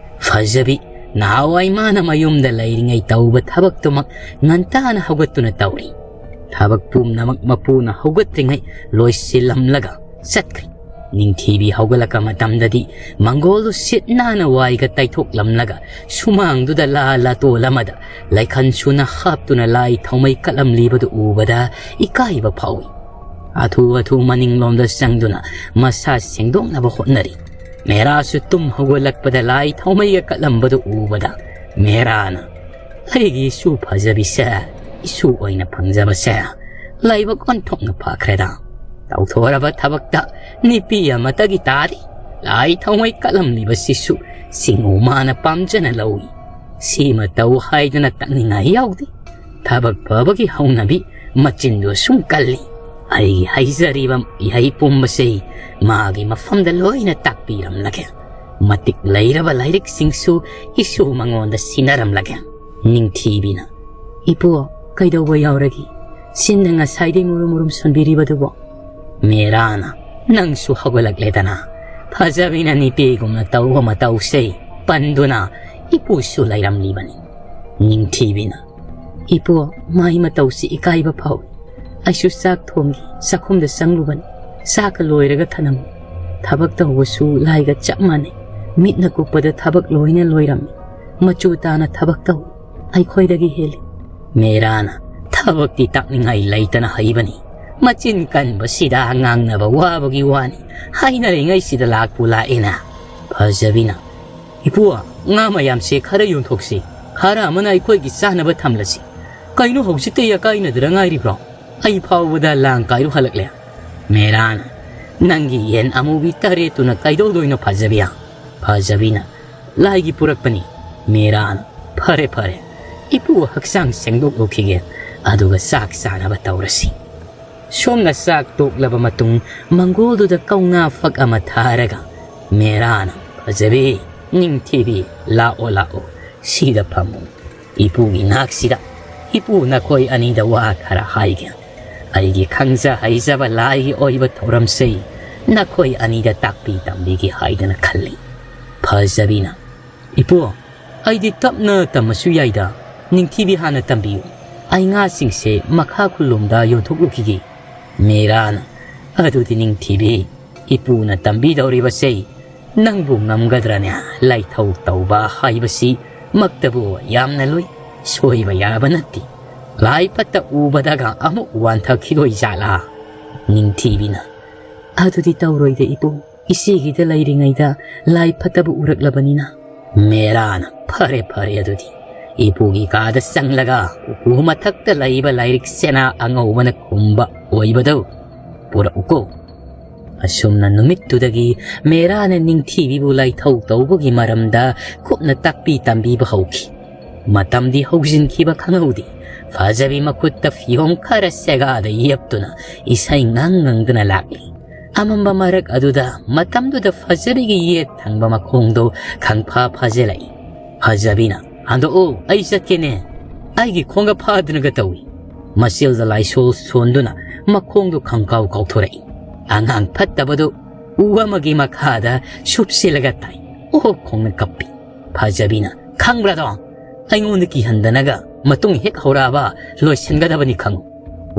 ꯐꯖꯕꯤ ꯅꯍꯥꯟꯋꯥꯏ ꯃꯥꯅ ꯃꯌꯨꯝꯗ ꯂꯩꯔꯤꯉꯩ ꯇꯧꯕ ꯊꯕꯛꯇꯨꯃꯛ ꯉꯟꯇꯥꯅ ꯍꯧꯒꯠꯇꯨꯅ ꯇꯧꯔꯤ꯫ ꯊꯕꯛ ꯄꯨꯝꯅꯃꯛ ꯃꯄꯨꯅ ꯍꯧꯒꯠꯇ꯭ꯔꯤꯉꯩ ꯂꯣꯏꯁꯤꯜꯂꯝꯂꯒ ꯆꯠꯈ꯭ꯔꯦ꯫ ꯅꯤꯡꯊꯤꯕꯤ ꯍꯧꯒꯠꯂꯛꯄ ꯃꯇꯝꯗꯗꯤ ꯃꯪꯒꯣꯜꯗꯨ ꯁꯤꯠ ꯅꯥꯟꯅ ꯋꯥꯏꯒ ꯇꯩꯊꯣꯛꯂꯝꯂꯒ ꯁꯨꯃꯥꯡꯗꯨꯗ ꯂꯥ ꯂꯥꯇꯣꯜ ꯑꯃꯗ ꯂꯩꯈꯟ ꯁꯨꯅ ꯍꯥꯞꯇꯨꯅ ꯂꯥꯏ ꯊꯥꯎꯃꯩ ꯀꯠꯂꯝꯂꯤꯕꯗꯨ ꯎꯕꯗ ꯏꯀꯥꯏꯕ ꯐꯥꯎꯏ꯫ ꯑꯊꯨ ꯑꯊꯨ ꯃꯅꯤꯡꯂꯣꯝꯗ ꯆꯪꯗꯨꯅ ꯃꯁꯥ ꯁꯦꯡꯗꯣꯛꯅꯕ ꯍꯣꯠꯅꯔꯤ꯫ ꯃꯦꯔꯥꯁꯨ ꯇꯨꯝ ꯍꯧꯒꯠꯂꯛꯄꯗ ꯂꯥꯏ ꯊꯥꯎꯃꯩꯒ ꯀꯠꯂꯝꯕꯗꯨ ꯎꯕꯗ ꯃꯦꯔꯥꯅ, "ꯑꯩꯒꯤ ꯏꯁꯨ ꯐꯖꯕꯤꯁꯦ ꯏꯁꯨ ꯑꯣꯏꯅ ꯐꯪꯖꯕꯁꯦ ꯂꯥꯏꯕꯛ ꯑꯣꯟꯊꯣꯛꯅ ꯐꯈ꯭ꯔꯦꯗ꯫ ꯇꯧꯊꯣꯔꯕ ꯊꯕꯛꯇ ꯅꯨꯄꯤ ꯑꯃꯠꯇꯒꯤ ꯇꯥꯔꯤ꯫ ꯂꯥꯏ ꯊꯥꯎꯃꯩ ꯀꯠꯂꯝꯂꯤꯕꯁꯤꯁꯨ ꯁꯤꯡꯉꯨ ꯃꯥꯅ ꯄꯥꯝꯖꯅ ꯂꯧꯏ꯫ ꯁꯤꯃ ꯇꯧ ꯍꯥꯏꯗꯅ ꯇꯛꯅꯤꯡꯉꯥꯏ ꯌꯥꯎꯗꯦ꯫ ꯊꯕꯛ ꯐꯕꯒꯤ ꯍꯧꯅꯕꯤ ꯃꯆꯤꯟꯗꯨ ꯑꯁꯨꯝ ꯀꯜꯂꯤ꯫ ꯑꯩꯒꯤ ꯍꯩꯖꯔꯤꯕ ꯏꯍꯩ ꯄꯨꯝꯕꯁꯤ ꯃꯥꯒꯤ ꯃꯐꯝꯗ ꯂꯣꯏꯅ ꯇꯥꯛꯄꯤꯔꯝꯂꯒꯦ꯫ ꯃꯇꯤꯛ ꯂꯩꯔꯕ ꯂꯥꯏꯔꯤꯛꯁꯤꯡꯁꯨ ꯏꯁꯨ ꯃꯉꯣꯟꯗ ꯁꯤꯟꯅꯔꯝꯂꯒꯦ꯫" ꯅꯤꯡꯊꯤꯕꯤꯅ, "ꯏꯄꯨ, ꯀꯩꯗꯧꯕ ꯌꯥꯎꯔꯒꯦ? ꯁꯤꯟꯗ ꯉꯁꯥꯏꯗꯩ ꯃꯨꯔꯨꯝ ꯃꯨꯔꯨꯝ ꯁꯣꯟꯕꯤꯔꯤꯕꯗꯨꯕꯣ?" ꯃꯦꯔꯥꯅ, "ꯅꯪꯁꯨ ꯍꯧꯒꯠꯂꯛꯂꯦꯗꯅ꯫ ꯐꯖꯕꯤꯅ ꯅꯨꯄꯤꯒꯨꯝꯅ ꯇꯧꯕ ꯃꯇꯧꯁꯦ ꯄꯟꯗꯨꯅ ꯏꯄꯨꯁꯨ ꯂꯩꯔꯝꯂꯤꯕꯅꯤ꯫" ꯅꯤꯡꯊꯤꯕꯤꯅ, "ꯏꯄꯨ, ꯃꯥꯏ ꯃꯇꯧꯁꯤ ꯏꯀꯥꯏꯕ ꯐꯥꯎꯏ꯫ ꯑꯩꯁꯨ ꯆꯥꯛ ꯊꯣꯡꯒꯦ ꯆꯥꯛꯈꯨꯝꯗ ꯆꯪꯂꯨꯕꯅꯤ꯫ ꯆꯥꯛꯀ ꯂꯣꯏꯔꯒ ꯊꯅꯝꯃꯤ꯫ ꯊꯕꯛ ꯇꯧꯕꯁꯨ ꯂꯥꯏꯒ ꯆꯞ ꯃꯥꯟꯅꯩ꯫ ꯃꯤꯠꯅ ꯀꯨꯞꯄꯗ ꯊꯕꯛ ꯂꯣꯏꯅ ꯂꯣꯏꯔꯝꯃꯤ꯫ ꯃꯆꯨ ꯇꯥꯅ ꯊꯕꯛ ꯇꯧꯏ꯫ ꯑꯩꯈꯣꯏꯗꯒꯤ ꯍꯦꯜꯂꯤ꯫" ꯃꯦꯔꯥꯅ, "ꯊꯕꯛꯇꯤ ꯇꯥꯛꯅꯤꯡꯉꯥꯏ ꯂꯩꯇꯅ ꯍꯩꯕꯅꯤ꯫ ꯃꯆꯤꯟ ꯀꯟꯕꯁꯤꯗ ꯉꯥꯡꯅꯕ ꯋꯥꯕꯒꯤ ꯋꯥꯅꯤ꯫ ꯍꯥꯏꯅꯔꯤꯉꯩꯁꯤꯗ ꯂꯥꯛꯄꯨ ꯂꯥꯛꯑꯦꯅ꯫" ꯐꯖꯕꯤꯅ, "ꯏꯄꯨ, ꯉꯥ ꯃꯌꯥꯝꯁꯦ ꯈꯔ ꯌꯣꯟꯊꯣꯛꯁꯤ꯫ ꯈꯔ ꯑꯃꯅ ꯑꯩꯈꯣꯏꯒꯤ ꯆꯥꯅꯕ ꯊꯝꯂꯁꯤ꯫ ꯀꯩꯅꯣ ꯍꯧꯖꯤꯛꯇ ꯏꯀꯥꯏꯅꯗ꯭ꯔ ꯉꯥꯏꯔꯤꯕ꯭ꯔꯣ? ꯑꯩ ꯐꯥꯎꯕꯗ ꯂꯥꯡ ꯀꯥꯏꯔꯨ ꯍꯜꯂꯛꯂꯦ꯫" ꯃꯦꯔꯥꯅ, "ꯅꯪꯒꯤ ꯌꯦꯟ ꯑꯃꯨꯕꯤ ꯇꯔꯦꯠꯇꯨꯅ ꯀꯩꯗꯧꯗꯣꯏꯅꯣ ꯐꯖꯕꯤ?" ꯐꯖꯕꯤꯅ, "ꯂꯥꯏꯒꯤ ꯄꯨꯔꯛꯄꯅꯤ꯫" ꯃꯦꯔꯥꯅ, "ꯐꯔꯦ ꯐꯔꯦ, ꯏꯄꯨ ꯍꯛꯆꯥꯡ ꯁꯦꯡꯗꯣꯛꯂꯨꯈꯤꯒꯦ, ꯑꯗꯨꯒ ꯆꯥꯛ ꯆꯥꯅꯕ ꯇꯧꯔꯁꯤ꯫" ꯁꯣꯝꯅ ꯆꯥꯛ ꯇꯣꯛꯂꯕ ꯃꯇꯨꯡ ꯃꯪꯒꯣꯜꯗꯨꯗ ꯀꯧꯅꯥ ꯐꯛ ꯑꯃ ꯊꯥꯔꯒ ꯃꯦꯔꯥꯅ, "ꯐꯖꯕꯤ, ꯅꯤꯡꯊꯤꯕꯤ, ꯂꯥꯛꯑꯣ ꯂꯥꯛꯑꯣ, ꯁꯤꯗ ꯐꯝꯃꯨ꯫ ꯏꯄꯨꯒꯤ ꯅꯥꯛꯁꯤꯗ "ꯏꯄꯨ, ꯅꯈꯣꯏ ꯑꯅꯤꯗ ꯋꯥ ꯈꯔ ꯍꯥꯏꯒꯦ꯫ ꯑꯩꯒꯤ ꯈꯪꯖ ꯍꯩꯖꯕ ꯂꯥꯏꯒꯤ ꯑꯣꯏꯕ ꯊꯧꯔꯝꯁꯦ ꯅꯈꯣꯏ ꯑꯅꯤꯗ ꯇꯥꯛꯄꯤ ꯇꯝꯕꯤꯒꯦ ꯍꯥꯏꯗꯅ ꯈꯜꯂꯤ꯫" ꯐꯖꯕꯤꯅ, "ꯏꯄꯨ, ꯑꯩꯗꯤ ꯇꯞꯅ ꯇꯝꯃꯁꯨ ꯌꯥꯏꯗ꯫ ꯅꯤꯡꯊꯤꯕꯤ ꯍꯥꯟꯅ ꯇꯝꯕꯤꯌꯨ꯫ ꯑꯩ ꯉꯥꯁꯤꯡꯁꯦ ꯃꯈꯥ ꯈꯨꯜꯂꯣꯝꯗ ꯌꯣꯟꯊꯣꯛꯂꯨꯈꯤꯒꯦ꯫" ꯃꯦꯔꯥꯅ, "ꯑꯗꯨꯗꯤ ꯅꯤꯡꯊꯤꯕꯤ, ꯏꯄꯨꯅ ꯇꯝꯕꯤꯗꯧꯔꯤꯕꯁꯦ ꯅꯪꯕꯨ ꯉꯝꯒꯗ꯭ꯔꯅꯦ? ꯂꯥꯏꯊꯧ ꯇꯧꯕ ꯍꯥꯏꯕꯁꯤ ꯃꯛꯇꯕꯨ ꯌꯥꯝꯅ ꯂꯨꯏ, ꯁꯣꯏꯕ ꯌꯥꯕ ꯅꯠꯇꯦ꯫ ꯂꯥꯏ ꯐꯠꯇ ꯎꯕꯗꯒ ꯑꯃꯨꯛ ꯋꯥꯟꯊꯈꯤꯗꯣꯏ ꯖꯥꯠꯂꯥ?" ꯅꯤꯡꯊꯤꯕꯤꯅ, "ꯑꯗꯨꯗꯤ ꯇꯧꯔꯣꯏꯗ ꯏꯄꯨ, ꯏꯆꯦꯒꯤꯗ ꯂꯩꯔꯤꯉꯩꯗ ꯂꯥꯏ ꯐꯠꯇꯕ ꯎꯔꯛꯂꯕꯅꯤꯅ꯫" ꯃꯦꯔꯥꯅ, "ꯐꯔꯦ, ꯐꯔꯦ, ꯑꯗꯨꯗꯤ ꯏꯄꯨꯒꯤ ꯀꯥꯗ ꯆꯪꯂꯒ ꯎꯄꯨ ꯃꯊꯛꯇ ꯂꯩꯕ ꯂꯥꯏꯔꯤꯛ ꯆꯦꯅꯥ ꯑꯉꯧꯕꯅ ꯈꯨꯝꯕ ꯑꯣꯏꯕꯗꯨ ꯄꯨꯔꯛꯎꯀꯣ꯫" ꯑꯁꯨꯝꯅ ꯅꯨꯃꯤꯠꯇꯨꯗꯒꯤ ꯃꯦꯔꯥꯅ ꯅꯤꯡꯊꯤꯕꯤꯕꯨ ꯂꯥꯏꯊꯧ ꯇꯧꯕꯒꯤ ꯃꯔꯝꯗ ꯀꯨꯞꯅ ꯇꯥꯛꯄꯤ ꯇꯝꯕꯤꯕ ꯍꯧꯈꯤ꯫ ꯃꯇꯝꯗꯤ ꯍꯧꯖꯤꯟꯈꯤꯕ ꯈꯪꯍꯧꯗꯦ꯫ ꯐꯖꯕꯤ ꯃꯈꯨꯠꯇ ꯐꯤꯌꯣꯡ ꯈꯔ ꯁꯦꯒꯥꯗ ꯌꯦꯞꯇꯨꯅ ꯏꯁꯩ ꯉꯪ ꯉꯪꯗꯨꯅ ꯂꯥꯛꯂꯤ꯫ ꯑꯃꯝꯕ ꯃꯔꯛ ꯑꯗꯨꯗ ꯃꯇꯝꯗꯨꯗ ꯐꯖꯕꯤꯒꯤ ꯌꯦꯠ ꯊꯪꯕ ꯃꯈꯣꯡꯗꯣ ꯈꯪꯐꯥ ꯐꯥꯖꯤꯜꯂꯛꯏ꯫ ꯐꯖꯕꯤꯅ, "ꯍꯟꯗꯣꯛꯎ, ꯑꯩ ꯆꯠꯀꯦꯅꯦ꯫ ꯑꯩꯒꯤ ꯈꯣꯡꯒ ꯐꯥꯗꯨꯅꯒ ꯇꯧꯏ꯫" ꯃꯆꯤꯜꯗ ꯂꯥꯏꯁꯣꯜ ꯁꯣꯟꯗꯨꯅ ꯃꯈꯣꯡꯗꯣ ꯈꯪꯀꯥꯎ ꯀꯥꯎꯊꯣꯔꯛꯏ꯫ ꯑꯉꯥꯡ ꯐꯠꯇꯕꯗꯨ ꯎ ꯑꯃꯒꯤ ꯃꯈꯥꯗ ꯁꯨꯞꯆꯤꯜꯂꯒ ꯇꯥꯏ꯫ ꯑꯣ ꯈꯣꯡꯅ ꯀꯞꯄꯤ꯫ ꯐꯖꯕꯤꯅ, "ꯈꯪꯕ꯭ꯔꯥꯗꯣ? ꯑꯩꯉꯣꯟꯗ ꯀꯤꯍꯟꯗꯅꯒ ꯃꯇꯨꯡ ꯍꯦꯛ ꯍꯧꯔꯛꯑꯕ ꯂꯣꯏꯁꯤꯟꯒꯗꯕꯅꯤ ꯈꯪꯉꯨ꯫"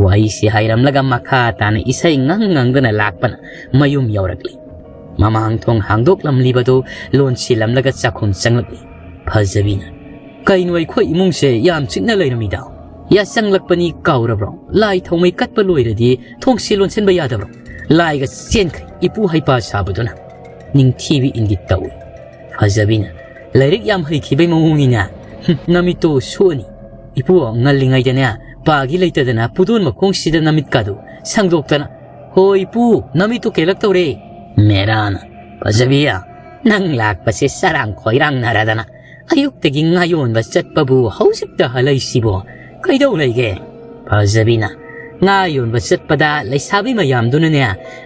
ꯋꯥꯔꯤꯁꯤ ꯍꯥꯏꯔꯝꯂꯒ ꯃꯈꯥ ꯇꯥꯅ ꯏꯁꯩ ꯉꯪ ꯉꯪꯗꯨꯅ ꯂꯥꯛꯄꯅ ꯃꯌꯨꯝ ꯌꯧꯔꯛꯂꯤ꯫ ꯃꯃꯥꯡ ꯊꯣꯡ ꯍꯥꯡꯗꯣꯛꯂꯝꯂꯤꯕꯗꯨ ꯂꯣꯟꯁꯤꯜꯂꯝꯂꯒ ꯆꯥꯛꯈꯨꯝ ꯆꯪꯂꯛꯂꯤ꯫ ꯐꯖꯕꯤꯅ, "ꯀꯩꯅꯣ, ꯑꯩꯈꯣꯏ ꯏꯃꯨꯡꯁꯦ ꯌꯥꯝ ꯆꯤꯛꯅ ꯂꯩꯔꯝꯃꯤꯗ? ꯌꯥꯆꯪꯂꯛꯄꯅꯤ ꯀꯥꯎꯔꯕ꯭ꯔꯣ? ꯂꯥꯏ ꯊꯥꯎꯃꯩ ꯀꯠꯄ ꯂꯣꯏꯔꯗꯤ ꯊꯣꯡꯁꯤ ꯂꯣꯟꯁꯤꯟꯕ ꯌꯥꯗꯕ꯭ꯔꯣ? ꯂꯥꯏꯒ ꯆꯦꯟꯈ꯭ꯔꯦ ꯏꯄꯨ ꯍꯩꯄꯥ ꯁꯥꯕꯗꯨꯅ꯫" ꯅꯤꯡꯊꯤꯕꯤ ꯏꯪꯒꯤꯠ ꯇꯧꯏ꯫ ꯐꯖꯕꯤꯅ, "ꯂꯥꯏꯔꯤꯛ ꯌꯥꯝ ꯍꯩꯈꯤꯕꯩ ꯃꯑꯣꯡꯅꯤꯅꯦ꯫ ꯍꯨꯝ, ꯅꯃꯤꯠꯇꯣ ꯁꯣꯛꯑꯅꯤ꯫ ꯏꯄꯨ, ꯉꯜꯂꯤꯉꯩꯗꯅꯦ ꯄꯥꯒꯤ ꯂꯩꯇꯗꯅ ꯄꯨꯗꯣꯟ ꯃꯈꯣꯡꯁꯤꯗ ꯅꯃꯤꯠꯀꯥꯗꯨ ꯁꯪꯗꯣꯛꯇꯅ꯫" "ꯍꯣ ꯏꯄꯨ, ꯅꯃꯤꯠꯇꯨ ꯀꯦꯜꯂꯛꯇꯧꯔꯦ꯫" ꯃꯦꯔꯥꯅ, "ꯐꯖꯕꯤ, ꯅꯪ ꯂꯥꯛꯄꯁꯦ ꯆꯔꯥꯡ ꯈꯣꯏꯔꯥꯡꯅꯔꯗꯅ ꯑꯌꯨꯛꯇꯒꯤ ꯉꯥ ꯌꯣꯟꯕ ꯆꯠꯄꯕꯨ ꯍꯧꯖꯤꯛꯇ ꯍꯜꯂꯛꯏꯁꯤꯕꯣ ꯀꯩꯗꯧ ꯂꯩꯒꯦ?" ꯐꯖꯕꯤꯅ, "ꯉꯥ ꯌꯣꯟꯕ ꯆꯠꯄꯗ ꯂꯩꯁꯥꯕꯤ ꯃꯌꯥꯝꯗꯨꯅꯅꯦ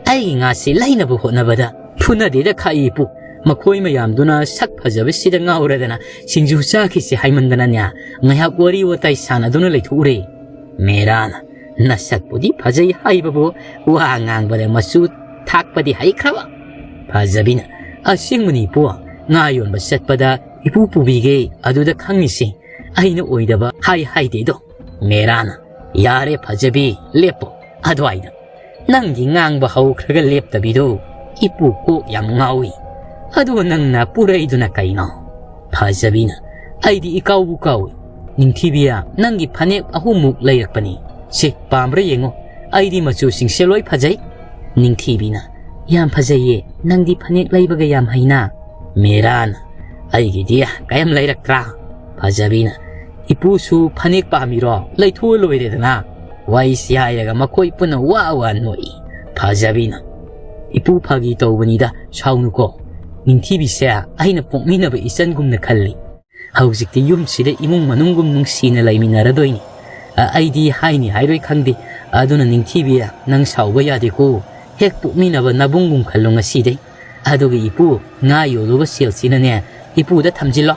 ꯑꯩꯒꯤ ꯉꯥꯁꯤ ꯂꯩꯅꯕ ꯍꯣꯠꯅꯕꯗ ꯐꯨꯅꯗꯦꯗ ꯈꯥꯛꯏ ꯏꯄꯨ꯫ ꯃꯈꯣꯏ ꯃꯌꯥꯝꯗꯨꯅ ꯁꯛ ꯐꯖꯕꯁꯤꯗ ꯉꯥꯎꯔꯗꯅ ꯁꯤꯡꯖꯨ ꯆꯥꯈꯤꯁꯤ ꯍꯥꯏꯃꯟꯗꯅꯅꯦ, ꯉꯥꯏꯍꯥꯛ ꯋꯥꯔꯤ ꯋꯥꯇꯥꯏ ꯁꯥꯟꯅꯗꯨꯅ ꯂꯩꯊꯣꯛꯎꯔꯦ꯫ ꯃꯦꯔꯥꯅ, "ꯅꯁꯛꯄꯨꯗꯤ ꯐꯖꯩ ꯍꯥꯏꯕꯕꯨ ꯋꯥ ꯉꯥꯡꯕꯗ ꯃꯆꯨ ꯊꯥꯛꯄꯗꯤ ꯍꯩꯈ꯭ꯔꯕ?" ꯐꯖꯕꯤꯅ, "ꯑꯁꯦꯡꯕꯅꯤ ꯏꯄꯨ, ꯉꯥ ꯌꯣꯟꯕ ꯆꯠꯄꯗ ꯏꯄꯨ ꯄꯨꯕꯤꯒꯦ, ꯑꯗꯨꯗ ꯈꯪꯉꯤꯁꯤ ꯑꯩꯅ ꯑꯣꯏꯗꯕ ꯍꯥꯏ ꯍꯥꯏꯗꯦꯗꯣ꯫" ꯃꯦꯔꯥꯅ, "ꯌꯥꯔꯦ ꯐꯖꯕꯤ, ꯂꯦꯞꯄꯣ ꯑꯗꯨꯋꯥꯏꯗ꯫ ꯅꯪꯒꯤ ꯉꯥꯡꯕ ꯍꯧꯈ꯭ꯔꯒ ꯂꯦꯞꯇꯕꯤꯗꯣ ꯏꯄꯨ ꯀꯣꯛ ꯌꯥꯝ ꯉꯥꯎꯏ꯫ ꯑꯗꯨ ꯅꯪꯅ ꯄꯨꯔꯛꯏꯗꯨꯅ ꯀꯩꯅꯣ?" ꯐꯖꯕꯤꯅ, "ꯑꯩꯗꯤ ꯏꯀꯥꯎꯕꯨ ꯀꯥꯎꯏ꯫ ꯅꯤꯡꯊꯤꯕꯤꯌꯥ, ꯅꯪꯒꯤ ꯐꯅꯦꯛ ꯑꯍꯨꯝꯃꯨꯛ ꯂꯩꯔꯛꯄꯅꯤ꯫ ꯁꯤ, ꯄꯥꯝꯕ꯭ꯔꯥ ꯌꯦꯡꯉꯣ꯫ ꯑꯩꯗꯤ ꯃꯆꯨꯁꯤꯡꯁꯦ ꯂꯣꯏ ꯐꯖꯩ꯫" ꯅꯤꯡꯊꯤꯕꯤꯅ, "ꯌꯥꯝ ꯐꯖꯩꯌꯦ꯫ ꯅꯪꯗꯤ ꯐꯅꯦꯛ ꯂꯩꯕꯒ ꯌꯥꯝ ꯍꯩꯅ꯫" ꯃꯦꯔꯥꯅ, "ꯑꯩꯒꯤꯗꯤ ꯀꯔꯤꯝ ꯂꯩꯔꯛꯇ꯭ꯔꯥ?" ꯐꯖꯕꯤꯅ, "ꯏꯄꯨꯁꯨ ꯐꯅꯦꯛ ꯄꯥꯝꯃꯤꯔꯣ? ꯂꯩꯊꯣꯛꯑ ꯂꯣꯏꯔꯦꯗꯅ꯫" ꯋꯥꯔꯤꯁꯤ ꯍꯥꯏꯔꯒ ꯃꯈꯣꯏ ꯄꯨꯟꯅ ꯋꯥ ꯋꯥ ꯅꯣꯛꯏ꯫ ꯐꯖꯕꯤꯅ, "ꯏꯄꯨ, ꯐꯥꯒꯤ ꯇꯧꯕꯅꯤꯗ, ꯁꯥꯎꯅꯨꯀꯣ꯫ ꯅꯤꯡꯊꯤꯕꯤꯁꯦ ꯑꯩꯅ ꯄꯣꯛꯃꯤꯟꯅꯕ ꯏꯆꯟꯒꯨꯝꯅ ꯈꯜꯂꯤ꯫ ꯍꯧꯖꯤꯛꯇꯤ ꯌꯨꯝꯁꯤꯗ ꯏꯃꯨꯡ ꯃꯅꯨꯡꯒꯨꯝ ꯅꯨꯡꯁꯤꯅ ꯂꯩꯃꯤꯟꯅꯔꯗꯣꯏꯅꯤ꯫ ꯑ, ꯑꯩꯗꯤ ꯍꯥꯏꯅꯤ ꯍꯥꯏꯔꯣꯏ ꯈꯪꯗꯦ꯫ ꯑꯗꯨꯅ ꯅꯤꯡꯊꯤꯕꯤ, ꯅꯪ ꯁꯥꯎꯕ ꯌꯥꯗꯦꯀꯣ꯫ ꯍꯦꯛ ꯄꯣꯛꯃꯤꯟꯅꯕ ꯅꯕꯨꯡꯒꯨꯝ ꯈꯜꯂꯣ ꯉꯁꯤꯗꯩ꯫ ꯑꯗꯨꯒ ꯏꯄꯨ, ꯉꯥ ꯌꯣꯜꯂꯨꯕ ꯁꯦꯜꯁꯤꯅꯅꯦ ꯏꯄꯨꯗ ꯊꯝꯖꯤꯜꯂꯣ꯫"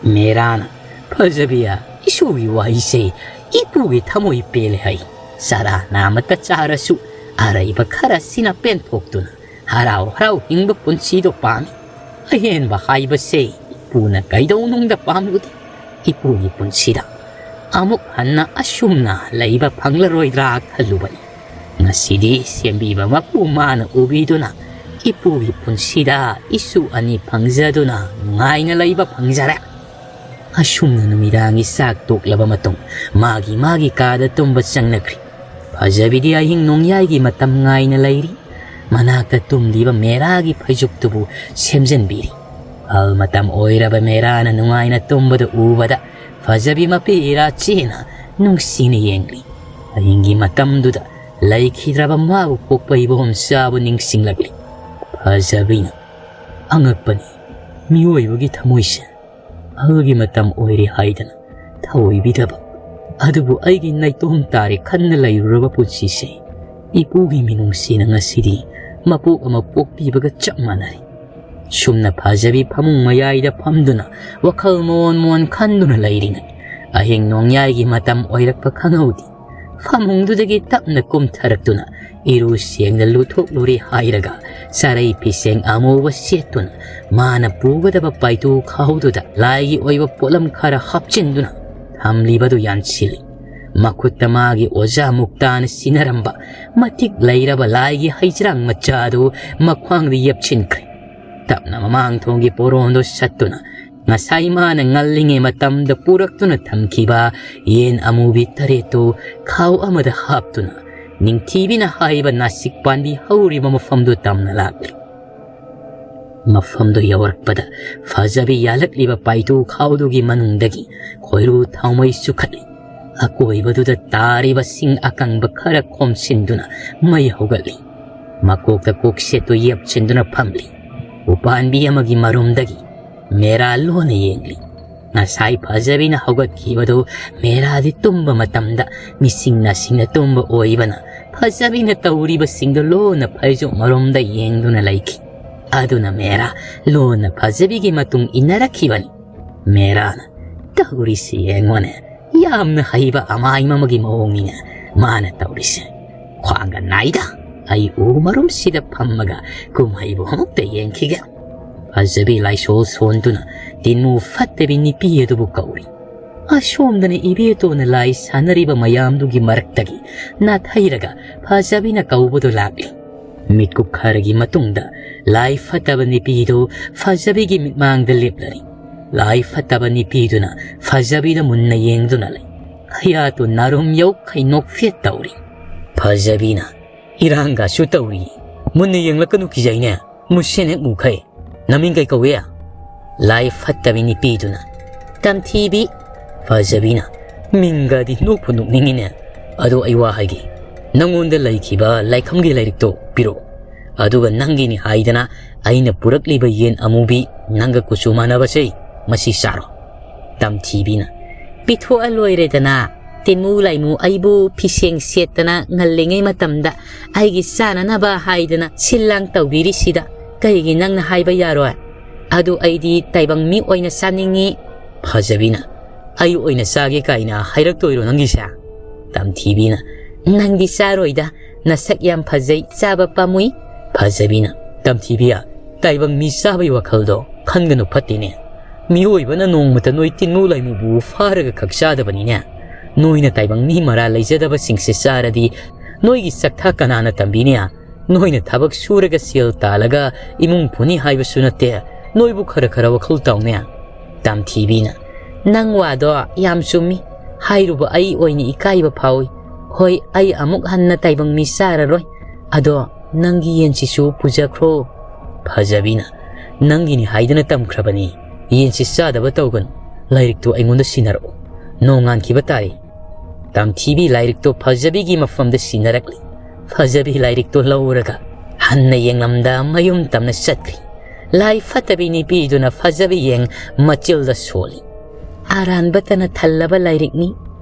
ꯃꯦꯔꯥꯅ, "ꯐꯖꯕꯤ, ꯏꯁꯨꯒꯤ ꯋꯥꯍꯩꯁꯦ ꯏꯄꯨꯒꯤ ꯊꯃꯣꯏ ꯄꯦꯜꯂꯦ ꯍꯥꯏ꯫ ꯆꯔꯥ ꯅꯥꯝꯃꯇ ꯆꯥꯔꯁꯨ ꯑꯔꯩꯕ ꯈꯔꯁꯤꯅ ꯄꯦꯟꯊꯣꯛꯇꯨꯅ ꯍꯔꯥꯎ ꯍꯔꯥꯎ ꯍꯤꯡꯕ ꯄꯨꯟꯁꯤꯗꯣ ꯄꯥꯝꯃꯤ꯫ ꯑꯍꯦꯟꯕ ꯍꯥꯏꯕꯁꯦ ꯏꯄꯨꯅ ꯀꯩꯗꯧꯅꯨꯡꯗ ꯄꯥꯝꯂꯨꯗꯦ꯫ ꯏꯄꯨꯒꯤ ꯄꯨꯟꯁꯤꯗ ꯑꯃꯨꯛ ꯍꯟꯅ ꯑꯁꯨꯝꯅ ꯂꯩꯕ ꯐꯪꯂꯔꯣꯏꯗ꯭ꯔꯥ ꯈꯜꯂꯨꯕꯅꯤ꯫ ꯉꯁꯤꯗꯤ ꯁꯦꯝꯕꯤꯕ ꯃꯄꯨ ꯃꯥꯅ ꯎꯕꯤꯗꯨꯅ ꯏꯄꯨꯒꯤ ꯄꯨꯟꯁꯤꯗ ꯏꯁꯨ ꯑꯅꯤ ꯐꯪꯖꯗꯨꯅ ꯅꯨꯡꯉꯥꯏꯅ ꯂꯩꯕ ꯐꯪꯖꯔꯦ꯫" ꯑꯁꯨꯝꯅ ꯅꯨꯃꯤꯗꯥꯡꯒꯤ ꯆꯥꯛ ꯇꯣꯛꯂꯕ ꯃꯇꯨꯡ ꯃꯥꯒꯤ ꯃꯥꯒꯤ ꯀꯥꯗ ꯇꯨꯝꯕ ꯆꯪꯅꯈ꯭ꯔꯤ꯫ ꯐꯖꯕꯤꯗꯤ ꯑꯍꯤꯡ ꯅꯣꯡꯌꯥꯏꯒꯤ ꯃꯇꯝ ꯉꯥꯏꯅ ꯂꯩꯔꯤ꯫ ꯃꯅꯥꯛꯇ ꯇꯨꯝꯂꯤꯕ ꯃꯦꯔꯥꯒꯤ ꯐꯩꯖꯨꯞꯇꯨꯕꯨ ꯁꯦꯝꯖꯤꯟꯕꯤꯔꯤ꯫ ꯑꯍꯜ ꯃꯇꯝ ꯑꯣꯏꯔꯕ ꯃꯦꯔꯥꯅ ꯅꯨꯡꯉꯥꯏꯅ ꯇꯨꯝꯕꯗ ꯎꯕꯗ ꯐꯖꯕꯤ ꯃꯄꯤ ꯏꯔꯥꯆꯦꯅ ꯅꯨꯡꯁꯤꯅ ꯌꯦꯡꯂꯤ꯫ ꯑꯍꯤꯡꯒꯤ ꯃꯇꯝꯗꯨꯗ ꯂꯩꯈꯤꯗ꯭ꯔꯕ ꯃꯥꯕꯨ ꯄꯣꯛꯄ ꯏꯕꯣꯝꯆꯥꯕꯨ ꯅꯤꯡꯁꯤꯡꯂꯛꯂꯤ꯫ ꯐꯖꯕꯤꯅ, "ꯑꯉꯛꯄꯅꯤ, ꯃꯤꯑꯣꯏꯕꯒꯤ ꯊꯃꯣꯏꯁꯦ꯫ ꯑꯍꯜꯒꯤ ꯃꯇꯝ ꯑꯣꯏꯔꯦ ꯍꯥꯏꯗꯅ ꯊꯧꯑꯣꯏꯕꯤꯗꯕ, ꯑꯗꯨꯕꯨ ꯑꯩꯒꯤ ꯅꯥꯏꯇꯣꯝ ꯇꯥꯔꯦ ꯈꯟꯅ ꯂꯩꯔꯨꯔꯕ ꯄꯨꯟꯁꯤꯁꯦ ꯏꯄꯨꯒꯤ ꯃꯤꯅꯨꯡꯁꯤꯅ ꯉꯁꯤꯗꯤ ꯃꯄꯣꯛ ꯑꯃ ꯄꯣꯛꯄꯤꯕꯒ ꯆꯞ ꯃꯥꯟꯅꯔꯦ꯫ ꯁꯨꯝꯅ ꯐꯖꯕꯤ ꯐꯃꯨꯡ ꯃꯌꯥꯏꯗ ꯐꯝꯗꯨꯅ ꯋꯥꯈꯜ ꯃꯣꯟ ꯃꯣꯟ ꯈꯟꯗꯨꯅ ꯂꯩꯔꯤꯉꯩ, ꯑꯍꯤꯡ ꯅꯣꯡꯌꯥꯏꯒꯤ ꯃꯇꯝ ꯑꯣꯏꯔꯛꯄ ꯈꯪꯍꯧꯗꯦ꯫ ꯐꯃꯨꯡꯗꯨꯗꯒꯤ ꯇꯞꯅ ꯀꯨꯝꯊꯔꯛꯇꯨꯅ ꯏꯔꯨ ꯁꯦꯡꯅ ꯂꯨꯊꯣꯛꯂꯨꯔꯦ ꯍꯥꯏꯔꯒ, ꯆꯔꯩ ꯐꯤꯁꯦꯡ ꯑꯃꯨꯕ ꯁꯦꯠꯇꯨꯅ ꯃꯥꯅ ꯄꯨꯒꯗꯕ ꯄꯥꯏꯇꯨ ꯈꯥꯎꯗꯨꯗ ꯂꯥꯏꯒꯤ ꯑꯣꯏꯕ ꯄꯣꯠꯂꯝ ꯈꯔ ꯍꯥꯞꯆꯤꯟꯗꯨꯅ ꯊꯝꯂꯤꯕꯗꯨ ꯌꯥꯟꯁꯤꯜꯂꯤ꯫ ꯃꯈꯨꯠꯇ ꯃꯥꯒꯤ ꯑꯣꯖꯥ ꯃꯨꯛꯇꯥꯅ ꯁꯤꯟꯅꯔꯝꯕ ꯃꯇꯤꯛ ꯂꯩꯔꯕ ꯂꯥꯏꯒꯤ ꯍꯩꯖ꯭ꯔꯥꯡ ꯃꯆꯥꯗꯨ ꯃꯈ꯭ꯋꯥꯡꯗ ꯌꯦꯞꯁꯤꯟꯈ꯭ꯔꯦ꯫ ꯇꯞꯅ ꯃꯃꯥꯡ ꯊꯣꯡꯒꯤ ꯄꯣꯔꯣꯟꯗꯨ ꯁꯠꯇꯨꯅ ꯉꯁꯥꯏ ꯃꯥꯅ ꯉꯜꯂꯤꯉꯩ ꯃꯇꯝꯗ ꯄꯨꯔꯛꯇꯨꯅ ꯊꯝꯈꯤꯕ ꯌꯦꯟ ꯑꯃꯨꯕꯤ ꯇꯔꯦꯠꯇꯨ ꯈꯥꯎ ꯑꯃꯗ ꯍꯥꯞꯇꯨꯅ ꯅꯤꯡꯊꯤꯕꯤꯅ ꯍꯥꯏꯕ ꯅꯥꯁꯤꯛ ꯄꯥꯟꯕꯤ ꯍꯧꯔꯤꯕ ꯃꯐꯝꯗꯨ ꯇꯝꯅ ꯂꯥꯛꯂꯤ꯫ ꯃꯐꯝꯗꯨ ꯌꯧꯔꯛꯄꯗ ꯐꯖꯕꯤ ꯌꯥꯜꯂꯛꯂꯤꯕ ꯄꯥꯏꯇꯨ ꯈꯥꯎꯗꯨꯒꯤ ꯃꯅꯨꯡꯗꯒꯤ ꯈꯣꯏꯔꯨ ꯊꯥꯎꯃꯩ ꯆꯨꯈꯠꯂꯤ꯫ ꯑꯀꯣꯏꯕꯗꯨꯗ ꯇꯥꯔꯤꯕ ꯁꯤꯡ ꯑꯀꯪꯕ ꯈꯔ ꯈꯣꯝꯁꯤꯟꯗꯨꯅ ꯃꯩ ꯍꯧꯒꯠꯂꯤ꯫ ꯃꯀꯣꯛꯇ ꯀꯣꯛꯁꯦꯠꯇꯨ ꯌꯦꯞꯁꯤꯟꯗꯨꯅ ꯐꯝꯂꯤ꯫ ꯎꯄꯥꯟꯕꯤ ꯑꯃꯒꯤ ꯃꯔꯨꯝꯗꯒꯤ ꯃꯦꯔꯥ ꯂꯣꯟꯅ ꯌꯦꯡꯂꯤ꯫ ꯉꯁꯥꯏ ꯐꯖꯕꯤꯅ ꯍꯧꯒꯠꯈꯤꯕꯗꯨ ꯃꯦꯔꯥꯗꯤ ꯇꯨꯝꯕ ꯃꯇꯝꯗ ꯃꯤꯁꯤꯡ ꯅꯥꯁꯤꯡꯅ ꯇꯨꯝꯕ ꯑꯣꯏꯕꯅ, ꯐꯖꯕꯤꯅ ꯇꯧꯔꯤꯕꯁꯤꯡꯗꯨ ꯂꯣꯟꯅ ꯐꯩꯖꯣꯝ ꯃꯔꯨꯝꯗ ꯌꯦꯡꯗꯨꯅ ꯂꯩꯈꯤ꯫ ꯑꯗꯨꯅ ꯃꯦꯔꯥ ꯂꯣꯟꯅ ꯐꯖꯕꯤꯒꯤ ꯃꯇꯨꯡ ꯏꯟꯅꯔꯛꯈꯤꯕꯅꯤ꯫ ꯃꯦꯔꯥꯅ, "ꯇꯧꯔꯤꯁꯤ ꯌꯦꯡꯉꯣꯅꯦ, ꯌꯥꯝꯅ ꯍꯩꯕ ꯑꯃꯥꯏ ꯑꯃꯒꯤ ꯃꯑꯣꯡꯅꯤꯅꯦ ꯃꯥꯅ ꯇꯧꯔꯤꯁꯦ꯫ ꯈ꯭ꯋꯥꯡꯒ ꯅꯥꯏꯗ, ꯑꯩ ꯎ ꯃꯔꯨꯝꯁꯤꯗ ꯐꯝꯃꯒ ꯀꯨꯝꯍꯩꯕꯨ ꯑꯃꯨꯛꯇ ꯌꯦꯡꯈꯤꯒꯦ"꯫ ꯐꯖꯕꯤ ꯂꯥꯏꯁꯣꯜ ꯁꯣꯟꯗꯨꯅ ꯇꯤꯟꯃꯨ ꯐꯠꯇꯕꯤ ꯅꯨꯄꯤ ꯑꯗꯨꯕꯨ ꯀꯧꯔꯤ꯫ ꯑꯁꯣꯝꯗꯅ ꯏꯕꯦꯇꯣꯟꯅ ꯂꯥꯏ ꯁꯥꯟꯅꯔꯤꯕ ꯃꯌꯥꯝꯗꯨꯒꯤ ꯃꯔꯛꯇꯒꯤ ꯅꯥꯊꯩꯔꯒ ꯐꯖꯕꯤꯅ ꯀꯧꯕꯗꯨ ꯂꯥꯛꯂꯤ꯫ ꯃꯤꯠꯀꯨꯞ ꯈꯔꯒꯤ ꯃꯇꯨꯡꯗ ꯂꯥꯏ ꯐꯠꯇꯕ ꯅꯨꯄꯤꯗꯨ ꯐꯖꯕꯤꯒꯤ ꯃꯤꯠꯃꯥꯡꯗ ꯂꯦꯞꯂꯔꯤ꯫ ꯂꯥꯏ ꯐꯠꯇꯕ ꯅꯨꯄꯤꯗꯨꯅ ꯐꯖꯕꯤꯗ ꯃꯨꯟꯅ ꯌꯦꯡꯗꯨꯅ ꯂꯩ꯫ ꯈꯌꯥꯠꯇꯨ ꯅꯥꯔꯨꯝ ꯌꯧꯈꯩ ꯅꯣꯛꯐꯦꯠ ꯇꯧꯔꯤ꯫ ꯐꯖꯕꯤꯅ, "ꯏꯔꯥꯡꯒꯁꯨ ꯇꯧꯔꯤ, ꯃꯨꯟꯅ ꯌꯦꯡꯂꯛꯀꯅꯨ, ꯀꯤꯖꯩꯅꯦ, ꯃꯨꯁꯦꯟ ꯍꯦꯛ ꯃꯨꯈꯩ꯫ ꯅꯃꯤꯡ ꯀꯩ ꯀꯧꯏ?" ꯂꯥꯏ ꯐꯠꯇꯕꯤ ꯅꯨꯄꯤꯗꯨꯅ, "ꯇꯝꯊꯤꯕꯤ"꯫ ꯐꯖꯕꯤꯅ, "ꯃꯤꯡꯒꯗꯤ ꯅꯣꯛꯄꯨ ꯅꯣꯛꯅꯤꯡꯉꯤꯅꯦ꯫ ꯑꯗꯣ ꯑꯩ ꯋꯥ ꯍꯥꯏꯒꯦ, ꯅꯪꯉꯣꯟꯗ ꯂꯩꯈꯤꯕ ꯂꯥꯏꯈꯝꯒꯤ ꯂꯥꯏꯔꯤꯛꯇꯣ ꯄꯤꯔꯛꯑꯣ꯫ ꯑꯗꯨꯒ ꯅꯪꯒꯤꯅꯤ ꯍꯥꯏꯗꯅ ꯑꯩꯅ ꯄꯨꯔꯛꯂꯤꯕ ꯌꯦꯟ ꯑꯃꯨꯕꯤ ꯅꯪꯒ ꯀꯨꯆꯨ ꯃꯥꯟꯅꯕꯁꯦ, ꯃꯁꯤ ꯆꯥꯔꯣ"꯫ ꯇꯝꯊꯤꯕꯤꯅ, "ꯄꯤꯊꯣꯛꯑ ꯂꯣꯏꯔꯦꯗꯅ, ꯇꯤꯟꯃꯨ ꯂꯥꯏꯃꯨ ꯑꯩꯕꯨ ꯐꯤꯁꯦꯡ ꯁꯦꯠꯇꯅ ꯉꯜꯂꯤꯉꯩ ꯃꯇꯝꯗ ꯑꯩꯒꯤ ꯆꯥꯅꯅꯕ ꯍꯥꯏꯗꯅ ꯁꯤꯜ ꯂꯥꯡ ꯇꯧꯕꯤꯔꯤꯁꯤꯗ ꯀꯩꯒꯤ ꯅꯪꯅ ꯍꯥꯏꯕ ꯌꯥꯔꯣꯏ? ꯑꯗꯨ ꯑꯩꯗꯤ ꯇꯥꯏꯕꯪ ꯃꯤ ꯑꯣꯏꯅ ꯆꯥꯅꯤꯡꯉꯤ꯫ ꯐꯖꯕꯤꯅ, "ꯑꯩ ꯑꯣꯏꯅ ꯆꯥꯒꯦ ꯀꯥꯏꯅ ꯍꯥꯏꯔꯛꯇꯣꯏꯔꯣ ꯅꯪꯒꯤꯁꯦ?" ꯇꯝꯊꯤꯕꯤꯅ, "ꯅꯪꯗꯤ ꯆꯥꯔꯣꯏꯗ, ꯅꯁꯛ ꯌꯥꯝ ꯐꯖꯩ, ꯆꯥꯕ ꯄꯥꯝꯃꯨꯏ꯫" ꯐꯖꯕꯤꯅ, "ꯇꯝꯊꯤꯕꯤ, ꯇꯥꯏꯕꯪ ꯃꯤ ꯆꯥꯕꯒꯤ ꯋꯥꯈꯜꯗꯣ ꯈꯟꯒꯅꯨ, ꯐꯠꯇꯦꯅꯦ꯫ ꯃꯤꯑꯣꯏꯕꯅ ꯅꯣꯡꯃꯇ ꯅꯣꯏ ꯇꯤꯟꯃꯨ ꯂꯥꯏꯃꯨꯕꯨ ꯐꯥꯔꯒ ꯈꯛ ꯆꯥꯗꯕꯅꯤꯅꯦ꯫ ꯅꯣꯏꯅ ꯇꯥꯏꯕꯪ ꯃꯤ ꯃꯔꯥ ꯂꯩꯖꯗꯕꯁꯤꯡꯁꯦ ꯆꯥꯔꯗꯤ ꯅꯣꯏꯒꯤ ꯆꯥꯛꯊꯥ ꯀꯅꯥꯅ ꯇꯝꯕꯤꯅꯤ? ꯅꯣꯏꯅ ꯊꯕꯛ ꯁꯨꯔꯒ ꯁꯦꯜ ꯇꯥꯜꯂꯒ ꯏꯃꯨꯡ ꯄꯨꯅꯤ ꯍꯥꯏꯕꯁꯨ ꯅꯠꯇꯦ꯫ ꯅꯣꯏꯕꯨ ꯈꯔ ꯈꯔ ꯋꯥꯈꯜ ꯇꯧꯅꯦ꯫" ꯇꯝꯊꯤꯕꯤꯅ, "ꯅꯪ ꯋꯥꯗꯣ ꯌꯥꯝ ꯆꯨꯝꯃꯤ꯫ ꯍꯥꯏꯔꯨꯕ ꯑꯩ ꯑꯣꯏꯅ ꯏꯀꯥꯏꯕ ꯐꯥꯎꯏ꯫ ꯍꯣꯏ, ꯑꯩ ꯑꯃꯨꯛ ꯍꯟꯅ ꯇꯥꯏꯕꯪ ꯃꯤ ꯆꯥꯔꯔꯣꯏ꯫ ꯑꯗꯣ ꯅꯪꯒꯤ ꯌꯦꯟꯁꯤꯁꯨ ꯄꯨꯖꯈ꯭ꯔꯣ꯫" ꯐꯖꯕꯤꯅ, "ꯅꯪꯒꯤꯅꯤ ꯍꯥꯏꯗꯅ ꯇꯝꯈ꯭ꯔꯕꯅꯤ꯫ ꯌꯦꯟꯁꯤ ꯆꯥꯗꯕ ꯇꯧꯒꯅꯨ꯫ ꯂꯥꯏꯔꯤꯛꯇꯨ ꯑꯩꯉꯣꯟꯗ ꯁꯤꯟꯅꯔꯛꯎ꯫ ꯅꯣꯡꯉꯥꯟꯈꯤꯕ ꯇꯥꯔꯦ꯫" ꯇꯝꯊꯤꯕꯤ ꯂꯥꯏꯔꯤꯛꯇꯣ ꯐꯖꯕꯤꯒꯤ ꯃꯐꯝꯗ ꯁꯤꯟꯅꯔꯛꯂꯤ꯫ ꯐꯖꯕꯤ ꯂꯥꯏꯔꯤꯛꯇꯣ ꯂꯧꯔꯒ ꯍꯟꯅ ꯌꯦꯡꯂꯝꯗ ꯃꯌꯨꯝ ꯇꯝꯅ ꯆꯠꯈ꯭ꯔꯤ꯫ ꯂꯥꯏ ꯐꯠꯇꯕꯤ ꯅꯨꯄꯤꯗꯨꯅ ꯐꯖꯕꯤ ꯌꯦꯡ ꯃꯆꯤꯜꯗ ꯁꯣꯜꯂꯤ꯫ "ꯑꯔꯥꯟꯕꯇꯅ ꯊꯜꯂꯕ ꯂꯥꯏꯔꯤꯛꯅꯤ꯫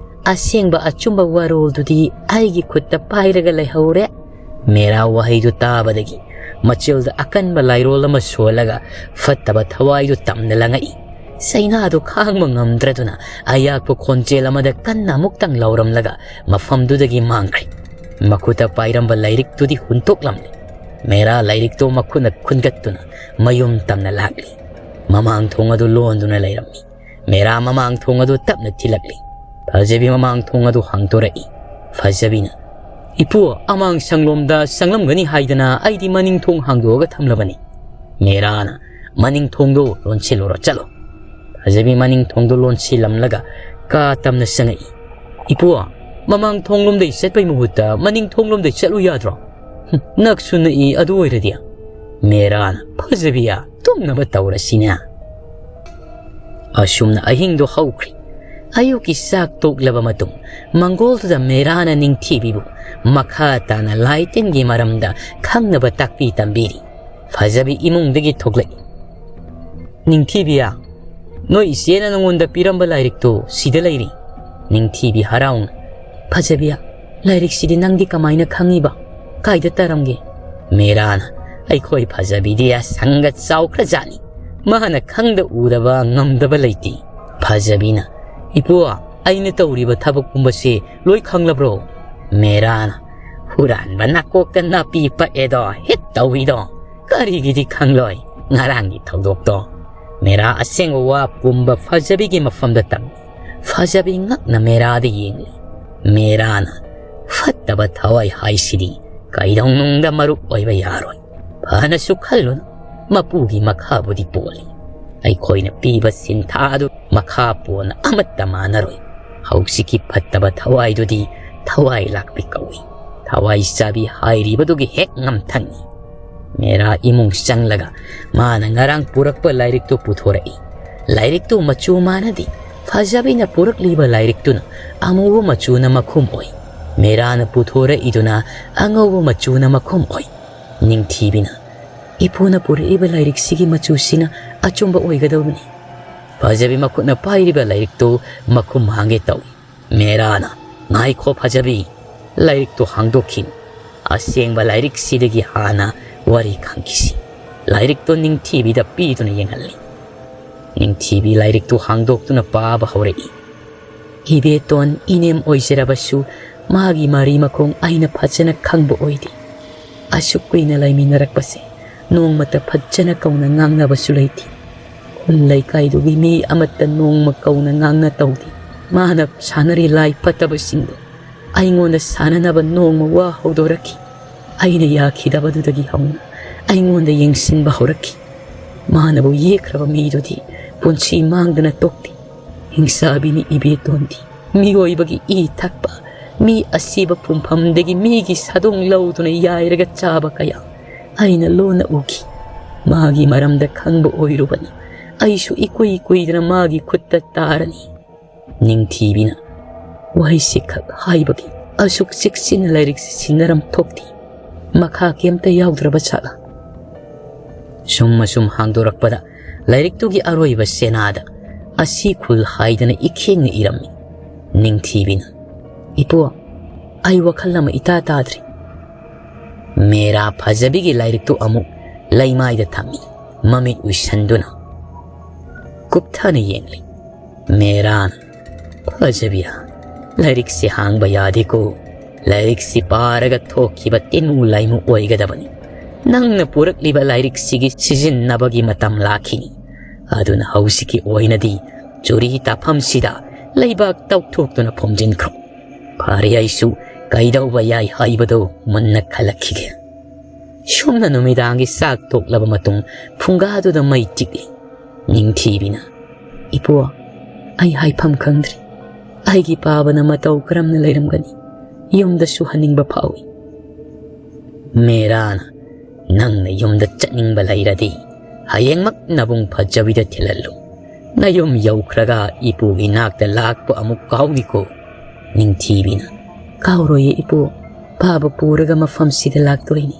ꯑꯁꯦꯡꯕ ꯑꯆꯨꯝꯕ ꯋꯥꯔꯣꯜꯗꯨꯗꯤ ꯑꯩꯒꯤ ꯈꯨꯠꯇ ꯄꯥꯏꯔꯒ ꯂꯩꯍꯧꯔꯦ꯫" ꯃꯦꯔꯥ ꯋꯥꯍꯩꯗꯨ ꯇꯥꯕꯗꯒꯤ ꯃꯆꯤꯜꯗ ꯑꯀꯟꯕ ꯂꯥꯏꯔꯣꯜ ꯑꯃ ꯁꯣꯜꯂꯒ ꯐꯠꯇꯕ ꯊꯋꯥꯏꯗꯨ ꯇꯝꯅ ꯂꯪꯉꯛꯏ꯫ ꯆꯩꯅꯥꯗꯨ ꯈꯥꯡꯕ ꯉꯝꯗ꯭ꯔꯗꯨꯅ ꯑꯌꯥꯛꯄ ꯈꯣꯟꯖꯦꯜ ꯑꯃꯗ ꯀꯟꯅ ꯑꯃꯨꯛꯇꯪ ꯂꯥꯎꯔꯝꯂꯒ ꯃꯐꯝꯗꯨꯗꯒꯤ ꯃꯥꯡꯈ꯭ꯔꯦ꯫ ꯃꯈꯨꯠꯇ ꯄꯥꯏꯔꯝꯕ ꯂꯥꯏꯔꯤꯛꯇꯨꯗꯤ ꯍꯨꯟꯇꯣꯛꯂꯝꯂꯦ꯫ ꯃꯦꯔꯥ ꯂꯥꯏꯔꯤꯛꯇꯨ ꯃꯈꯨꯠꯅ ꯈꯨꯟꯒꯠꯇꯨꯅ ꯃꯌꯨꯝ ꯇꯝꯅ ꯂꯥꯛꯂꯤ꯫ ꯃꯃꯥꯡ ꯊꯣꯡ ꯑꯗꯨ ꯂꯣꯟꯗꯨꯅ ꯂꯩꯔꯝꯃꯤ꯫ ꯃꯦꯔꯥ ꯃꯃꯥꯡ ꯊꯣꯡ ꯑꯗꯨ ꯇꯞꯅ ꯊꯤꯜꯂꯛꯂꯤ꯫ ꯐꯖꯕꯤ ꯃꯃꯥꯡ ꯊꯣꯡ ꯑꯗꯨ ꯍꯥꯡꯗꯣꯔꯛꯏ꯫ ꯐꯖꯕꯤꯅ, "ꯏꯄꯨ, ꯑꯃꯥꯡ ꯁꯪꯂꯣꯝꯗ ꯆꯪꯂꯝꯒꯅꯤ ꯍꯥꯏꯗꯅ ꯑꯩꯗꯤ ꯃꯅꯤꯡ ꯊꯣꯡ ꯍꯥꯡꯗꯣꯛꯑꯒ ꯊꯝꯂꯕꯅꯤ꯫" ꯃꯦꯔꯥꯅ, "ꯃꯅꯤꯡ ꯊꯣꯡꯗꯨ ꯂꯣꯟꯁꯤꯜꯂꯨꯔꯣ, ꯆꯠꯂꯣ꯫" ꯐꯖꯕꯤ ꯃꯅꯤꯡ ꯊꯣꯡꯗꯨ ꯂꯣꯟꯁꯤꯜꯂꯝꯂꯒ ꯀꯥ ꯇꯝꯅ ꯆꯪꯉꯛꯏ꯫ "ꯏꯄꯨ, ꯃꯃꯥꯡ ꯊꯣꯡꯂꯣꯝꯗꯩ ꯆꯠꯄꯩ ꯃꯍꯨꯠꯇ ꯃꯅꯤꯡ ꯊꯣꯡꯂꯣꯝꯗꯩ ꯆꯠꯂꯨ ꯌꯥꯗ꯭ꯔꯣ? ꯍꯨꯝ, ꯅꯛꯁꯨ ꯅꯛꯏ, ꯑꯗꯨ ꯑꯣꯏꯔꯗꯤ꯫" ꯃꯦꯔꯥꯅ, "ꯐꯖꯕꯤꯌꯥ, ꯇꯨꯝꯅꯕ ꯇꯧꯔꯁꯤꯅꯦ꯫" ꯑꯁꯨꯝꯅ ꯑꯍꯤꯡꯗꯨ ꯍꯧꯈ꯭ꯔꯦ꯫ ꯑꯌꯨꯛꯀꯤ ꯆꯥꯛ ꯇꯣꯛꯂꯕ ꯃꯇꯨꯡ, ꯃꯪꯒꯣꯜꯗꯨꯗ ꯃꯦꯔꯥꯅ ꯅꯤꯡꯊꯤꯕꯤꯕꯨ ꯃꯈꯥ ꯇꯥꯅ ꯂꯥꯏ ꯇꯤꯟꯒꯤ ꯃꯔꯝꯗ ꯈꯪꯅꯕ ꯇꯥꯛꯄꯤ ꯇꯝꯕꯤꯔꯤ꯫ ꯐꯖꯕꯤ ꯏꯃꯨꯡꯗꯒꯤ ꯊꯣꯛꯂꯛꯏ꯫ "ꯅꯤꯡꯊꯤꯕꯤꯌꯥ, ꯅꯣꯏ ꯏꯆꯦꯅ ꯅꯉꯣꯟꯗ ꯄꯤꯔꯝꯕ ꯂꯥꯏꯔꯤꯛꯇꯨ ꯁꯤꯗ ꯂꯩꯔꯤ꯫ ꯅꯤꯡꯊꯤꯕꯤ ꯍꯔꯥꯎꯅ, "ꯐꯖꯕꯤ, ꯂꯥꯏꯔꯤꯛꯁꯤꯗꯤ ꯅꯪꯗꯤ ꯀꯃꯥꯏꯅ ꯈꯪꯉꯤꯕ? ꯀꯥꯏꯗ ꯇꯥꯔꯝꯒꯦ?" ꯃꯦꯔꯥꯅ, "ꯑꯩꯈꯣꯏ ꯐꯖꯕꯤꯗꯤ ꯑꯁꯪꯒ ꯆꯥꯎꯈ꯭ꯔꯖꯥꯠꯅꯤ꯫ ꯃꯥꯅ ꯈꯪꯗ ꯎꯗꯕ ꯉꯝꯗꯕ ꯂꯩꯇꯦ꯫" ꯐꯖꯕꯤꯅ, "ꯏꯄꯨ, ꯑꯩꯅ ꯇꯧꯔꯤꯕ ꯊꯕꯛ ꯄꯨꯝꯕꯁꯦ ꯂꯣꯏ ꯈꯪꯂꯕ꯭ꯔꯣ?" ꯃꯦꯔꯥꯅ, "ꯍꯨꯔꯥꯟꯕ ꯅꯥꯀꯣꯛꯇ ꯅꯥꯄꯤ ꯄꯛꯑꯦꯗꯣ, ꯍꯤꯠ ꯇꯧꯏꯗꯣ, ꯀꯔꯤꯒꯤꯗꯤ ꯈꯪꯂꯣꯏ ꯉꯔꯥꯡꯒꯤ ꯊꯧꯗꯣꯛꯇꯣ?" ꯃꯦꯔꯥ ꯑꯁꯦꯡꯕ ꯋꯥ ꯄꯨꯝꯕ ꯐꯖꯕꯤꯒꯤ ꯃꯐꯝꯗ ꯇꯝꯃꯤ꯫ ꯐꯖꯕꯤ ꯉꯛꯅ ꯃꯦꯔꯥꯗ ꯌꯦꯡꯂꯤ꯫ ꯃꯦꯔꯥꯅ, "ꯐꯠꯇꯕ ꯊꯋꯥꯏ ꯍꯥꯏꯁꯤꯗꯤ ꯀꯩꯗꯧꯅꯨꯡꯗ ꯃꯔꯨꯞ ꯑꯣꯏꯕ ꯌꯥꯔꯣꯏ꯫ ꯐꯅꯁꯨ ꯈꯜꯂꯨꯅꯨ, ꯃꯄꯨꯒꯤ ꯃꯈꯥꯕꯨꯗꯤ ꯄꯣꯜꯂꯤ꯫ ꯑꯩꯈꯣꯏꯅ ꯄꯤꯕ ꯁꯤꯟꯊꯥ ꯑꯗꯨ ꯃꯈꯥ ꯄꯣꯟꯅ ꯑꯃꯠꯇ ꯃꯥꯟꯅꯔꯣꯏ꯫ ꯍꯧꯖꯤꯛꯀꯤ ꯐꯠꯇꯕ ꯊꯋꯥꯏꯗꯨꯗꯤ ꯊꯋꯥꯏ ꯂꯥꯛꯄꯤ ꯀꯧꯏ꯫ ꯊꯋꯥꯏ ꯆꯥꯕꯤ ꯍꯥꯏꯔꯤꯕꯗꯨꯒꯤ ꯍꯦꯛ ꯉꯝꯊꯪꯅꯤ꯫" ꯃꯦꯔꯥ ꯏꯃꯨꯡ ꯆꯪꯂꯒ ꯃꯥꯅ ꯉꯔꯥꯡ ꯄꯨꯔꯛꯄ ꯂꯥꯏꯔꯤꯛꯇꯨ ꯄꯨꯊꯣꯔꯛꯏ꯫ ꯂꯥꯏꯔꯤꯛꯇꯨ ꯃꯆꯨ ꯃꯥꯟꯅꯗꯦ꯫ ꯐꯖꯕꯤꯅ ꯄꯨꯔꯛꯂꯤꯕ ꯂꯥꯏꯔꯤꯛꯇꯨꯅ ꯑꯃꯨꯕ ꯃꯆꯨꯅ ꯃꯈꯨꯝ ꯑꯣꯏ꯫ ꯃꯦꯔꯥꯅ ꯄꯨꯊꯣꯔꯛꯏꯗꯨꯅ ꯑꯉꯧꯕ ꯃꯆꯨꯅ ꯃꯈꯨꯝ ꯑꯣꯏ꯫ ꯅꯤꯡꯊꯤꯕꯤꯅ, "ꯏꯄꯨꯅ ꯄꯨꯔꯛꯏꯕ ꯂꯥꯏꯔꯤꯛꯁꯤꯒꯤ ꯃꯆꯨꯁꯤꯅ ꯑꯆꯨꯝꯕ ꯑꯣꯏꯒꯗꯧꯕꯅꯤ꯫" ꯐꯖꯕꯤ ꯃꯈꯨꯠꯅ ꯄꯥꯏꯔꯤꯕ ꯂꯥꯏꯔꯤꯛꯇꯨ ꯃꯈꯨꯝ ꯍꯥꯡꯒꯦ ꯇꯧꯏ꯫ ꯃꯦꯔꯥꯅ, "ꯉꯥꯏꯈꯣ ꯐꯖꯕꯤ, ꯂꯥꯏꯔꯤꯛꯇꯨ ꯍꯥꯡꯗꯣꯛꯈꯤꯅꯨ꯫ ꯑꯁꯦꯡꯕ ꯂꯥꯏꯔꯤꯛꯁꯤꯗꯒꯤ ꯍꯥꯟꯅ ꯋꯥꯔꯤ ꯈꯪꯈꯤꯁꯤ꯫" ꯂꯥꯏꯔꯤꯛꯇꯨ ꯅꯤꯡꯊꯤꯕꯤꯗ ꯄꯤꯗꯨꯅ ꯌꯦꯡꯍꯜꯂꯤ꯫ ꯅꯤꯡꯊꯤꯕꯤ ꯂꯥꯏꯔꯤꯛꯇꯨ ꯍꯥꯡꯗꯣꯛꯇꯨꯅ ꯄꯥꯕ ꯍꯧꯔꯛꯏ꯫ "ꯏꯕꯦꯇꯣꯟ ꯏꯅꯦꯝ ꯑꯣꯏꯖꯔꯕꯁꯨ ꯃꯥꯒꯤ ꯃꯔꯤ ꯃꯈꯣꯡ ꯑꯩꯅ ꯐꯖꯅ ꯈꯪꯕ ꯑꯣꯏꯗꯦ꯫ ꯑꯁꯨꯛ ꯀꯨꯏꯅ ꯂꯩꯃꯤꯟꯅꯔꯛꯄꯁꯦ ꯅꯣꯡꯃꯇ ꯐꯖꯅ ꯀꯧꯅ ꯉꯥꯡꯅꯕꯁꯨ ꯂꯩꯇꯦ꯫ ꯈꯨꯜ ꯂꯩꯀꯥꯏꯗꯨꯒꯤ ꯃꯤ ꯑꯃꯠꯇ ꯅꯣꯡꯃ ꯀꯧꯅ ꯉꯥꯡꯅ ꯇꯧꯗꯦ꯫ ꯃꯥꯅ ꯁꯥꯟꯅꯔꯤ ꯂꯥꯏ ꯐꯠꯇꯕꯁꯤꯡꯗꯣ ꯑꯩꯉꯣꯟꯗ ꯁꯥꯟꯅꯅꯕ ꯅꯣꯡꯃ ꯋꯥ ꯍꯧꯗꯣꯔꯛꯈꯤ꯫ ꯑꯩꯅ ꯌꯥꯈꯤꯗꯕꯗꯨꯗꯒꯤ ꯍꯧꯅ ꯑꯩꯉꯣꯟꯗ ꯌꯦꯡꯁꯤꯟꯕ ꯍꯧꯔꯛꯈꯤ꯫ ꯃꯥꯅꯕꯨ ꯌꯦꯛꯈ꯭ꯔꯕ ꯃꯤꯗꯨꯗꯤ ꯄꯨꯟꯁꯤ ꯃꯥꯡꯗꯅ ꯇꯣꯛꯇꯦ꯫ ꯍꯤꯡꯁꯥꯕꯤꯅꯤ ꯏꯕꯦꯇꯣꯟꯗꯤ꯫ ꯃꯤꯑꯣꯏꯕꯒꯤ ꯏ ꯊꯛꯄ, ꯃꯤ ꯑꯁꯤꯕ ꯄꯨꯝꯐꯝꯗꯒꯤ ꯃꯤꯒꯤ ꯁꯥꯗꯣꯡ ꯂꯧꯗꯨꯅ ꯌꯥꯏꯔꯒ ꯆꯥꯕ ꯀꯌꯥ ꯑꯩꯅ ꯂꯣꯟꯅ ꯎꯈꯤ꯫ ꯃꯥꯒꯤ ꯃꯔꯝꯗ ꯈꯪꯕ ꯑꯣꯏꯔꯨꯕꯅ ꯑꯩꯁꯨ ꯏꯀꯨꯏ ꯀꯨꯏꯗꯅ ꯃꯥꯒꯤ ꯈꯨꯠꯇ ꯇꯥꯔꯅꯤ꯫" ꯅꯤꯡꯊꯤꯕꯤꯅ ꯋꯥꯍꯩꯁꯤ ꯈꯛ ꯍꯥꯏꯕꯒꯤ ꯑꯁꯨꯛ ꯆꯦꯛꯁꯤꯟꯅ ꯂꯥꯏꯔꯤꯛꯁꯤ ꯁꯤꯟꯅꯔꯝ ꯊꯣꯛꯇꯦ꯫ ꯃꯈꯥ ꯀꯩꯝꯇ ꯌꯥꯎꯗ꯭ꯔꯕ ꯖꯥꯠꯂꯥ? ꯁꯨꯝ ꯑꯁꯨꯝ ꯍꯥꯡꯗꯣꯔꯛꯄꯗ ꯂꯥꯏꯔꯤꯛꯇꯨꯒꯤ ꯑꯔꯣꯏꯕ ꯆꯦꯅꯥꯗ "ꯑꯁꯤ ꯈꯨꯜ" ꯍꯥꯏꯗꯅ ꯏꯈꯦꯡꯅ ꯏꯔꯝꯃꯤ꯫ ꯅꯤꯡꯊꯤꯕꯤꯅ, "ꯏꯄꯨ, ꯑꯩ ꯋꯥꯈꯜ ꯑꯃ ꯏꯇꯥ ꯇꯥꯗ꯭ꯔꯤ꯫" ꯃꯦꯔꯥ ꯐꯖꯕꯤꯒꯤ ꯂꯥꯏꯔꯤꯛꯇꯨ ꯑꯃꯨꯛ ꯂꯩꯃꯥꯏꯗ ꯊꯝꯃꯤ, ꯃꯃꯤꯠ ꯎꯏꯁꯟꯗꯨꯅ꯫ ꯀꯨꯞꯊꯅ ꯌꯦꯡꯂꯤ꯫ ꯃꯦꯔꯥꯅ, "ꯐꯖꯕꯤꯌꯥ, ꯂꯥꯏꯔꯤꯛꯁꯤ ꯍꯥꯡꯕ ꯌꯥꯗꯦꯀꯣ꯫ ꯂꯥꯏꯔꯤꯛꯁꯤ ꯄꯥꯔꯒ ꯊꯣꯛꯈꯤꯕ ꯇꯤꯟꯃꯨ ꯂꯥꯏꯃꯨ ꯑꯣꯏꯒꯗꯕꯅꯤ꯫ ꯅꯪꯅ ꯄꯨꯔꯛꯂꯤꯕ ꯂꯥꯏꯔꯤꯛꯁꯤꯒꯤ ꯁꯤꯖꯤꯟꯅꯕꯒꯤ ꯃꯇꯝ ꯂꯥꯛꯈꯤꯅꯤ꯫ ꯑꯗꯨꯅ ꯍꯧꯖꯤꯛꯀꯤ ꯑꯣꯏꯅꯗꯤ ꯆꯨꯔꯤ ꯇꯥꯐꯝꯁꯤꯗ ꯂꯩꯕꯥꯛ ꯇꯧꯊꯣꯛꯇꯨꯅ ꯐꯨꯝꯖꯤꯟꯈ꯭ꯔꯣ꯫ ꯐꯔꯦ, ꯑꯩꯁꯨ ꯀꯩꯗꯧꯕ ꯌꯥꯏ ꯍꯥꯏꯕꯗꯨ ꯃꯨꯟꯅ ꯈꯜꯂꯛꯈꯤꯒꯦ꯫" ꯁꯨꯝꯅ ꯅꯨꯃꯤꯗꯥꯡꯒꯤ ꯆꯥꯛ ꯇꯣꯛꯂꯕ ꯃꯇꯨꯡ ꯐꯨꯡꯒꯥꯗꯨꯗ ꯃꯩ ꯇꯤꯛꯂꯤ꯫ ꯅꯤꯡꯊꯤꯕꯤꯅ, "ꯏꯄꯨ, ꯑꯩ ꯍꯥꯏꯐꯝ ꯈꯪꯗ꯭ꯔꯤ꯫ ꯑꯩꯒꯤ ꯄꯥꯕꯅ ꯃꯇꯧ ꯀꯔꯝꯅ ꯂꯩꯔꯝꯒꯅꯤ? ꯌꯨꯝꯗꯁꯨ ꯍꯟꯅꯤꯡꯕ ꯐꯥꯎꯏ꯫" ꯃꯦꯔꯥꯅ, "ꯅꯪꯅ ꯌꯨꯝꯗ ꯆꯠꯅꯤꯡꯕ ꯂꯩꯔꯗꯤ ꯍꯌꯦꯡꯃꯛ ꯅꯕꯨꯡ ꯐꯖꯕꯤꯗ ꯊꯤꯜꯍꯜꯂꯨ꯫ ꯅꯌꯨꯝ ꯌꯧꯈ꯭ꯔꯒ ꯏꯄꯨꯒꯤ ꯅꯥꯛꯇ ꯂꯥꯛꯄ ꯑꯃꯨꯛ ꯀꯥꯎꯏꯀꯣ꯫" ꯅꯤꯡꯊꯤꯕꯤꯅ, "ꯀꯥꯎꯔꯣꯏꯌꯦ ꯏꯄꯨ, ꯄꯥꯕ ꯄꯨꯔꯒ ꯃꯐꯝꯁꯤꯗ ꯂꯥꯛꯇꯣꯏꯅꯤ꯫"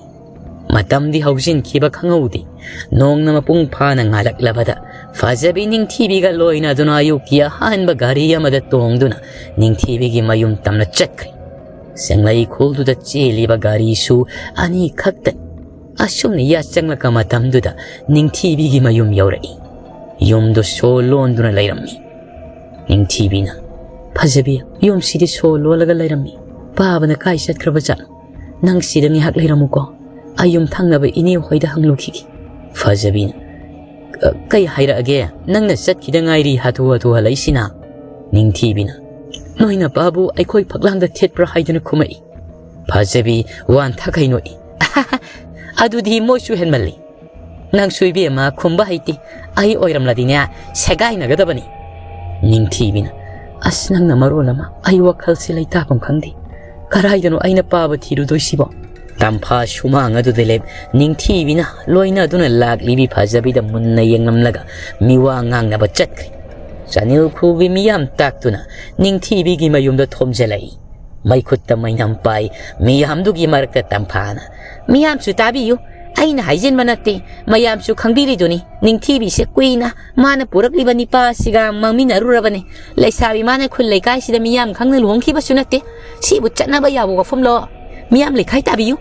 ꯃꯇꯝꯗꯤ ꯍꯧꯖꯤꯟꯈꯤꯕ ꯈꯪꯍꯧꯗꯦ꯫ ꯅꯣꯡꯅ ꯃꯄꯨꯡ ꯐꯥꯅ ꯉꯥꯜꯂꯛꯂꯕꯗ ꯐꯖꯕꯤ ꯅꯤꯡꯊꯤꯕꯤꯒ ꯂꯣꯏꯅꯗꯨꯅ ꯑꯌꯨꯛꯀꯤ ꯑꯍꯥꯟꯕ ꯒꯥꯔꯤ ꯑꯃꯗ ꯇꯣꯡꯗꯨꯅ ꯅꯤꯡꯊꯤꯕꯤꯒꯤ ꯃꯌꯨꯝ ꯇꯝꯅ ꯆꯠꯈ꯭ꯔꯦ꯫ ꯁꯦꯡꯂꯩ ꯈꯨꯜꯗꯨꯗ ꯆꯦꯜꯂꯤꯕ ꯒꯥꯔꯤꯁꯨ ꯑꯅꯤꯈꯛꯇꯅꯤ꯫ ꯑꯁꯨꯝꯅ ꯌꯥꯆꯪꯂꯛꯄ ꯃꯇꯝꯗꯨꯗ ꯅꯤꯡꯊꯤꯕꯤꯒꯤ ꯃꯌꯨꯝ ꯌꯧꯔꯛꯏ꯫ ꯌꯨꯝꯗꯨ ꯁꯣ ꯂꯣꯟꯗꯨꯅ ꯂꯩꯔꯝꯃꯤ꯫ ꯅꯤꯡꯊꯤꯕꯤꯅ, "ꯐꯖꯕꯤ, ꯌꯨꯝꯁꯤꯗꯤ ꯁꯣ ꯂꯣꯜꯂꯒ ꯂꯩꯔꯝꯃꯤ꯫ ꯄꯥꯕꯅ ꯀꯥꯏ ꯆꯠꯈ꯭ꯔꯕ ꯖꯥꯠꯅꯣ? ꯅꯪ ꯁꯤꯗ ꯉꯥꯏꯍꯥꯛ ꯂꯩꯔꯝꯃꯨꯀꯣ꯫ ꯑꯩ ꯌꯨꯝ ꯊꯪꯅꯕ ꯏꯅꯦ ꯍꯣꯏꯗ ꯍꯪꯂꯨꯈꯤꯒꯦ꯫" ꯐꯖꯕꯤꯅ, "ꯀ-, ꯀꯩ ꯍꯥꯏꯔꯛꯑꯒꯦ? ꯅꯪꯅ ꯆꯠꯈꯤꯗ ꯉꯥꯏꯔꯤ ꯍꯥꯊꯨ ꯍꯥꯊꯨ ꯍꯜꯂꯛꯏꯁꯤꯅ?" ꯅꯤꯡꯊꯤꯕꯤꯅ, "ꯅꯣꯏ ꯅꯄꯥꯕꯨ ꯑꯩꯈꯣꯏ ꯐꯛꯂꯥꯡꯗ ꯊꯦꯠꯄ꯭ꯔꯥ?" ꯍꯥꯏꯗꯨꯅ ꯈꯨꯝꯃꯛꯏ꯫ ꯐꯖꯕꯤ ꯋꯥꯟꯊꯛ ꯍꯩꯅꯣꯛꯏ꯫ "ꯑꯗꯨꯗꯤ ꯃꯣꯏꯁꯨ ꯍꯦꯟꯃꯜꯂꯤ꯫ ꯅꯪꯁꯨ ꯏꯕꯦꯝꯃ ꯈꯨꯝꯕ ꯍꯩꯇꯦ꯫ ꯑꯩ ꯑꯣꯏꯔꯝꯂꯗꯤꯅꯦ ꯁꯦꯒꯥꯏꯅꯒꯗꯕꯅꯤ꯫" ꯅꯤꯡꯊꯤꯕꯤꯅ, "ꯑꯁ, ꯅꯪꯅ ꯃꯔꯣꯜ ꯑꯃ ꯑꯩ ꯋꯥꯈꯜꯁꯦ ꯂꯩꯇꯥꯐꯝ ꯈꯪꯗꯦ꯫ ꯀꯔꯥꯏꯗꯅꯣ ꯑꯩꯅ ꯄꯥꯕ ꯊꯤꯔꯨꯗꯣꯏꯁꯤꯕꯣ?" ꯇꯝꯐꯥ ꯁꯨꯃꯥꯡ ꯑꯗꯨꯗ ꯂꯦꯞ ꯅꯤꯡꯊꯤꯕꯤꯅ ꯂꯣꯏꯅꯗꯨꯅ ꯂꯥꯛꯂꯤꯕꯤ ꯐꯖꯕꯤꯗ ꯃꯨꯟꯅ ꯌꯦꯡꯂꯝꯂꯒ ꯃꯤꯋꯥ ꯉꯥꯡꯅꯕ ꯆꯠꯈ꯭ꯔꯦ꯫ ꯆꯥꯅꯤꯜ ꯈꯨꯜꯒꯤ ꯃꯤꯌꯥꯝ ꯇꯥꯛꯇꯨꯅ ꯅꯤꯡꯊꯤꯕꯤꯒꯤ ꯃꯌꯨꯝꯗ ꯊꯣꯝꯖꯤꯜꯂꯛꯏ꯫ ꯃꯩꯈꯨꯠꯇ ꯃꯩꯅꯝ ꯄꯥꯏ ꯃꯤꯌꯥꯝꯗꯨꯒꯤ ꯃꯔꯛꯇ ꯇꯝꯐꯥꯅ, "ꯃꯤꯌꯥꯝꯁꯨ ꯇꯥꯕꯤꯌꯨ, ꯑꯩꯅ ꯍꯥꯏꯖꯤꯟꯕ ꯅꯠꯇꯦ, ꯃꯌꯥꯝꯁꯨ ꯈꯪꯕꯤꯔꯤꯗꯨꯅꯤ꯫ ꯅꯤꯡꯊꯤꯕꯤꯁꯦ ꯀꯨꯏꯅ ꯃꯥꯅ ꯄꯨꯔꯛꯂꯤꯕ ꯅꯤꯄꯥ ꯑꯁꯤꯒ ꯃꯥꯡꯃꯤꯟꯅꯔꯨꯔꯕꯅꯤ꯫ ꯂꯩꯁꯥꯕꯤ ꯃꯥꯅ ꯈꯨꯜ ꯂꯩꯀꯥꯏꯁꯤꯗ ꯃꯤꯌꯥꯝ ꯈꯪꯅ ꯂꯨꯍꯣꯡꯈꯤꯕꯁꯨ ꯅꯠꯇꯦ꯫ ꯁꯤꯕꯨ ꯆꯠꯅꯕ ꯌꯥꯕ ꯋꯥꯐꯝꯂꯣ? ꯃꯤꯌꯥꯝ ꯂꯩꯈꯥꯏ ꯇꯥꯕꯤꯌꯨ꯫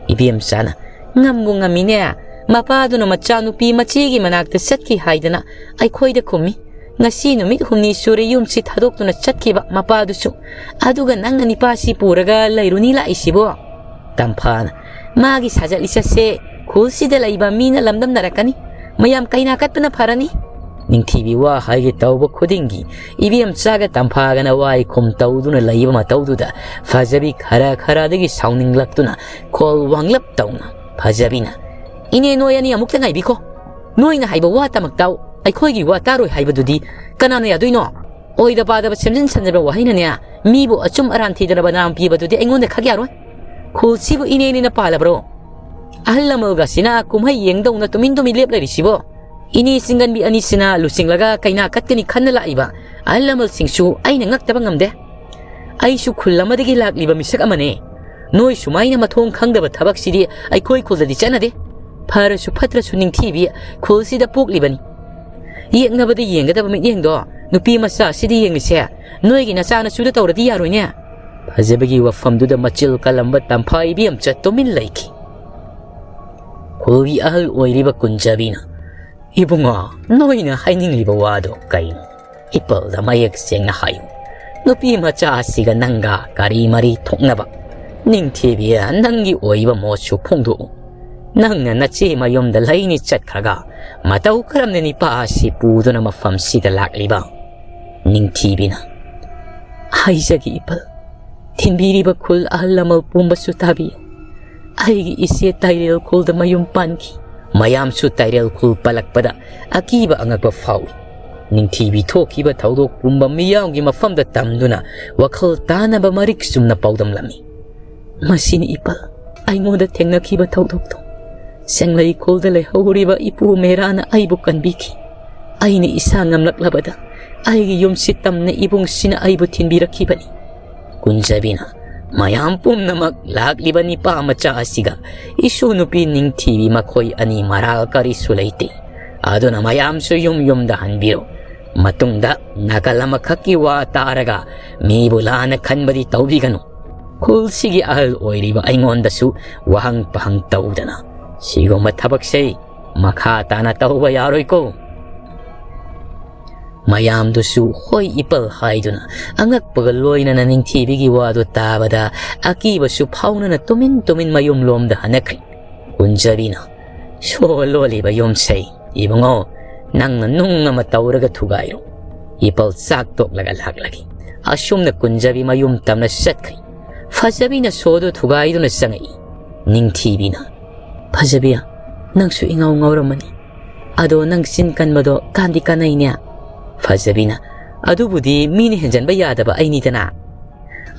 ꯏꯕꯦꯝꯆꯥꯅ, "ꯉꯝꯕꯨ ꯉꯝꯃꯤꯅꯦ꯫ ꯃꯄꯥꯗꯨꯅ ꯃꯆꯥꯅꯨꯄꯤ ꯃꯆꯦꯒꯤ ꯃꯅꯥꯛꯇ ꯆꯠꯈꯤ ꯍꯥꯏꯗꯅ ꯑꯩꯈꯣꯏꯗ ꯈꯨꯝꯃꯤ꯫ ꯉꯁꯤ ꯅꯨꯃꯤꯠ ꯍꯨꯝꯅꯤ ꯁꯨꯔꯦ ꯌꯨꯝꯁꯤ ꯊꯥꯗꯣꯛꯇꯨꯅ ꯆꯠꯈꯤꯕ ꯃꯄꯥꯗꯨꯁꯨ꯫ ꯑꯗꯨꯒ ꯅꯪꯅ ꯅꯤꯄꯥꯁꯤ ꯄꯨꯔꯒ ꯂꯩꯔꯨꯅꯤ ꯂꯥꯛꯏꯁꯤꯕꯣ?" ꯇꯝꯐꯥꯅ, "ꯃꯥꯒꯤ ꯁꯥꯖꯠ ꯂꯤꯆꯠꯁꯦ ꯈꯨꯜꯁꯤꯗ ꯂꯩꯕ ꯃꯤꯅ ꯂꯝꯗꯝꯅꯔꯛꯀꯅꯤ꯫ ꯃꯌꯥꯝ ꯀꯩꯅꯥ ꯀꯠꯄꯅ ꯐꯔꯅꯤ꯫" ꯅꯤꯡꯊꯤꯕꯤ ꯋꯥ ꯍꯥꯏꯒꯦ ꯇꯧꯕ ꯈꯨꯗꯤꯡꯒꯤ ꯏꯕꯦꯝꯆꯥꯒ ꯇꯝꯐꯥꯒꯅ ꯋꯥꯏ ꯈꯨꯝ ꯇꯧꯗꯨꯅ ꯂꯩꯕ ꯃꯇꯧꯗꯨꯗ ꯐꯖꯕꯤ ꯈꯔ ꯈꯔꯗꯒꯤ ꯁꯥꯎꯅꯤꯡꯂꯛꯇꯨꯅ ꯈꯣꯜ ꯋꯥꯡꯂꯞ ꯇꯧꯅ ꯐꯖꯕꯤꯅ, "ꯏꯅꯦ, ꯅꯣꯏ ꯑꯅꯤ ꯑꯃꯨꯛꯇ ꯉꯥꯏꯕꯤꯈꯣ꯫ ꯅꯣꯏꯅ ꯍꯥꯏꯕ ꯋꯥ ꯇꯃꯛ ꯇꯥꯎ꯫ ꯑꯩꯈꯣꯏꯒꯤ ꯋꯥ ꯇꯥꯔꯣꯏ ꯍꯥꯏꯕꯗꯨꯗꯤ ꯀꯅꯥꯅ ꯌꯥꯗꯣꯏꯅꯣ? ꯑꯣꯏꯗ ꯄꯥꯗꯕ ꯁꯦꯝꯖꯤꯟ ꯁꯥꯖꯤꯟꯕ ꯋꯥꯍꯩꯅꯗꯤ ꯃꯤꯕꯨ ꯑꯆꯨꯝ ꯑꯔꯥꯟ ꯊꯤꯗꯅ ꯕꯗꯅꯥꯝ ꯄꯤꯕꯗꯨꯗꯤ ꯑꯩꯉꯣꯟꯗ ꯈꯛ ꯌꯥꯔꯣꯏ꯫ ꯈꯨꯜꯁꯤꯕꯨ ꯏꯅꯦ ꯏꯅꯦꯅ ꯄꯥꯜꯂꯕ꯭ꯔꯣ? ꯑꯍꯜ ꯂꯃꯟꯒꯁꯤꯅ ꯀꯨꯝꯍꯩ ꯌꯦꯡꯗꯧꯅ ꯇꯨꯃꯤꯟ ꯇꯨꯃꯤꯟ ꯂꯦꯞ ꯂꯩꯔꯤꯁꯤꯕꯣ?" ꯏꯅꯦ ꯆꯤꯡꯒꯟꯕꯤ ꯑꯅꯤꯁꯤꯅ ꯂꯨꯆꯤꯡꯂꯒ ꯀꯩꯅꯥ ꯀꯠꯀꯅꯤ ꯈꯟꯅ ꯂꯥꯛꯏꯕ ꯑꯍꯜ ꯂꯃꯟꯁꯤꯡꯁꯨ ꯑꯩꯅ ꯉꯛꯇꯕ ꯉꯝꯗꯦ꯫ ꯑꯩꯁꯨ ꯈꯨꯜ ꯑꯃꯗꯒꯤ ꯂꯥꯛꯂꯤꯕ ꯃꯤꯁꯛ ꯑꯃꯅꯦ꯫ ꯅꯣꯏ ꯁꯨꯃꯥꯏꯅ ꯃꯊꯣꯡ ꯈꯪꯗꯕ ꯊꯕꯛꯁꯤꯗꯤ ꯑꯩꯈꯣꯏ ꯈꯨꯜꯗꯗꯤ ꯆꯠꯅꯗꯦ꯫ ꯐꯔꯁꯨ ꯐꯠꯇ꯭ꯔꯁꯨ ꯅꯤꯡꯊꯤꯕꯤ ꯈꯨꯜꯁꯤꯗ ꯄꯣꯛꯂꯤꯕꯅꯤ꯫ ꯌꯦꯡꯅꯕꯗ ꯌꯦꯡꯒꯗꯕ ꯃꯤꯠꯌꯦꯡꯗꯣ ꯅꯨꯄꯤ ꯃꯆꯥ ꯑꯁꯤꯗ ꯌꯦꯡꯂꯤꯁꯦ ꯅꯣꯏꯒꯤ ꯅꯆꯥꯅꯁꯨꯗ ꯇꯧꯔꯗꯤ ꯌꯥꯔꯣꯏꯅꯦ꯫ ꯐꯖꯕꯒꯤ ꯋꯥꯐꯝꯗꯨꯗ ꯃꯆꯤꯜ ꯀꯜꯂꯝꯕ ꯇꯝꯐꯥ ꯏꯕꯦꯝꯆꯠ ꯇꯨꯃꯤꯟ ꯂꯩꯈꯤ꯫ ꯈꯨꯜꯒꯤ ꯑꯍꯜ ꯑꯣꯏꯔꯤꯕ ꯀꯨꯟꯖꯕꯤꯅ, "ꯏꯕꯨꯡꯉꯣ, ꯅꯣꯏꯅ ꯍꯥꯏꯅꯤꯡꯂꯤꯕ ꯋꯥꯗꯣ ꯀꯩꯅꯣ? ꯏꯄꯜꯗ ꯃꯌꯦꯛ ꯁꯦꯡꯅ ꯍꯥꯏꯌꯨ꯫ ꯅꯨꯄꯤ ꯃꯆꯥ ꯑꯁꯤꯒ ꯅꯪꯒ ꯀꯔꯤ ꯃꯔꯤ ꯊꯣꯛꯅꯕ? ꯅꯤꯡꯊꯤꯕꯤ, ꯅꯪꯒꯤ ꯑꯣꯏꯕ ꯃꯣꯠꯁꯨ ꯐꯣꯡꯗꯣꯛꯎ꯫ ꯅꯪꯅ ꯅꯆꯦ ꯃꯌꯨꯝꯗ ꯂꯩꯅꯤ ꯆꯠꯈ꯭ꯔꯒ ꯃꯇꯧ ꯀꯔꯝꯅ ꯅꯤꯄꯥ ꯑꯁꯤ ꯄꯨꯗꯨꯅ ꯃꯐꯝꯁꯤꯗ ꯂꯥꯛꯂꯤꯕ?" ꯅꯤꯡꯊꯤꯕꯤꯅ, "ꯍꯥꯏꯖꯒꯦ ꯏꯄꯜ, ꯊꯤꯟꯕꯤꯔꯤꯕ ꯈꯨꯜ ꯑꯍꯜ ꯂꯃꯟ ꯄꯨꯝꯕꯁꯨ ꯇꯥꯕꯤꯌꯨ꯫ ꯑꯩꯒꯤ ꯏꯆꯦ ꯇꯥꯏꯔꯦꯜ ꯈꯨꯜꯗ ꯃꯌꯨꯝ ꯄꯥꯟꯈꯤ꯫" ꯃꯌꯥꯝꯁꯨ ꯇꯥꯏꯔꯦꯜ ꯈꯨꯜ ꯄꯜꯂꯛꯄꯗ ꯑꯀꯤꯕ ꯑꯉꯛꯄ ꯐꯥꯎꯏ꯫ ꯅꯤꯡꯊꯤꯕꯤ ꯊꯣꯛꯈꯤꯕ ꯊꯧꯗꯣꯛ ꯄꯨꯝꯕ ꯃꯤꯌꯥꯝꯒꯤ ꯃꯐꯝꯗ ꯇꯝꯗꯨꯅ ꯋꯥꯈꯜ ꯇꯥꯅꯕ ꯃꯔꯤꯛ ꯆꯨꯝꯅ ꯄꯥꯎꯗꯝꯂꯝꯃꯤ꯫ "ꯃꯁꯤꯅꯤ ꯏꯄꯜ, ꯑꯩꯉꯣꯟꯗ ꯊꯦꯡꯅꯈꯤꯕ ꯊꯧꯗꯣꯛꯇꯣ꯫ ꯁꯦꯡꯂꯩ ꯈꯨꯜꯗ ꯂꯩꯍꯧꯔꯤꯕ ꯏꯄꯨ ꯃꯦꯔꯥꯅ ꯑꯩꯕꯨ ꯀꯟꯕꯤꯈꯤ꯫ ꯑꯩꯅ ꯏꯁꯥ ꯉꯝꯂꯛꯂꯕꯗ ꯑꯩꯒꯤ ꯌꯨꯝꯁꯤ ꯇꯝꯅ ꯏꯕꯨꯡꯁꯤꯅ ꯑꯩꯕꯨ ꯊꯤꯟꯕꯤꯔꯛꯈꯤꯕꯅꯤ꯫" ꯀꯨꯟꯖꯕꯤꯅ, ꯃꯌꯥꯝ ꯄꯨꯝꯅꯃꯛ ꯂꯥꯛꯂꯤꯕ ꯅꯤꯄꯥ ꯃꯆꯥ ꯑꯁꯤꯒ ꯏꯁꯨ ꯅꯨꯄꯤ ꯅꯤꯡꯊꯤꯕꯤ ꯃꯈꯣꯏ ꯑꯅꯤ ꯃꯔꯥꯜ ꯀꯔꯤꯁꯨ ꯂꯩꯇꯦ꯫ ꯑꯗꯨꯅ ꯃꯌꯥꯝꯁꯨ ꯌꯨꯝ ꯌꯨꯝꯗ ꯍꯟꯕꯤꯔꯣ꯫ ꯃꯇꯨꯡꯗ ꯅꯥꯀꯜ ꯑꯃꯈꯛꯀꯤ ꯋꯥ ꯇꯥꯔꯒ ꯃꯤꯕꯨ ꯂꯥꯟꯅ ꯈꯟꯕꯗꯤ ꯇꯧꯕꯤꯒꯅꯨ꯫ ꯈꯨꯜꯁꯤꯒꯤ ꯑꯍꯜ ꯑꯣꯏꯔꯤꯕ ꯑꯩꯉꯣꯟꯗꯁꯨ ꯋꯥꯍꯪ ꯄꯥꯍꯪ ꯇꯧꯗꯅ ꯁꯤꯒꯨꯝꯕ ꯊꯕꯛꯁꯦ ꯃꯈꯥ ꯇꯥꯅ ꯇꯧꯕ ꯌꯥꯔꯣꯏꯀꯣ꯫ ꯃꯌꯥꯝꯗꯨꯁꯨ "ꯍꯣꯏ ꯏꯄꯜ" ꯍꯥꯏꯗꯨꯅ ꯑꯉꯛꯄꯒ ꯂꯣꯏꯅꯅ ꯅꯤꯡꯊꯤꯕꯤꯒꯤ ꯋꯥꯗꯨ ꯇꯥꯕꯗ ꯑꯀꯤꯕꯁꯨ ꯐꯥꯎꯅꯅ ꯇꯨꯃꯤꯟ ꯇꯨꯃꯤꯟ ꯃꯌꯨꯝꯂꯣꯝꯗ ꯍꯟꯅꯈ꯭ꯔꯦ꯫ ꯀꯨꯟꯖꯕꯤꯅ, "ꯁꯣ ꯂꯣꯜꯂꯤꯕ ꯌꯨꯝꯁꯩ, ꯏꯕꯨꯡꯉꯣ, ꯅꯪꯅ ꯅꯨꯡ ꯑꯃ ꯇꯧꯔꯒ ꯊꯨꯒꯥꯏꯔꯣ꯫ ꯏꯄꯜ ꯆꯥꯛ ꯇꯣꯛꯂꯒ ꯂꯥꯛꯂꯒꯦ"꯫ ꯑꯁꯨꯝꯅ ꯀꯨꯟꯖꯕꯤ ꯃꯌꯨꯝ ꯇꯝꯅ ꯆꯠꯈ꯭ꯔꯦ꯫ ꯐꯖꯕꯤꯅ ꯁꯣꯗꯨ ꯊꯨꯒꯥꯏꯗꯨꯅ ꯆꯪꯉꯛꯏ꯫ ꯅꯤꯡꯊꯤꯕꯤꯅ, "ꯐꯖꯕꯤ, ꯅꯪꯁꯨ ꯏꯉꯥꯎ ꯉꯥꯎꯔꯝꯃꯅꯤ꯫ ꯑꯗꯣ ꯅꯪ ꯆꯤꯟ ꯀꯟꯕꯗꯣ ꯀꯥꯟꯗꯤ ꯀꯥꯟꯅꯩꯅꯦ"꯫ ꯐꯖꯕꯤꯅ, "ꯑꯗꯨꯕꯨꯗꯤ ꯃꯤꯅ ꯍꯦꯟꯖꯟꯕ ꯌꯥꯗꯕ ꯑꯩꯅꯤꯗꯅ"꯫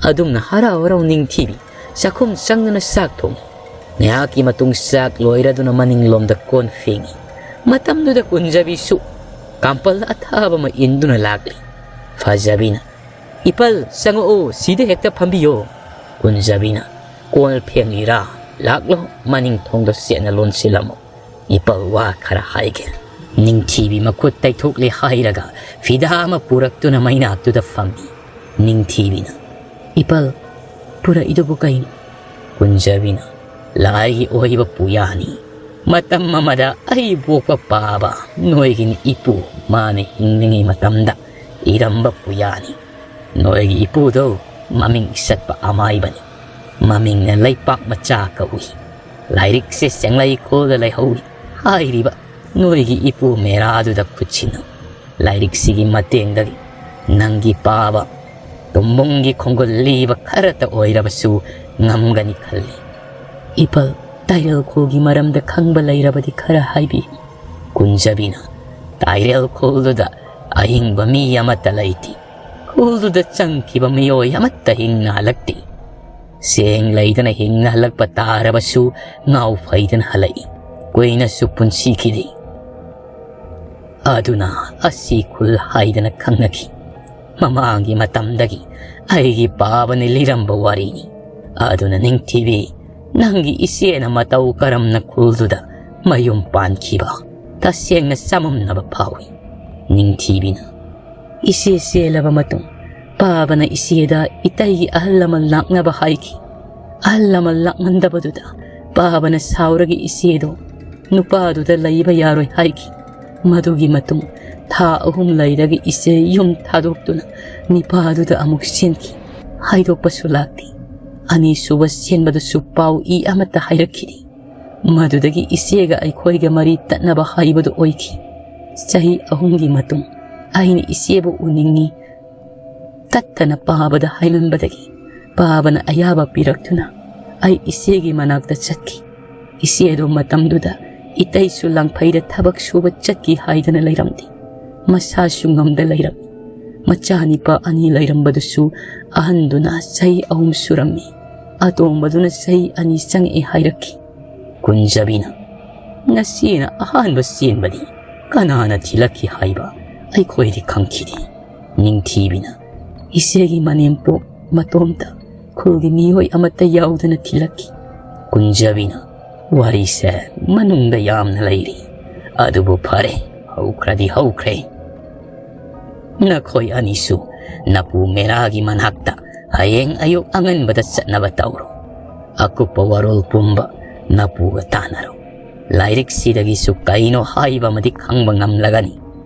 ꯑꯗꯨꯝꯅ ꯍꯔꯥꯎ ꯍꯔꯥꯎ ꯅꯤꯡꯊꯤꯕꯤ ꯆꯥꯛꯈꯨꯝ ꯆꯪꯗꯨꯅ ꯆꯥꯛ ꯊꯣꯡꯉꯤ꯫ ꯉꯥꯏꯍꯥꯛꯀꯤ ꯃꯇꯨꯡ ꯆꯥꯛ ꯂꯣꯏꯔꯗꯨꯅ ꯃꯅꯤꯡꯂꯣꯝꯗ ꯀꯣꯟ ꯐꯦꯡꯉꯤ꯫ ꯃꯇꯝꯗꯨꯗ ꯀꯨꯟꯖꯕꯤꯁꯨ ꯀꯥꯝꯄꯜ ꯑꯊꯥꯕ ꯑꯃ ꯏꯟꯗꯨꯅ ꯂꯥꯛꯂꯤ꯫ ꯐꯖꯕꯤꯅ, "ꯏꯄꯜ, ꯆꯪꯉꯛꯑꯣ, ꯁꯤꯗ ꯍꯦꯛꯇ ꯐꯝꯕꯤꯌꯣ"꯫ ꯀꯨꯟꯖꯕꯤꯅ, "ꯀꯣꯟ ꯐꯦꯡꯂꯤꯔꯥ? ꯂꯥꯛꯂꯣ, ꯃꯅꯤꯡ ꯊꯣꯡꯗꯣ ꯆꯦꯠꯅ ꯂꯣꯟꯁꯤꯜꯂꯝꯃꯣ꯫ ꯏꯄꯜ ꯋꯥ ꯈꯔ ꯍꯥꯏꯒꯦ"꯫ ꯅꯤꯡꯊꯤꯕꯤ ꯃꯈꯨꯠ ꯇꯩꯊꯣꯛꯂꯦ ꯍꯥꯏꯔꯒ ꯐꯤꯗꯥ ꯑꯃ ꯄꯨꯔꯛꯇꯨꯅ ꯃꯩꯅꯥꯛꯇꯨꯗ ꯐꯝꯃꯤ꯫ ꯅꯤꯡꯊꯤꯕꯤꯅ, "ꯏꯄꯜ, ꯄꯨꯔꯛꯏꯗꯨꯕꯨ ꯀꯩꯅꯣ?" ꯀꯨꯟꯖꯕꯤꯅ, "ꯂꯥꯏꯒꯤ ꯑꯣꯏꯕ ꯄꯨꯌꯥꯅꯤ꯫ ꯃꯇꯝ ꯑꯃꯗ ꯑꯩ ꯄꯣꯛꯄ ꯄꯥꯕ ꯅꯣꯏꯒꯤ ꯏꯄꯨ, ꯃꯥꯅ ꯍꯤꯡꯂꯤꯉꯩ ꯃꯇꯝꯗ ꯏꯔꯝꯕ ꯄꯨꯌꯥꯅꯤ꯫ ꯅꯣꯏꯒꯤ ꯏꯄꯨꯗꯣ ꯃꯃꯤꯡ ꯆꯠꯄ ꯑꯃꯥꯏꯕꯅꯤ꯫ ꯃꯃꯤꯡꯅ ꯂꯩꯄꯥꯛ ꯃꯆꯥ ꯀꯧꯏ꯫ ꯂꯥꯏꯔꯤꯛꯁꯦ ꯆꯦꯡꯂꯩꯈꯣꯜꯗ ꯂꯩꯍꯧꯏ꯫ ꯍꯥꯏꯔꯤꯕ ꯅꯣꯏꯒꯤ ꯏꯄꯨ ꯃꯦꯔꯥꯗꯨꯗ ꯈꯨꯠꯁꯤꯟꯅꯧ꯫ ꯂꯥꯏꯔꯤꯛꯁꯤꯒꯤ ꯃꯇꯦꯡꯗꯒꯤ ꯅꯪꯒꯤ ꯄꯥꯕ ꯇꯨꯝꯕꯨꯡꯒꯤ ꯈꯣꯡꯒꯨꯜ ꯂꯤꯕ ꯈꯔꯇ ꯑꯣꯏꯔꯕꯁꯨ ꯉꯝꯒꯅꯤ ꯈꯜꯂꯤ"꯫ "ꯏꯄꯜ, ꯇꯥꯏꯔꯦꯜ ꯈꯣꯜꯒꯤ ꯃꯔꯝꯗ ꯈꯪꯕ ꯂꯩꯔꯕꯗꯤ ꯈꯔ ꯍꯥꯏꯕꯤ"꯫ ꯀꯨꯟꯖꯕꯤꯅ, "ꯇꯥꯏꯔꯦꯜ ꯈꯣꯜꯗꯨꯗ ꯑꯍꯤꯡꯕ ꯃꯤ ꯑꯃꯠꯇ ꯂꯩꯇꯦ꯫ ꯈꯣꯜꯗꯨꯗ ꯆꯪꯈꯤꯕ ꯃꯤꯑꯣꯏ ꯑꯃꯠꯇ ꯍꯤꯡꯅ ꯍꯜꯂꯛꯇꯦ꯫ ꯆꯦꯡ ꯂꯩꯗꯅ ꯍꯤꯡꯅ ꯍꯜꯂꯛꯄ ꯇꯥꯔꯕꯁꯨ ꯉꯥꯎ ꯐꯩꯗꯅ ꯍꯜꯂꯛꯏ꯫ ꯀꯨꯏꯅꯁꯨ ꯄꯨꯟꯁꯤꯈꯤꯗꯦ꯫ ꯑꯗꯨꯅ ꯑꯁꯤ ꯈꯨꯜ ꯍꯥꯏꯗꯅ ꯈꯪꯅꯈꯤ"꯫ ꯃꯃꯥꯡꯒꯤ ꯃꯇꯝꯗꯒꯤ ꯑꯩꯒꯤ ꯄꯥꯕꯅ ꯂꯤꯔꯝꯕ ꯋꯥꯔꯤꯅꯤ꯫ ꯑꯗꯨꯅ ꯅꯤꯡꯊꯤꯕꯤ, ꯅꯪꯒꯤ ꯏꯆꯦꯅ ꯃꯇꯧ ꯀꯔꯝꯅ ꯈꯨꯜꯗꯨꯗ ꯃꯌꯨꯝ ꯄꯥꯟꯈꯤꯕ ꯇꯁꯦꯡꯅ ꯆꯃꯝꯅꯕ ꯐꯥꯎꯏ꯫ ꯅꯤꯡꯊꯤꯕꯤꯅ, ꯏꯆꯦ ꯆꯦꯜꯂꯕ ꯃꯇꯨꯡ ꯄꯥꯕꯅ ꯏꯆꯦꯗ ꯏꯇꯩꯒꯤ ꯑꯍꯜ ꯂꯃꯟ ꯂꯥꯛꯅꯕ ꯍꯥꯏꯈꯤ꯫ ꯑꯍꯜ ꯂꯃꯟ ꯂꯥꯛꯃꯟꯗꯕꯗꯨꯗ ꯄꯥꯕꯅ ꯁꯥꯎꯔꯒ ꯏꯆꯦꯗꯣ ꯅꯨꯄꯥꯗꯨꯗ ꯂꯩꯕ ꯌꯥꯔꯣꯏ ꯍꯥꯏꯈꯤ꯫ ꯃꯗꯨꯒꯤ ꯃꯇꯨꯡ ꯊꯥ ꯑꯍꯨꯝ ꯂꯩꯔꯒ ꯏꯆꯦ ꯌꯨꯝ ꯊꯥꯗꯣꯛꯇꯨꯅ ꯅꯤꯄꯥꯗꯨꯗ ꯑꯃꯨꯛ ꯆꯦꯟꯈꯤ꯫ ꯍꯥꯏꯗꯣꯛꯄꯁꯨ ꯂꯥꯛꯇꯦ꯫ ꯑꯅꯤꯁꯨꯕ ꯆꯦꯟꯕꯗꯨꯁꯨ ꯄꯥꯎ ꯏ ꯑꯃꯠꯇ ꯍꯥꯏꯔꯛꯈꯤꯗꯦ꯫ ꯃꯗꯨꯗꯒꯤ ꯏꯆꯦꯒ ꯑꯩꯈꯣꯏꯒ ꯃꯔꯤ ꯇꯠꯅꯕ ꯍꯥꯏꯕꯗꯨ ꯑꯣꯏꯈꯤ꯫ ꯆꯍꯤ ꯑꯍꯨꯝꯒꯤ ꯃꯇꯨꯡ ꯑꯩꯅ ꯏꯆꯦꯕꯨ ꯎꯅꯤꯡꯏ ꯇꯠꯇꯅ ꯄꯥꯕꯗ ꯍꯥꯏꯃꯟꯕꯗꯒꯤ ꯄꯥꯕꯅ ꯑꯌꯥꯕ ꯄꯤꯔꯛꯇꯨꯅ ꯑꯩ ꯏꯆꯦꯒꯤ ꯃꯅꯥꯛꯇ ꯆꯠꯈꯤ꯫ ꯏꯆꯦꯗꯣ ꯃꯇꯝꯗꯨꯗ ꯏꯇꯩꯁꯨ ꯂꯥꯡꯐꯩꯗ ꯊꯕꯛ ꯁꯨꯕ ꯆꯠꯈꯤ ꯍꯥꯏꯗꯅ ꯂꯩꯔꯝꯗꯦ꯫ ꯃꯁꯥꯁꯨ ꯉꯝꯗ ꯂꯩꯔꯝꯃꯤ꯫ ꯃꯆꯥꯅꯤꯄꯥ ꯑꯅꯤ ꯂꯩꯔꯝꯕꯗꯨꯁꯨ ꯑꯍꯟꯗꯨꯅ ꯆꯍꯤ ꯑꯍꯨꯝ ꯁꯨꯔꯝꯃꯤ, ꯑꯇꯣꯝꯕꯗꯨꯅ ꯆꯍꯤ ꯑꯅꯤ ꯆꯪꯉꯛꯑꯦ ꯍꯥꯏꯔꯛꯈꯤ꯫ ꯀꯨꯟꯖꯕꯤꯅ, ꯉꯁꯤꯅ ꯑꯍꯥꯟꯕ ꯆꯦꯟꯕꯗꯤ ꯀꯅꯥꯅ ꯊꯤꯜꯂꯛꯈꯤ ꯍꯥꯏꯕ ꯑꯩꯈꯣꯏꯗꯤ ꯈꯪꯈꯤꯗꯦ꯫ ꯅꯤꯡꯊꯤꯕꯤꯅ, ꯏꯆꯦꯒꯤ ꯃꯅꯦꯝꯄꯣꯛ ꯃꯇꯣꯝꯇ, ꯈꯨꯜꯒꯤ ꯃꯤꯑꯣꯏ ꯑꯃꯠꯇ ꯌꯥꯎꯗꯅ ꯊꯤꯜꯂꯛꯈꯤ꯫ ꯀꯨꯟꯖꯕꯤꯅ, ꯋꯥꯔꯤꯁꯦ ꯃꯅꯨꯡꯗ ꯌꯥꯝꯅ ꯂꯩꯔꯤ꯫ ꯑꯗꯨꯕꯨ ꯐꯔꯦ, ꯍꯧꯈ꯭ꯔꯗꯤ ꯍꯧꯈ꯭ꯔꯦ꯫ ꯅꯈꯣꯏ ꯑꯅꯤꯁꯨ ꯅꯄꯨ ꯃꯦꯔꯥꯒꯤ ꯃꯅꯥꯛꯇ ꯍꯌꯦꯡ ꯑꯌꯨꯛ ꯑꯉꯟꯕꯗ ꯆꯠꯅꯕ ꯇꯧꯔꯣ꯫ ꯑꯀꯨꯞꯄ ꯋꯥꯔꯣꯜ ꯄꯨꯝꯕ ꯅꯄꯨꯒ ꯇꯥꯟꯅꯔꯣ꯫ ꯂꯥꯏꯔꯤꯛꯁꯤꯗꯒꯤꯁꯨ ꯀꯩꯅꯣ ꯍꯥꯏꯕ ꯑꯃꯗꯤ ꯈꯪꯕ ꯉꯝꯂꯒꯅꯤ꯫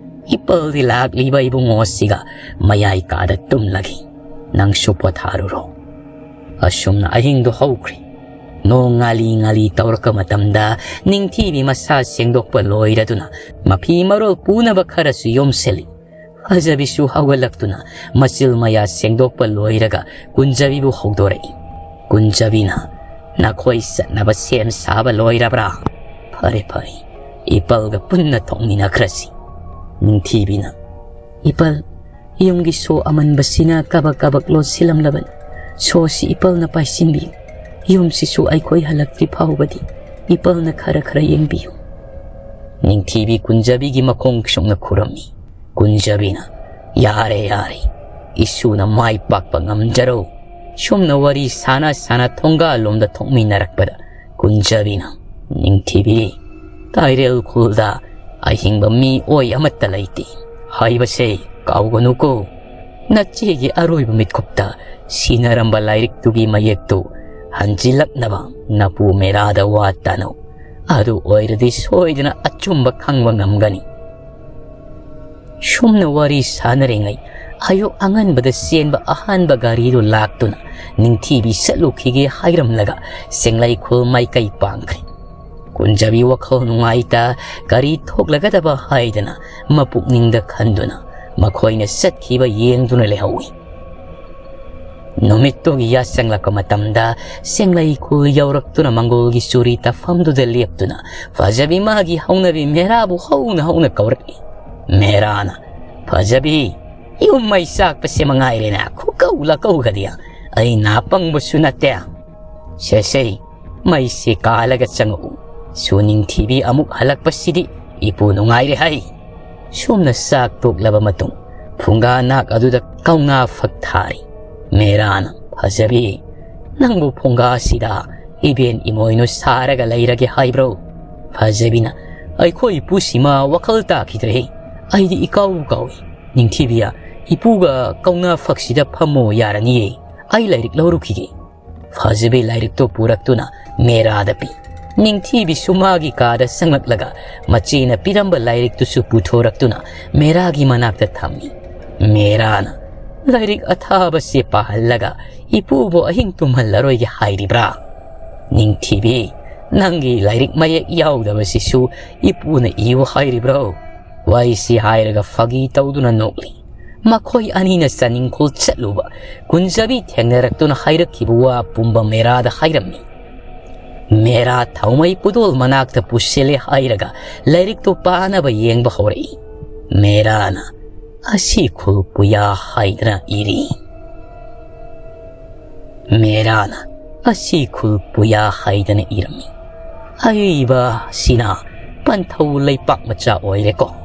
ꯏꯄꯜꯗꯤ ꯂꯥꯛꯂꯤꯕ ꯏꯕꯨꯡꯉꯣꯁꯤꯒ ꯃꯌꯥꯏ ꯀꯥꯗ ꯇꯨꯝꯂꯒꯦ꯫ ꯅꯪꯁꯨ ꯄꯣꯊꯥꯔꯨꯔꯣ꯫ ꯑꯁꯨꯝꯅ ꯑꯍꯤꯡꯗꯨ ꯍꯧꯈ꯭ꯔꯦ꯫ ꯅꯣꯡ ꯉꯥꯂꯤ ꯉꯥꯂꯤ ꯇꯧꯔꯛꯄ ꯃꯇꯝꯗ ꯅꯤꯡꯊꯤꯕꯤ ꯃꯁꯥ ꯁꯦꯡꯗꯣꯛꯄ ꯂꯣꯏꯔꯗꯨꯅ ꯃꯐꯤ ꯃꯔꯣꯜ ꯄꯨꯅꯕ ꯈꯔꯁꯨ ꯌꯣꯝꯁꯤꯜꯂꯤ꯫ ꯐꯖꯕꯤꯁꯨ ꯍꯧꯒꯠꯂꯛꯇꯨꯅ ꯃꯆꯤꯜ ꯃꯌꯥ ꯁꯦꯡꯗꯣꯛꯄ ꯂꯣꯏꯔꯒ ꯀꯨꯟꯖꯕꯤꯕꯨ ꯍꯧꯗꯣꯔꯛꯏ꯫ ꯀꯨꯟꯖꯕꯤꯅ, "ꯅꯈꯣꯏ ꯆꯠꯅꯕ ꯁꯦꯝ ꯁꯥꯕ ꯂꯣꯏꯔꯕ꯭ꯔꯥ? ꯐꯔꯦ, ꯐꯔꯦ, ꯏꯄꯜꯒ ꯄꯨꯟꯅ ꯊꯣꯛꯃꯤꯟꯅꯈ꯭ꯔꯁꯤ꯫" ꯅꯤꯡꯊꯤꯕꯤꯅ, "ꯏꯄꯜ, ꯌꯨꯝꯒꯤ ꯁꯣ ꯑꯃꯟꯕꯁꯤꯅ ꯀꯕꯛ ꯀꯕꯛ ꯂꯣꯠꯁꯤꯜꯂꯝꯂꯕꯅꯤ꯫ ꯁꯣꯁꯤ ꯏꯄꯜꯅ ꯄꯥꯏꯁꯤꯟꯕꯤꯌꯨ꯫ ꯌꯨꯝꯁꯤꯁꯨ ꯑꯩꯈꯣꯏ ꯍꯜꯂꯛꯇ꯭ꯔꯤ ꯐꯥꯎꯕꯗꯤ ꯏꯄꯜꯅ ꯈꯔ ꯈꯔ ꯌꯦꯡꯕꯤꯌꯨ꯫" ꯅꯤꯡꯊꯤꯕꯤ ꯀꯨꯟꯖꯕꯤꯒꯤ ꯃꯈꯣꯡ ꯁꯨꯛꯅ ꯈꯨꯔꯝꯃꯤ꯫ ꯀꯨꯟꯖꯕꯤꯅ, "ꯌꯥꯔꯦ, ꯌꯥꯔꯦ, ꯏꯁꯨꯅ ꯃꯥꯏ ꯄꯥꯛꯄ ꯉꯝꯖꯔꯣ꯫ ꯁꯨꯝꯅ ꯋꯥꯔꯤ ꯁꯥꯅ ꯁꯥꯅ ꯊꯣꯡꯒꯥꯜꯂꯣꯝꯗ ꯊꯣꯛꯃꯤꯟꯅꯔꯛꯄꯗ ꯀꯨꯟꯖꯕꯤꯅ, "ꯅꯤꯡꯊꯤꯕꯤ, ꯇꯥꯏꯔꯦꯜ ꯈꯨꯜꯗ ꯑꯍꯤꯡꯕ ꯃꯤ ꯑꯣꯏ ꯑꯃꯠꯇ ꯂꯩꯇꯦ ꯍꯥꯏꯕꯁꯦ ꯀꯥꯎꯒꯅꯨꯀꯣ꯫ ꯅꯆꯦꯒꯤ ꯑꯔꯣꯏꯕ ꯃꯤꯠꯀꯨꯞꯇ ꯁꯤꯟꯅꯔꯝꯕ ꯂꯥꯏꯔꯤꯛꯇꯨꯒꯤ ꯃꯌꯦꯛꯇꯨ ꯍꯟꯖꯤꯜꯂꯛꯅꯕ ꯅꯄꯨ ꯃꯦꯔꯥꯗ ꯋꯥ ꯇꯥꯅꯧ꯫ ꯑꯗꯨ ꯑꯣꯏꯔꯗꯤ ꯁꯣꯏꯗꯅ ꯑꯆꯨꯝꯕ ꯈꯪꯕ ꯉꯝꯒꯅꯤ"꯫ ꯁꯨꯝꯅ ꯋꯥꯔꯤ ꯁꯥꯟꯅꯔꯤꯉꯩ ꯑꯌꯨꯛ ꯑꯉꯟꯕꯗ ꯆꯦꯟꯕ ꯑꯍꯥꯟꯕ ꯒꯥꯔꯤꯗꯨ ꯂꯥꯛꯇꯨꯅ ꯅꯤꯡꯊꯤꯕꯤ ꯆꯠꯂꯨꯈꯤꯒꯦ ꯍꯥꯏꯔꯝꯂꯒ ꯁꯦꯡꯂꯩꯈꯨꯜ ꯃꯥꯏꯀꯩ ꯄꯥꯡꯈ꯭ꯔꯦ꯫ ꯀꯨꯟꯖꯕꯤ ꯋꯥꯈꯜ ꯅꯨꯡꯉꯥꯏꯇ ꯒꯥꯔꯤ ꯊꯣꯛꯂꯒꯗꯕ ꯍꯥꯏꯗꯅ ꯃꯄꯨꯛꯅꯤꯡꯗ ꯈꯟꯗꯨꯅ ꯃꯈꯣꯏꯅ ꯆꯠꯈꯤꯕ ꯌꯦꯡꯗꯨꯅ ꯂꯩꯍꯧꯏ꯫ ꯅꯨꯃꯤꯠꯇꯨꯒꯤ ꯌꯥꯆꯪꯂꯛꯄ ꯃꯇꯝꯗ ꯁꯦꯡꯂꯩꯈꯨꯜ ꯌꯧꯔꯛꯇꯨꯅ ꯃꯪꯒꯣꯜꯒꯤ ꯆꯨꯔꯤ ꯇꯥꯐꯝꯗꯨꯗ ꯂꯦꯞꯇꯨꯅ ꯐꯖꯕꯤ ꯃꯥꯒꯤ ꯍꯧꯅꯕꯤ ꯃꯦꯔꯥꯕꯨ ꯍꯧꯅ ꯍꯧꯅ ꯀꯧꯔꯛꯏ꯫ ꯃꯦꯔꯥꯅ, "ꯐꯖꯕꯤ, ꯌꯨꯝ ꯃꯩ ꯆꯥꯛꯄꯁꯦ ꯃꯉꯥꯏꯔꯦꯅ ꯈꯨꯀꯧ ꯂꯥꯀꯧꯒꯗꯤ꯫ ꯑꯩ ꯅꯥꯄꯪꯕꯁꯨ ꯅꯠꯇꯦ꯫ ꯁꯦ ꯁꯦ, ꯃꯩꯁꯦ ꯀꯥꯜꯂꯒ ꯆꯪꯉꯛꯎ꯫ ꯁꯨ ꯅꯤꯡꯊꯤꯕꯤ ꯑꯃꯨꯛ ꯍꯜꯂꯛꯄꯁꯤꯗꯤ ꯏꯄꯨ ꯅꯨꯡꯉꯥꯏꯔꯦ ꯍꯥꯏ"꯫ ꯁꯣꯝꯅ ꯆꯥꯛ ꯇꯣꯛꯂꯕ ꯃꯇꯨꯡ ꯐꯨꯡꯒꯥ ꯅꯥꯛ ꯑꯗꯨꯗ ꯀꯧꯅꯥ ꯐꯛ ꯊꯥꯔꯤ꯫ ꯃꯦꯔꯥꯅ, "ꯐꯖꯕꯤ, ꯅꯪꯕꯨ ꯐꯨꯡꯒꯥꯁꯤꯗ ꯏꯕꯦꯟ ꯏꯃꯣꯏꯅꯨ ꯁꯥꯔꯒ ꯂꯩꯔꯒꯦ ꯍꯥꯏꯕ꯭ꯔꯣ?" ꯐꯖꯕꯤꯅ, "ꯑꯩꯈꯣꯏ ꯏꯄꯨꯁꯤꯃ ꯋꯥꯈꯜ ꯇꯥꯈꯤꯗ꯭ꯔꯦ꯫ ꯑꯩꯗꯤ ꯏꯀꯥꯎ ꯀꯥꯎꯏ꯫ ꯅꯤꯡꯊꯤꯕꯤꯌꯥ, ꯏꯄꯨꯒ ꯀꯧꯅꯥ ꯐꯛꯁꯤꯗ ꯐꯝꯃꯣ ꯌꯥꯔꯅꯤꯌꯦ꯫ ꯑꯩ ꯂꯥꯏꯔꯤꯛ ꯂꯧꯔꯨꯈꯤꯒꯦ"꯫ ꯐꯖꯕꯤ ꯂꯥꯏꯔꯤꯛꯇꯨ ꯄꯨꯔꯛꯇꯨꯅ ꯃꯦꯔꯥꯗ ꯄꯤ꯫ ꯅꯤꯡꯊꯤꯕꯤꯁꯨ ꯃꯥꯒꯤ ꯀꯥꯗ ꯆꯪꯂꯛꯂꯒ ꯃꯆꯦꯅ ꯄꯤꯔꯝꯕ ꯂꯥꯏꯔꯤꯛꯇꯨꯁꯨ ꯄꯨꯊꯣꯔꯛꯇꯨꯅ ꯃꯦꯔꯥꯒꯤ ꯃꯅꯥꯛꯇ ꯊꯝꯃꯤ꯫ ꯃꯦꯔꯥꯅ, "ꯂꯥꯏꯔꯤꯛ ꯑꯊꯥꯕꯁꯦ ꯄꯥꯍꯜꯂꯒ ꯏꯄꯨꯕꯨ ꯑꯍꯤꯡ ꯇꯨꯝꯍꯜꯂꯔꯣꯏꯒꯦ ꯍꯥꯏꯔꯤꯕ꯭ꯔꯥ? ꯅꯤꯡꯊꯤꯕꯤ, ꯅꯪꯒꯤ ꯂꯥꯏꯔꯤꯛ ꯃꯌꯦꯛ ꯌꯥꯎꯗꯕꯁꯤꯁꯨ ꯏꯄꯨꯅ ꯏꯌꯨ ꯍꯥꯏꯔꯤꯕ꯭ꯔꯣ?" ꯋꯥꯔꯤꯁꯤ ꯍꯥꯏꯔꯒ ꯐꯥꯒꯤ ꯇꯧꯗꯨꯅ ꯅꯣꯛꯂꯤ꯫ ꯃꯈꯣꯏ ꯑꯅꯤꯅ ꯆꯥꯅꯤꯡꯈꯣꯜ ꯆꯠꯂꯨꯕ ꯀꯨꯟꯖꯕꯤ ꯊꯦꯡꯅꯔꯛꯇꯨꯅ ꯍꯥꯏꯔꯛꯈꯤꯕ ꯋꯥ ꯄꯨꯝꯕ ꯃꯦꯔꯥꯗ ꯍꯥꯏꯔꯝꯃꯤ꯫ ꯃꯦꯔꯥ ꯊꯥꯎꯃꯩ ꯄꯨꯗꯣꯜ ꯃꯅꯥꯛꯇ ꯄꯨꯁꯤꯜꯂꯦ ꯍꯥꯏꯔꯒ ꯂꯥꯏꯔꯤꯛꯇꯨ ꯄꯥꯅꯕ ꯌꯦꯡꯕ ꯍꯧꯔꯛꯏ꯫ ꯃꯦꯔꯥꯅ "ꯑꯁꯤ ꯈꯨꯜ ꯄꯨꯌꯥ" ꯍꯥꯏꯗꯅ ꯏꯔꯤ꯫ ꯃꯦꯔꯥꯅ "ꯑꯁꯤ ꯈꯨꯜ ꯄꯨꯌꯥ" ꯍꯥꯏꯗꯅ ꯏꯔꯝꯃꯤ꯫ ꯑꯏꯕꯁꯤꯅ ꯄꯟꯊꯧ ꯂꯩꯄꯥꯛ ꯃꯆꯥ ꯑꯣꯏꯔꯦꯀꯣ꯫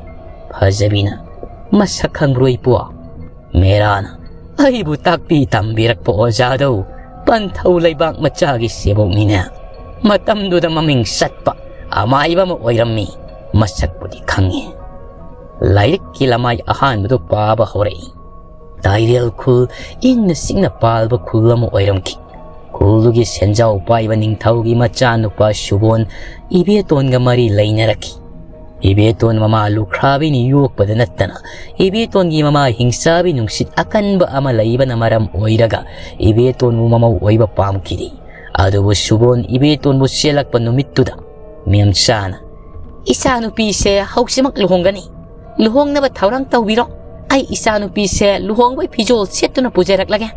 ꯐꯖꯕꯤꯅ, "ꯃꯁꯛ ꯈꯪꯕ꯭ꯔꯣ ꯏꯄꯨ?" ꯃꯦꯔꯥꯅ ꯑꯩꯕꯨ ꯇꯥꯛꯄꯤ ꯇꯝꯕꯤꯔꯛꯄ ꯑꯣꯖꯥꯗꯨ ꯄꯟꯊꯧ ꯂꯩꯕꯥꯛ ꯃꯆꯥꯒꯤ ꯁꯦꯕꯣꯛꯅꯤꯅꯦ꯫ ꯃꯇꯝꯗꯨꯗ ꯃꯃꯤꯡ ꯆꯠꯄ ꯑꯃꯥꯏꯕ ꯑꯃ ꯑꯣꯏꯔꯝꯃꯤ꯫ ꯃꯁꯛꯄꯨꯗꯤ ꯈꯪꯉꯤ꯫ ꯂꯥꯏꯔꯤꯛꯀꯤ ꯂꯃꯥꯏ ꯑꯍꯥꯟꯕꯗꯨ ꯄꯥꯕ ꯍꯧꯔꯛꯏ꯫ ꯇꯥꯏꯔꯦꯜ ꯈꯨꯜ ꯏꯪꯅ ꯆꯤꯛꯅ ꯄꯥꯜꯕ ꯈꯨꯜ ꯑꯃ ꯑꯣꯏꯔꯝꯈꯤ꯫ ꯈꯨꯜꯗꯨꯒꯤ ꯁꯦꯟꯖꯥꯎ ꯄꯥꯏꯕ ꯅꯤꯡꯊꯧꯒꯤ ꯃꯆꯥꯅꯨꯄꯥ ꯁꯨꯕꯣꯟ ꯏꯕꯦꯇꯣꯟꯒ ꯃꯔꯤ ꯂꯩꯅꯔꯛꯈꯤ꯫ ꯏꯕꯦꯇꯣꯟ ꯃꯃꯥ ꯂꯨꯈ꯭ꯔꯥꯕꯤꯅ ꯌꯣꯛꯄꯗ ꯅꯠꯇꯅ ꯏꯕꯦꯇꯣꯟꯒꯤ ꯃꯃꯥ ꯍꯤꯡꯆꯥꯕꯤ ꯅꯨꯡꯁꯤꯠ ꯑꯀꯟꯕ ꯑꯃ ꯂꯩꯕꯅ ꯃꯔꯝ ꯑꯣꯏꯔꯒ ꯏꯕꯦꯇꯣꯟꯕꯨ ꯃꯃꯧ ꯑꯣꯏꯕ ꯄꯥꯝꯈꯤꯗꯦ꯫ ꯑꯗꯨꯕꯨ ꯁꯨꯕꯣꯟ ꯏꯕꯦꯇꯣꯟꯕꯨ ꯆꯦꯜꯂꯛꯄ ꯅꯨꯃꯤꯠꯇꯨꯗ ꯃꯦꯝꯆꯥꯅ, "ꯏꯆꯥꯅꯨꯄꯤꯁꯦ ꯍꯧꯖꯤꯛꯃꯛ ꯂꯨꯍꯣꯡꯒꯅꯤ꯫ ꯂꯨꯍꯣꯡꯅꯕ ꯊꯧꯔꯥꯡ ꯇꯧꯕꯤꯔꯣ꯫ ꯑꯩ ꯏꯆꯥꯅꯨꯄꯤꯁꯦ ꯂꯨꯍꯣꯡꯕꯒꯤ ꯐꯤꯖꯣꯜ ꯁꯦꯠꯇꯨꯅ ꯄꯨꯖꯔꯛꯂꯒꯦ꯫"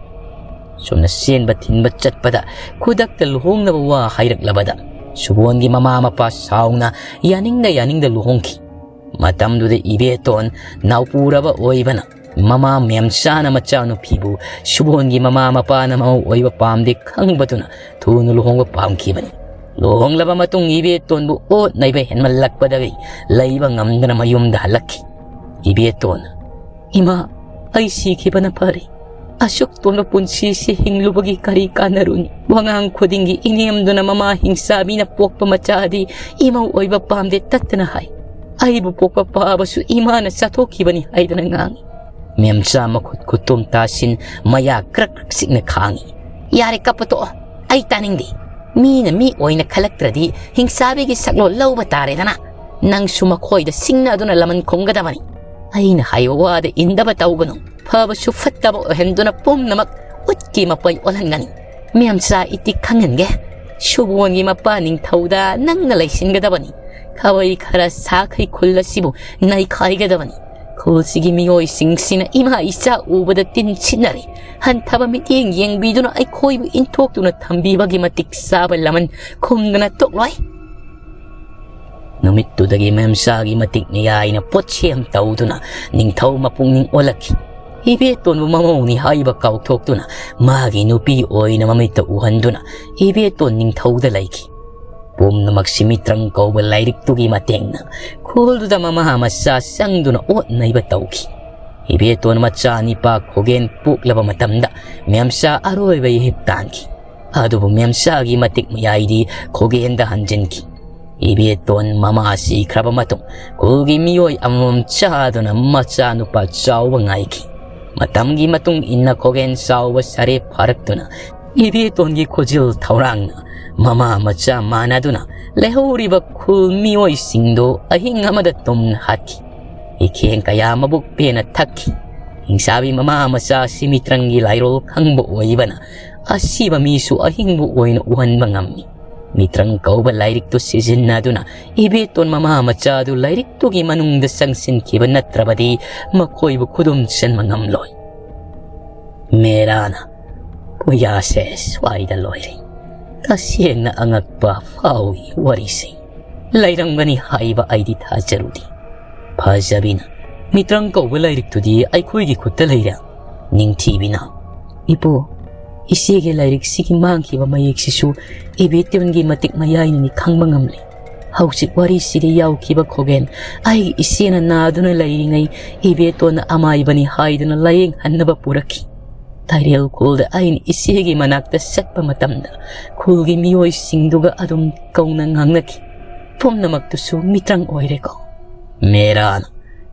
ꯁꯨꯝꯅ ꯆꯦꯟꯕ ꯊꯤꯟꯕ ꯆꯠꯄꯗ ꯈꯨꯗꯛꯇ ꯂꯨꯍꯣꯡꯅꯕ ꯋꯥ ꯍꯥꯏꯔꯛꯂꯕꯗ ꯁꯨꯕꯣꯟꯒꯤ ꯃꯃꯥ ꯃꯄꯥ ꯁꯥꯎꯅ ꯌꯥꯅꯤꯡꯗ ꯌꯥꯅꯤꯡꯗ ꯂꯨꯍꯣꯡꯈꯤ꯫ ꯃꯇꯝꯗꯨꯗ ꯏꯕꯦꯇꯣꯟ ꯅꯥꯎꯄꯨꯔꯕ ꯑꯣꯏꯕꯅ ꯃꯃꯥ ꯃꯦꯝꯆꯥꯅ ꯃꯆꯥꯅꯨꯄꯤꯕꯨ ꯁꯨꯕꯣꯟꯒꯤ ꯃꯃꯥ ꯃꯄꯥꯅ ꯃꯃꯧ ꯑꯣꯏꯕ ꯄꯥꯝꯗꯦ ꯈꯪꯕꯗꯨꯅ ꯊꯨꯅ ꯂꯨꯍꯣꯡꯕ ꯄꯥꯝꯈꯤꯕꯅꯤ꯫ ꯂꯨꯍꯣꯡꯂꯕ ꯃꯇꯨꯡ ꯏꯕꯦꯇꯣꯟꯕꯨ ꯑꯣꯠ ꯅꯩꯕ ꯍꯦꯟꯃꯜꯂꯛꯄꯗꯒꯤ ꯂꯩꯕ ꯉꯝꯗꯅ ꯃꯌꯨꯝꯗ ꯍꯜꯂꯛꯈꯤ꯫ ꯏꯕꯦꯇꯣꯟ, "ꯏꯃꯥ, ꯑꯩ ꯁꯤꯈꯤꯕꯅ ꯐꯔꯦ꯫ ꯑꯁꯨꯛ ꯇꯣꯟꯕ ꯄꯨꯟꯁꯤꯁꯤ ꯍꯤꯡꯂꯨꯕꯒꯤ ꯀꯔꯤ ꯀꯥꯟꯅꯔꯨꯅꯤ? ꯋꯥꯉꯥꯡ ꯈꯨꯗꯤꯡꯒꯤ ꯏꯅꯦꯝꯗꯨꯅ ꯃꯃꯥ ꯍꯤꯡꯆꯥꯕꯤꯅ ꯄꯣꯛꯄ ꯃꯆꯥꯗꯤ ꯏꯃꯧ ꯑꯣꯏꯕ ꯄꯥꯝꯗꯦ ꯇꯠꯇꯅ ꯍꯥꯏ꯫ ꯑꯩꯕꯨ ꯄꯣꯛꯄ ꯄꯥꯕꯁꯨ ꯏꯃꯥꯅ ꯆꯥꯊꯣꯛꯈꯤꯕꯅꯤ" ꯍꯥꯏꯗꯅ ꯉꯥꯡꯏ꯫ ꯃꯦꯝꯆꯥ ꯃꯈꯨꯠ ꯈꯨꯇꯨꯝ ꯇꯥꯁꯤꯟ ꯃꯌꯥ ꯀ꯭ꯔꯛ ꯀ꯭ꯔꯛ ꯆꯤꯛꯅ ꯈꯥꯡꯏ꯫ "ꯌꯥꯔꯦ, ꯀꯞꯄ ꯇꯣꯛꯑꯣ꯫ ꯑꯩ ꯇꯥꯅꯤꯡꯗꯦ꯫ ꯃꯤꯅ ꯃꯤ ꯑꯣꯏꯅ ꯈꯜꯂꯛꯇ꯭ꯔꯗꯤ ꯍꯤꯡꯆꯥꯕꯤꯒꯤ ꯁꯛꯂꯣꯟ ꯂꯧꯕ ꯇꯥꯔꯦꯗꯅ꯫ ꯅꯪꯁꯨ ꯃꯈꯣꯏꯗ ꯁꯤꯡꯅꯗꯨꯅ ꯂꯃꯟ ꯈꯨꯝꯒꯗꯕꯅꯤ꯫ ꯑꯩꯅ ꯍꯥꯏꯕ ꯋꯥꯗ ꯏꯟꯗꯕ ꯇꯧꯒꯅꯨ꯫ ꯐꯕꯁꯨ ꯐꯠꯇꯕ ꯑꯣꯏꯍꯟꯗꯨꯅ ꯄꯨꯝꯅꯃꯛ ꯎꯠꯀꯤ ꯃꯄꯩ ꯑꯣꯜꯍꯟꯒꯅꯤ꯫ ꯃꯦꯝꯆꯥ, ꯏꯇꯤꯛ ꯈꯪꯍꯟꯒꯦ꯫ ꯁꯨꯕꯣꯟꯒꯤ ꯃꯄꯥ ꯅꯤꯡꯊꯧꯗ ꯅꯪꯅ ꯂꯩꯁꯤꯟꯒꯗꯕꯅꯤ꯫ ꯈꯥꯕꯩ ꯈꯔ ꯁꯥꯈꯩ ꯈꯨꯜ ꯑꯁꯤꯕꯨ ꯅꯩꯈꯥꯏꯒꯗꯕꯅꯤ꯫ ꯈꯨꯜꯁꯤꯒꯤ ꯃꯤꯑꯣꯏꯁꯤꯡꯁꯤꯅ ꯏꯃꯥ ꯏꯆꯥ ꯎꯕꯗ ꯇꯤꯟ ꯁꯤꯠꯅꯔꯦ꯫ ꯍꯟꯊꯕ ꯃꯤꯠꯌꯦꯡ ꯌꯦꯡꯕꯤꯗꯨꯅ ꯑꯩꯈꯣꯏꯕꯨ ꯏꯟꯊꯣꯛꯇꯨꯅ ꯊꯝꯕꯤꯕꯒꯤ ꯃꯇꯤꯛ ꯆꯥꯕ ꯂꯃꯟ ꯈꯨꯝꯗꯅ ꯇꯣꯛꯂꯣꯏ꯫" ꯅꯨꯃꯤꯠꯇꯨꯗꯒꯤ ꯃꯦꯝꯆꯥꯒꯤ ꯃꯇꯤꯛ ꯃꯌꯥꯏꯅ ꯄꯣꯠꯁꯦꯝ ꯇꯧꯗꯨꯅ ꯅꯤꯡꯊꯧ ꯃꯄꯨꯛꯅꯤꯡ ꯑꯣꯜꯂꯛꯈꯤ꯫ ꯏꯕꯦꯇꯣꯟꯕꯨ ꯃꯃꯧꯅꯤ ꯍꯥꯏꯕ ꯀꯥꯎꯊꯣꯛꯇꯨꯅ ꯃꯥꯒꯤ ꯅꯨꯄꯤ ꯑꯣꯏꯅ ꯃꯃꯤꯠꯇ ꯎꯍꯟꯗꯨꯅ ꯏꯕꯦꯇꯣꯟ ꯅꯤꯡꯊꯧꯗ ꯂꯩꯈꯤ꯫ ꯄꯨꯝꯅꯃꯛꯁꯤ ꯃꯤꯇ꯭ꯔꯪ ꯀꯧꯕ ꯂꯥꯏꯔꯤꯛꯇꯨꯒꯤ ꯃꯇꯦꯡꯅ ꯈꯨꯜꯗꯨꯗ ꯃꯃꯥ ꯃꯆꯥ ꯆꯪꯗꯨꯅ ꯑꯣꯠ ꯅꯩꯕ ꯇꯧꯈꯤ꯫ ꯏꯕꯦꯇꯣꯟ ꯃꯆꯥ ꯅꯤꯄꯥ ꯈꯣꯒꯦꯟ ꯄꯣꯛꯂꯕ ꯃꯇꯝꯗ ꯃꯦꯝꯆꯥ ꯑꯔꯣꯏꯕ ꯏꯍꯤꯞ ꯇꯥꯟꯈꯤ꯫ ꯑꯗꯨꯕꯨ ꯃꯦꯝꯆꯥꯒꯤ ꯃꯇꯤꯛ ꯃꯌꯥꯏꯗꯤ ꯈꯣꯒꯦꯟꯗ ꯍꯟꯖꯤꯟꯈꯤ꯫ ꯏꯕꯦꯇꯣꯟ ꯃꯃꯥ ꯁꯤꯈ꯭ꯔꯕ ꯃꯇꯨꯡ ꯈꯨꯜꯒꯤ ꯃꯤꯑꯣꯏ ꯑꯃꯃꯝ ꯆꯥꯗꯨꯅ ꯃꯆꯥꯅꯨꯄꯥ ꯆꯥꯎꯕ ꯉꯥꯏꯈꯤ꯫ ꯃꯇꯝꯒꯤ ꯃꯇꯨꯡ ꯏꯟꯅ ꯈꯣꯒꯦꯟ ꯆꯥꯎꯕ ꯁꯥꯔꯦ ꯐꯥꯔꯛꯇꯨꯅ ꯏꯕꯦꯇꯣꯟꯒꯤ ꯈꯨꯖꯤꯜ ꯊꯧꯔꯥꯡꯅ ꯃꯃꯥ ꯃꯆꯥ ꯃꯥꯟꯅꯗꯨꯅ ꯂꯩꯍꯧꯔꯤꯕ ꯈꯨꯜ ꯃꯤꯑꯣꯏꯁꯤꯡꯗꯨ ꯑꯍꯤꯡ ꯑꯃꯗ ꯇꯨꯝꯅ ꯍꯥꯠꯈꯤ꯫ ꯏꯈꯦꯡ ꯀꯌꯥ ꯃꯕꯨꯛ ꯄꯦꯟꯅ ꯊꯛꯈꯤ꯫ ꯍꯤꯡꯁꯥꯕꯤ ꯃꯃꯥ ꯃꯆꯥ ꯑꯁꯤ ꯃꯤꯇ꯭ꯔꯪꯒꯤ ꯂꯥꯏꯔꯣꯜ ꯈꯪꯕ ꯑꯣꯏꯕꯅ ꯑꯁꯤꯕ ꯃꯤꯁꯨ ꯑꯍꯤꯡꯕ ꯑꯣꯏꯅ ꯎꯍꯟꯕ ꯉꯝꯃꯤ꯫ ꯃꯤꯇ꯭ꯔꯪ ꯀꯧꯕ ꯂꯥꯏꯔꯤꯛꯇꯨ ꯁꯤꯖꯤꯟꯅꯗꯨꯅ ꯏꯕꯦꯇꯣꯟ ꯃꯃꯥ ꯃꯆꯥꯗꯨ ꯂꯥꯏꯔꯤꯛꯇꯨꯒꯤ ꯃꯅꯨꯡꯗ ꯆꯪꯁꯤꯟꯈꯤꯕ ꯅꯠꯇ꯭ꯔꯕꯗꯤ ꯃꯈꯣꯏꯕꯨ ꯈꯨꯗꯨꯝ ꯆꯟꯕ ꯉꯝꯂꯣꯏ꯫ ꯃꯦꯔꯥꯅ ꯄꯨꯌꯥꯁꯦ ꯁ꯭ꯋꯥꯏꯗ ꯂꯣꯏꯔꯦ꯫ ꯇꯁꯦꯡꯅ ꯑꯉꯛꯄ ꯐꯥꯎꯏ ꯋꯥꯔꯤꯁꯦ꯫ ꯂꯩꯔꯝꯒꯅꯤ ꯍꯥꯏꯕ ꯑꯩꯗꯤ ꯊꯥꯖꯔꯨꯗꯦ꯫ ꯐꯖꯕꯤꯅ ꯃꯤꯇ꯭ꯔꯪ ꯀꯧꯕ ꯂꯥꯏꯔꯤꯛꯇꯨꯗꯤ ꯑꯩꯈꯣꯏꯒꯤ ꯈꯨꯠꯇ ꯂꯩꯔꯦ꯫ ꯅꯤꯡꯊꯤꯕꯤꯅ, ꯏꯄꯨ, ꯏꯆꯦꯒꯤ ꯂꯥꯏꯔꯤꯛꯁꯤꯒꯤ ꯃꯥꯡꯈꯤꯕ ꯃꯌꯦꯛꯁꯤꯁꯨ ꯏꯕꯦꯇꯣꯟꯒꯤ ꯃꯇꯤꯛ ꯃꯌꯥꯏꯅꯅꯤ ꯈꯪꯕ ꯉꯝꯂꯦ꯫ ꯍꯧꯖꯤꯛ ꯋꯥꯔꯤꯁꯤꯗ ꯌꯥꯎꯈꯤꯕ ꯈꯣꯒꯦꯟ ꯑꯩꯒꯤ ꯏꯆꯦꯅ ꯅꯥꯗꯨꯅ ꯂꯩꯔꯤꯉꯩ ꯏꯕꯦꯇꯣꯟꯅ ꯑꯃꯥꯏꯕꯅꯤ ꯍꯥꯏꯗꯨꯅ ꯂꯥꯌꯦꯡꯍꯟꯅꯕ ꯄꯨꯔꯛꯈꯤ꯫ ꯂꯥꯏꯔꯦꯜ ꯈꯨꯜꯗ ꯑꯩꯅ ꯏꯆꯦꯒꯤ ꯃꯅꯥꯛꯇ ꯆꯠꯄ ꯃꯇꯝꯗ ꯈꯨꯜꯒꯤ ꯃꯤꯑꯣꯏꯁꯤꯡꯗꯨꯒ ꯑꯗꯨꯝ ꯀꯧꯅ ꯉꯥꯡꯅꯈꯤ꯫ ꯄꯨꯝꯅꯃꯛꯇꯨꯁꯨ ꯃꯤꯇ꯭ꯔꯪ ꯑꯣꯏꯔꯦꯀꯣ꯫ ꯃꯦꯔꯥꯅ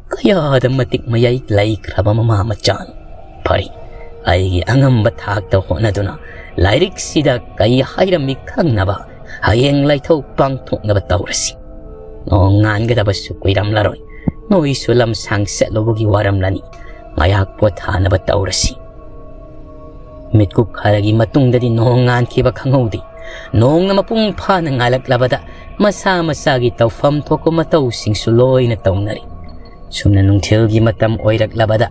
ꯀꯌꯥꯗ ꯃꯇꯤꯛ ꯃꯌꯥꯏ ꯂꯩꯈ꯭ꯔꯕ ꯃꯃꯥ ꯃꯆꯥꯅꯤ꯫ ꯐꯔꯦ, ꯑꯩꯒꯤ ꯑꯉꯝꯕ ꯊꯥꯛꯇ ꯍꯣꯠꯅꯗꯨꯅ ꯂꯥꯏꯔꯤꯛꯁꯤꯗ ꯀꯩ ꯍꯥꯏꯔꯝꯃꯤ ꯈꯪꯅꯕ ꯍꯌꯦꯡ ꯂꯥꯏꯊꯧ ꯄꯥꯡꯊꯣꯛꯅꯕ ꯇꯧꯔꯁꯤ꯫ ꯅꯣꯡ ꯉꯥꯟꯒꯗꯕꯁꯨ ꯀꯨꯏꯔꯝꯂꯔꯣꯏ꯫ ꯅꯣꯏꯁꯨ ꯂꯝꯁꯥꯡ ꯆꯠꯂꯨꯕꯒꯤ ꯋꯥꯔꯝꯂꯅꯤ꯫ ꯉꯥꯏꯍꯥꯛ ꯄꯣꯊꯥꯅꯕ ꯇꯧꯔꯁꯤ꯫ ꯃꯤꯠꯀꯨꯞ ꯈꯔꯒꯤ ꯃꯇꯨꯡꯗꯗꯤ ꯅꯣꯡ ꯉꯥꯟꯈꯤꯕ ꯈꯪꯍꯧꯗꯦ꯫ ꯅꯣꯡꯅ ꯃꯄꯨꯡ ꯐꯥꯅ ꯉꯥꯜꯂꯛꯂꯕꯗ ꯃꯁꯥ ꯃꯁꯥꯒꯤ ꯇꯧꯐꯝ ꯊꯣꯛꯄ ꯃꯇꯧꯁꯤꯡꯁꯨ ꯂꯣꯏꯅ ꯇꯧꯅꯔꯤ꯫ ꯁꯨꯝꯅ ꯅꯨꯡꯊꯤꯜꯒꯤ ꯃꯇꯝ ꯑꯣꯏꯔꯛꯂꯕꯗ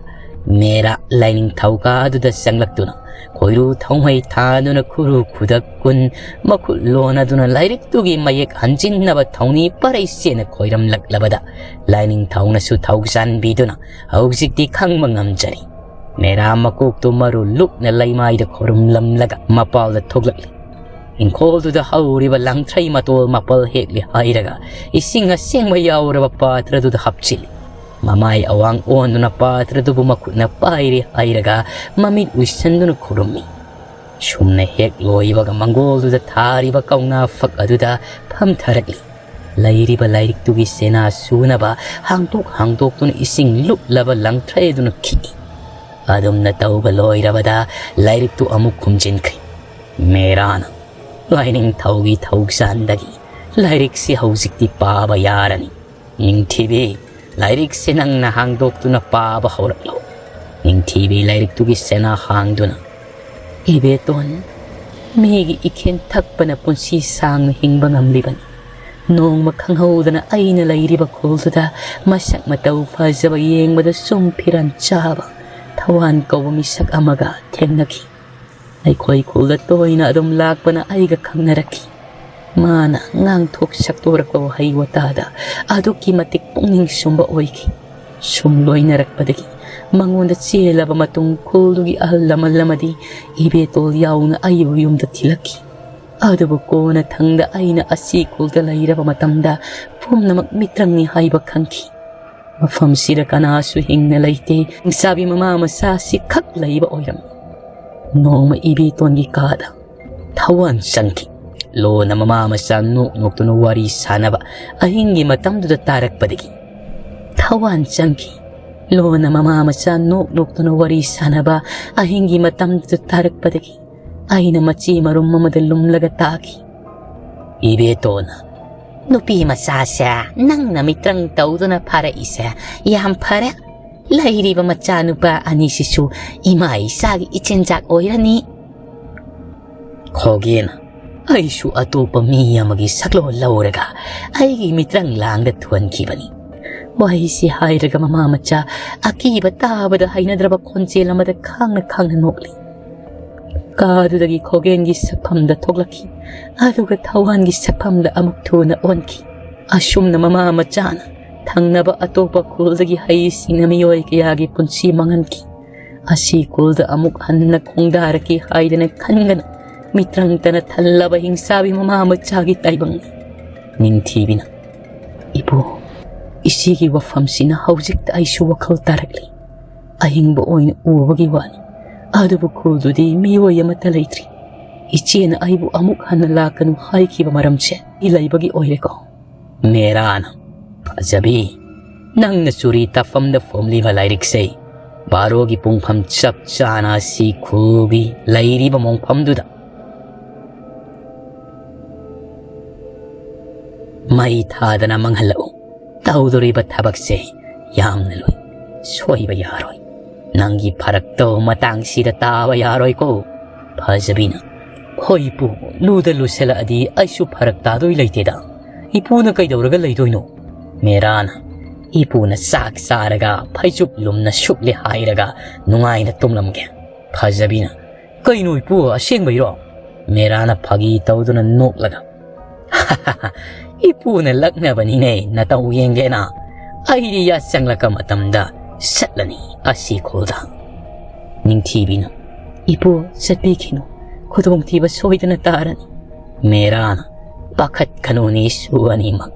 ꯃꯦꯔꯥ ꯂꯥꯏꯅꯤꯡꯊꯧ ꯀꯥꯗꯨꯗ ꯆꯪꯂꯛꯇꯨꯅ ꯈꯣꯏꯔꯨ ꯊꯧꯃꯩ ꯊꯥꯗꯨꯅ ꯈꯨꯔꯨ ꯈꯨꯗꯛ ꯀꯨꯟ ꯃꯈꯨꯠ ꯂꯣꯟꯅꯗꯨꯅ ꯂꯥꯏꯔꯤꯛꯇꯨꯒꯤ ꯃꯌꯦꯛ ꯍꯟꯖꯤꯟꯅꯕ ꯊꯧꯅꯤ ꯄꯔꯩ ꯆꯦꯟꯅ ꯈꯣꯏꯔꯝꯂꯛꯂꯕꯗ ꯂꯥꯏꯅꯤꯡꯊꯧꯅꯁꯨ ꯊꯧꯖꯥꯟꯕꯤꯗꯨꯅ ꯍꯧꯖꯤꯛꯇꯤ ꯈꯪꯕ ꯉꯝꯖꯔꯤ꯫ ꯃꯦꯔꯥ ꯃꯀꯣꯛꯇꯨ ꯃꯔꯨ ꯂꯨꯛꯅ ꯂꯩꯃꯥꯏꯗ ꯈꯨꯔꯨꯝꯂꯝꯂꯒ ꯃꯄꯥꯜꯗ ꯊꯣꯛꯂꯛꯂꯤ꯫ ꯏꯪꯈꯣꯜꯗꯨꯗ ꯍꯧꯔꯤꯕ ꯂꯪꯊ꯭ꯔꯩ ꯃꯇꯣꯜ ꯃꯥꯄꯜ ꯍꯦꯛꯂꯤ ꯍꯥꯏꯔꯒ ꯏꯁꯤꯡ ꯑꯁꯦꯡꯕ ꯌꯥꯎꯔꯕ ꯄꯥꯇ꯭ꯔꯗꯨꯗ ꯍꯥꯞꯆꯤꯜꯂꯤ꯫ ꯃꯃꯥꯏ ꯑꯋꯥꯡ ꯑꯣꯟꯗꯨꯅ ꯄꯥꯇ꯭ꯔꯗꯨꯕꯨ ꯃꯈꯨꯠꯅ ꯄꯥꯏꯔꯦ ꯍꯥꯏꯔꯒ ꯃꯃꯤꯠ ꯎꯏꯁꯟꯗꯨꯅ ꯈꯨꯔꯨꯝꯃꯤ꯫ ꯁꯨꯝꯅ ꯍꯦꯛ ꯂꯣꯏꯕꯒ ꯃꯪꯒꯣꯜꯗꯨꯗ ꯊꯥꯔꯤꯕ ꯀꯧꯅꯥ ꯐꯛ ꯑꯗꯨꯗ ꯐꯝꯊꯔꯛꯂꯤ꯫ ꯂꯩꯔꯤꯕ ꯂꯥꯏꯔꯤꯛꯇꯨꯒꯤ ꯆꯦꯅꯥ ꯁꯨꯅꯕ ꯍꯥꯡꯗꯣꯛ ꯍꯥꯡꯗꯣꯛꯇꯨꯅ ꯏꯁꯤꯡ ꯂꯨꯞꯂꯕ ꯂꯪꯊ꯭ꯔꯩꯗꯨꯅ ꯈꯤꯛꯏ꯫ ꯑꯗꯨꯝꯅ ꯇꯧꯕ ꯂꯣꯏꯔꯕꯗ ꯂꯥꯏꯔꯤꯛꯇꯨ ꯑꯃꯨꯛ ꯈꯨꯝꯖꯤꯟꯈ꯭ꯔꯦ꯫ ꯃꯦꯔꯥꯅ ꯂꯥꯏꯅꯤꯡꯊꯧꯒꯤ ꯊꯧꯖꯥꯟꯗꯒꯤ ꯂꯥꯏꯔꯤꯛꯁꯤ ꯍꯧꯖꯤꯛꯇꯤ ꯄꯥꯕ ꯌꯥꯔꯅꯤ꯫ ꯅꯤꯡꯊꯤꯕꯤ, ꯂꯥꯏꯔꯤꯛꯁꯤ ꯅꯪꯅ ꯍꯥꯡꯗꯣꯛꯇꯨꯅ ꯄꯥꯕ ꯍꯧꯔꯛꯂꯣ꯫ ꯅꯤꯡꯊꯤꯕꯤ ꯂꯥꯏꯔꯤꯛꯇꯨꯒꯤ ꯆꯦꯅꯥ ꯍꯥꯡꯗꯨꯅ, ꯏꯕꯦꯇꯣꯟ, ꯃꯤꯒꯤ ꯏꯈꯦꯟ ꯊꯛꯄꯅ ꯄꯨꯟꯁꯤ ꯁꯥꯡꯅ ꯍꯤꯡꯕ ꯉꯝꯂꯤꯕꯅꯤ꯫ ꯅꯣꯡꯃ ꯈꯪꯍꯧꯗꯅ ꯑꯩꯅ ꯂꯩꯔꯤꯕ ꯈꯨꯜꯗꯨꯗ ꯃꯁꯛ ꯃꯇꯧ ꯐꯖꯕ ꯌꯦꯡꯕꯗ ꯁꯨꯝ ꯐꯤꯔꯥꯟ ꯆꯥꯕ ꯊꯋꯥꯟ ꯀꯧꯕ ꯃꯤꯁꯛ ꯑꯃꯒ ꯊꯦꯡꯅꯈꯤ꯫ ꯑꯩꯈꯣꯏ ꯈꯨꯜꯗ ꯇꯣꯏꯅ ꯑꯗꯨꯝ ꯂꯥꯛꯄꯅ ꯑꯩꯒ ꯈꯪꯅꯔꯛꯈꯤ꯫ ꯃꯥꯅ ꯉꯥꯡꯊꯣꯛ ꯁꯛꯇꯣꯔꯛꯄ ꯋꯥꯍꯩ ꯋꯥꯇꯥꯗ ꯑꯗꯨꯛꯀꯤ ꯃꯇꯤꯛ ꯄꯨꯛꯅꯤꯡ ꯁꯨꯝꯕ ꯑꯣꯏꯈꯤ꯫ ꯁꯨꯝ ꯂꯣꯏꯅꯔꯛꯄꯗꯒꯤ ꯃꯉꯣꯟꯗ ꯆꯦꯜꯂꯕ ꯃꯇꯨꯡ ꯈꯨꯜꯗꯨꯒꯤ ꯑꯍꯜ ꯂꯃꯟ ꯑꯃꯗꯤ ꯏꯕꯦꯇꯣꯜ ꯌꯥꯎꯅ ꯑꯩꯕꯨ ꯌꯨꯝꯗ ꯊꯤꯜꯂꯛꯈꯤ꯫ ꯑꯗꯨꯕꯨ ꯀꯣꯟꯅꯊꯪꯗ ꯑꯩꯅ ꯑꯁꯤ ꯈꯨꯜꯗ ꯂꯩꯔꯕ ꯃꯇꯝꯗ ꯄꯨꯝꯅꯃꯛ ꯃꯤꯇ꯭ꯔꯪꯅꯤ ꯍꯥꯏꯕ ꯈꯪꯈꯤ꯫ ꯃꯐꯝꯁꯤꯗ ꯀꯅꯥꯁꯨ ꯍꯤꯡꯅ ꯂꯩꯇꯦ, ꯍꯤꯡꯆꯥꯕꯤ ꯃꯃꯥ ꯃꯆꯥꯁꯤ ꯈꯛ ꯂꯩꯕ ꯑꯣꯏꯔꯝꯃꯤ꯫ ꯅꯣꯡꯃ ꯏꯕꯦꯇꯣꯟꯒꯤ ꯀꯥꯗ ꯊꯋꯥꯟ ꯆꯪꯈꯤ꯫ ꯂꯣꯟꯅ ꯃꯃꯥ ꯃꯆꯥ ꯅꯣꯛ ꯅꯣꯛꯇꯨꯅ ꯋꯥꯔꯤ ꯁꯥꯟꯅꯕ ꯑꯍꯤꯡꯒꯤ ꯃꯇꯝꯗꯨꯗ ꯇꯥꯔꯛꯄꯗꯒꯤ ꯊꯋꯥꯟ ꯆꯪꯈꯤ꯫ ꯂꯣꯟꯅ ꯃꯃꯥ ꯃꯆꯥ ꯅꯣꯛ ꯅꯣꯛꯇꯨꯅ ꯋꯥꯔꯤ ꯁꯥꯟꯅꯕ ꯑꯍꯤꯡꯒꯤ ꯃꯇꯝꯗꯨꯗ ꯇꯥꯔꯛꯄꯗꯒꯤ ꯑꯩꯅ ꯃꯆꯤ ꯃꯔꯨꯝ ꯑꯃꯗ ꯂꯨꯝꯂꯒ ꯇꯥꯈꯤ꯫ ꯏꯕꯦꯇꯣꯟꯅ, ꯅꯨꯄꯤ ꯃꯆꯥꯁꯦ ꯅꯪꯅ ꯃꯤꯇ꯭ꯔꯪ ꯇꯧꯗꯨꯅ ꯐꯥꯔꯛꯏꯁꯦ ꯌꯥꯝ ꯐꯔꯦ꯫ ꯂꯩꯔꯤꯕ ꯃꯆꯥꯅꯨꯄꯥ ꯑꯅꯤꯁꯤꯁꯨ ꯏꯃꯥ ꯏꯆꯥꯒꯤ ꯏꯆꯤꯟꯖꯥꯛ ꯑꯣꯏꯔꯅꯤ꯫ ꯈꯣꯒꯦꯅ, ꯑꯩꯁꯨ ꯑꯇꯣꯞꯄ ꯃꯤ ꯑꯃꯒꯤ ꯁꯛꯂꯣꯟ ꯂꯧꯔꯒ ꯑꯩꯒꯤ ꯃꯤꯇ꯭ꯔꯪ ꯂꯥꯡꯗ ꯊꯣꯟꯈꯤꯕꯅꯤ꯫ ꯋꯥꯍꯩꯁꯤ ꯍꯥꯏꯔꯒ ꯃꯃꯥ ꯃꯆꯥ ꯑꯀꯤꯕ ꯇꯥꯕꯗ ꯍꯩꯅꯗ꯭ꯔꯕ ꯈꯣꯟꯖꯦꯜ ꯑꯃꯗ ꯈꯥꯡꯅ ꯈꯥꯡꯅ ꯅꯣꯛꯂꯤ꯫ ꯀꯥꯗꯨꯗꯒꯤ ꯈꯣꯒꯦꯟꯒꯤ ꯁꯛꯐꯝꯗ ꯊꯣꯛꯂꯛꯈꯤ, ꯑꯗꯨꯒ ꯊꯋꯥꯟꯒꯤ ꯁꯛꯐꯝꯗ ꯑꯃꯨꯛ ꯊꯨꯅ ꯑꯣꯟꯈꯤ꯫ ꯑꯁꯨꯝꯅ ꯃꯃꯥ ꯃꯆꯥꯅ ꯊꯪꯅꯕ ꯑꯇꯣꯞꯄ ꯈꯨꯜꯗꯒꯤ ꯍꯩꯁꯤꯡꯅ ꯃꯤꯑꯣꯏ ꯀꯌꯥꯒꯤ ꯄꯨꯟꯁꯤ ꯃꯥꯡꯍꯟꯈꯤ꯫ ꯑꯁꯤ ꯈꯨꯜꯗ ꯑꯃꯨꯛ ꯍꯟꯅ ꯈꯣꯡꯗꯥꯔꯛꯀꯦ ꯍꯥꯏꯗꯅ ꯈꯟꯒꯅꯨ꯫ ꯃꯤꯇ꯭ꯔꯪꯇꯅ ꯊꯜꯂꯕ ꯍꯤꯡꯁꯥꯕꯤ ꯃꯃꯥ ꯃꯆꯥꯒꯤ ꯇꯥꯏꯕꯪꯅꯤ꯫ ꯅꯤꯡꯊꯤꯕꯤꯅ, ꯏꯄꯨ, ꯏꯆꯦꯒꯤ ꯋꯥꯐꯝꯁꯤꯅ ꯍꯧꯖꯤꯛꯇ ꯑꯩꯁꯨ ꯋꯥꯈꯜ ꯇꯥꯔꯛꯂꯤ꯫ ꯑꯍꯤꯡꯕ ꯑꯣꯏꯅ ꯎꯕꯒꯤ ꯋꯥꯅꯤ, ꯑꯗꯨꯕꯨ ꯈꯨꯜꯗꯨꯗꯤ ꯃꯤꯑꯣꯏ ꯑꯃꯠꯇ ꯂꯩꯇ꯭ꯔꯤ꯫ ꯏꯆꯦꯅ ꯑꯩꯕꯨ ꯑꯃꯨꯛ ꯍꯟꯅ ꯂꯥꯛꯀꯅꯨ ꯍꯥꯏꯈꯤꯕ ꯃꯔꯝꯁꯦ ꯏ ꯂꯩꯕꯒꯤ ꯑꯣꯏꯔꯦꯀꯣ꯫ ꯃꯦꯔꯥꯅ, ꯐꯖꯕꯤ, ꯅꯪꯅ ꯆꯨꯔꯤ ꯇꯥꯐꯝꯗ ꯐꯣꯝꯂꯤꯕ ꯂꯥꯏꯔꯤꯛꯁꯦ ꯕꯥꯔꯣꯒꯤ ꯄꯨꯡꯐꯝ ꯆꯞ ꯆꯥꯅ ꯑꯁꯤ ꯈꯨꯜꯒꯤ ꯂꯩꯔꯤꯕ ꯃꯣꯡꯐꯝꯗꯨꯗ ꯃꯩ ꯊꯥꯗꯅ ꯃꯥꯡꯍꯜꯂꯛꯎ꯫ ꯇꯧꯗꯣꯔꯤꯕ ꯊꯕꯛꯁꯦ ꯌꯥꯝꯅ ꯂꯨꯏ꯫ ꯁꯣꯏꯕ ꯌꯥꯔꯣꯏ꯫ ꯅꯪꯒꯤ ꯐꯔꯛꯇꯣ ꯃꯇꯥꯡꯁꯤꯗ ꯇꯥꯕ ꯌꯥꯔꯣꯏꯀꯣ꯫ ꯐꯖꯕꯤꯅ, ꯍꯣꯏ ꯏꯄꯨ, ꯂꯨꯗ ꯂꯨꯁꯜꯂꯛꯑꯗꯤ ꯑꯩꯁꯨ ꯐꯔꯛ ꯇꯥꯗꯣꯏ ꯂꯩꯇꯦꯗ꯫ ꯏꯄꯨꯅ ꯀꯩꯗꯧꯔꯒ ꯂꯩꯗꯣꯏꯅꯣ? ꯃꯦꯔꯥꯅ, ꯏꯄꯨꯅ ꯆꯥꯛ ꯆꯥꯔꯒ ꯐꯩꯖꯨꯞ ꯂꯨꯝꯅ ꯁꯨꯞꯂꯦ ꯍꯥꯏꯔꯒ ꯅꯨꯡꯉꯥꯏꯅ ꯇꯨꯝꯂꯝꯒꯦ꯫ ꯐꯖꯕꯤꯅ, ꯀꯩꯅꯣ ꯏꯄꯨ, ꯑꯁꯦꯡꯕꯩꯔꯣ? ꯃꯦꯔꯥꯅ ꯐꯥꯒꯤ ꯇꯧꯗꯨꯅ ꯅꯣꯛꯂꯒ, ꯏꯄꯨꯅ ꯂꯛꯅꯕꯅꯤꯅꯦ, ꯅꯇꯧ ꯌꯦꯡꯒꯦꯅ꯫ ꯑꯩꯗꯤ ꯌꯥ ꯆꯪꯂꯛꯄ ꯃꯇꯝꯗ ꯆꯠꯂꯅꯤ ꯑꯁꯤ ꯈꯨꯜꯗ꯫ ꯅꯤꯡꯊꯤꯕꯤꯅ, ꯏꯄꯨ, ꯆꯠꯄꯤꯈꯤꯅꯨ, ꯈꯨꯗꯣꯡꯊꯤꯕ ꯁꯣꯏꯗꯅ ꯇꯥꯔꯅꯤ꯫ ꯃꯦꯔꯥꯅ, ꯄꯥꯈꯠꯀꯅꯨ ꯅꯤꯁꯨ ꯑꯅꯤꯃꯛ꯫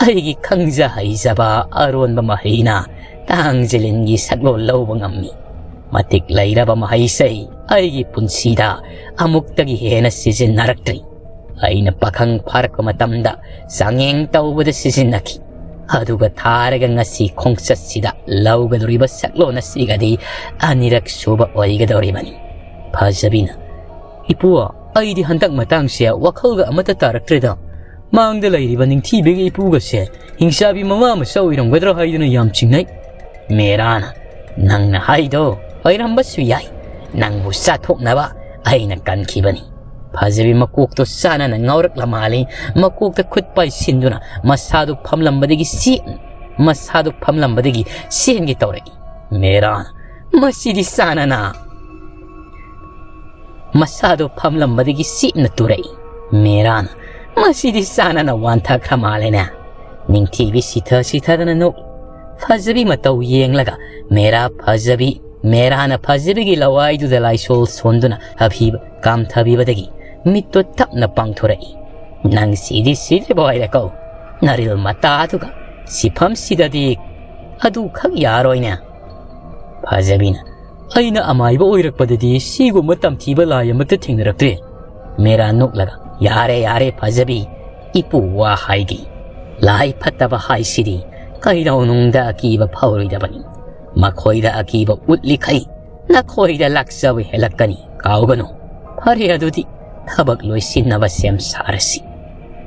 ꯑꯩꯒꯤ ꯈꯪꯖ ꯍꯩꯖꯕ ꯑꯔꯣꯟꯕ ꯃꯍꯩꯅ ꯇꯥꯡꯖꯂꯤꯟꯒꯤ ꯁꯛꯂꯣꯟ ꯂꯧꯕ ꯉꯝꯃꯤ꯫ ꯃꯇꯤꯛ ꯂꯩꯔꯕ ꯃꯍꯩꯁꯦ ꯑꯩꯒꯤ ꯄꯨꯟꯁꯤꯗ ꯑꯃꯨꯛꯇꯒꯤ ꯍꯦꯟꯅ ꯁꯤꯖꯤꯟꯅꯔꯛꯇ꯭ꯔꯤ꯫ ꯑꯩꯅ ꯄꯥꯈꯪ ꯐꯥꯔꯛꯄ ꯃꯇꯝꯗ ꯆꯥꯡꯌꯦꯡ ꯇꯧꯕꯗ ꯁꯤꯖꯤꯟꯅꯈꯤ꯫ ꯑꯗꯨꯒ ꯊꯥꯔꯒ ꯉꯁꯤ ꯈꯣꯡꯆꯠꯁꯤꯗ ꯂꯧꯒꯗꯧꯔꯤꯕ ꯁꯛꯂꯣꯟ ꯑꯁꯤꯒꯗꯤ ꯑꯅꯤꯔꯛ ꯁꯨꯕ ꯑꯣꯏꯒꯗꯧꯔꯤꯕꯅꯤ꯫ ꯐꯖꯕꯤꯅ, ꯏꯄꯨ, ꯑꯩꯗꯤ ꯍꯟꯗꯛ ꯃꯇꯥꯡꯁꯦ ꯋꯥꯈꯜꯒ ꯑꯃꯠꯇ ꯇꯥꯔꯛꯇ꯭ꯔꯦꯗ꯫ ꯃꯥꯡꯗ ꯂꯩꯔꯤꯕ ꯅꯤꯡꯊꯤꯕꯤꯒ ꯏꯄꯨꯒꯁꯦ ꯍꯤꯡꯆꯥꯕꯤ ꯃꯃꯥ ꯃꯆꯥ ꯑꯣꯏꯔꯝꯒꯗ꯭ꯔꯥ ꯍꯥꯏꯗꯨꯅ ꯌꯥꯝ ꯆꯤꯡꯅꯩ꯫ ꯃꯦꯔꯥꯅ, ꯅꯪꯅ ꯍꯥꯏꯗꯣ ꯑꯣꯏꯔꯝꯕꯁꯨ ꯌꯥꯏ꯫ ꯅꯪꯕꯨ ꯆꯥꯊꯣꯛꯅꯕ ꯑꯩꯅ ꯀꯟꯈꯤꯕꯅꯤ꯫ ꯐꯖꯕꯤ ꯃꯀꯣꯛꯇꯣ ꯆꯥꯅꯅ ꯉꯥꯎꯔꯛꯂ ꯃꯥꯜꯂꯤ꯫ ꯃꯀꯣꯛꯇ ꯈꯨꯠ ꯄꯥꯏꯁꯤꯟꯗꯨꯅ ꯃꯁꯥꯗꯨ ꯐꯝꯂꯝꯕꯗꯒꯤ ꯆꯦꯟ-, ꯃꯁꯥꯗꯨ ꯐꯝꯂꯝꯕꯗꯒꯤ ꯆꯦꯟꯒꯦ ꯇꯧꯔꯛꯏ꯫ ꯃꯦꯔꯥꯅ, ꯃꯁꯤꯗꯤ ꯆꯥꯅꯅ ꯃꯁꯥꯗꯨ ꯐꯝꯂꯝꯕꯗꯒꯤ ꯆꯦꯞꯅ ꯇꯨꯔꯛꯏ꯫ ꯃꯦꯔꯥꯅ, ꯃꯁꯤꯗꯤ ꯆꯥꯅꯅ ꯋꯥꯟꯊꯈ꯭ꯔ ꯃꯥꯜꯂꯦꯅꯦ꯫ ꯅꯤꯡꯊꯤꯕꯤ ꯁꯤꯊ ꯁꯤꯊꯗꯅ ꯅꯣꯛ꯫ ꯐꯖꯕꯤ ꯃꯇꯧ ꯌꯦꯡꯂꯒ ꯃꯦꯔꯥ ꯐꯖꯕꯤ, ꯃꯦꯔꯥꯅ ꯐꯖꯕꯤꯒꯤ ꯂꯋꯥꯏꯗꯨꯗ ꯂꯥꯏꯁꯣꯜ ꯁꯣꯟꯗꯨꯅ ꯍꯥꯐꯤꯕ ꯀꯥꯝꯊꯕꯤꯕꯗꯒꯤ ꯃꯤꯠꯇꯣ ꯇꯞꯅ ꯄꯥꯡꯊꯣꯔꯛꯏ꯫ ꯅꯪ ꯁꯤꯗꯤ ꯁꯤꯗ꯭ꯔꯤꯕ ꯑꯣꯏꯔꯦꯀꯣ꯫ ꯅꯔꯤꯜ ꯃꯇꯥꯗꯨꯒ ꯁꯤꯐꯝꯁꯤꯗꯗꯤ ꯑꯗꯨꯈꯛ ꯌꯥꯔꯣꯏꯅꯦ꯫ ꯐꯖꯕꯤꯅ, "ꯑꯩꯅ ꯑꯃꯥꯏꯕ ꯑꯣꯏꯔꯛꯄꯗꯗꯤ ꯁꯤꯒꯨꯝꯕ ꯇꯝꯊꯤꯕ ꯂꯥꯏ ꯑꯃꯠꯇ ꯊꯦꯡꯅꯔꯛꯇ꯭ꯔꯤ꯫" ꯃꯦꯔꯥ ꯅꯣꯛꯂꯒ, "ꯌꯥꯔꯦ, ꯌꯥꯔꯦ ꯐꯖꯕꯤ, ꯏꯄꯨ ꯋꯥ ꯍꯥꯏꯒꯦ꯫ ꯂꯥꯏ ꯐꯠꯇꯕ ꯍꯥꯏꯁꯤꯗꯤ ꯀꯩꯗꯧꯅꯨꯡꯗ ꯑꯀꯤꯕ ꯐꯥꯎꯔꯣꯏꯗꯕꯅꯤ꯫ ꯃꯈꯣꯏꯗ ꯑꯀꯤꯕ ꯎꯠꯂꯤꯈꯩ ꯅꯈꯣꯏꯗ ꯂꯥꯛꯆꯕ ꯍꯦꯜꯂꯛꯀꯅꯤ, ꯀꯥꯎꯒꯅꯨ꯫ ꯐꯔꯦ, ꯑꯗꯨꯗꯤ ꯊꯕꯛ ꯂꯣꯏꯁꯤꯟꯅꯕ ꯁꯦꯝ ꯁꯥꯔꯁꯤ꯫"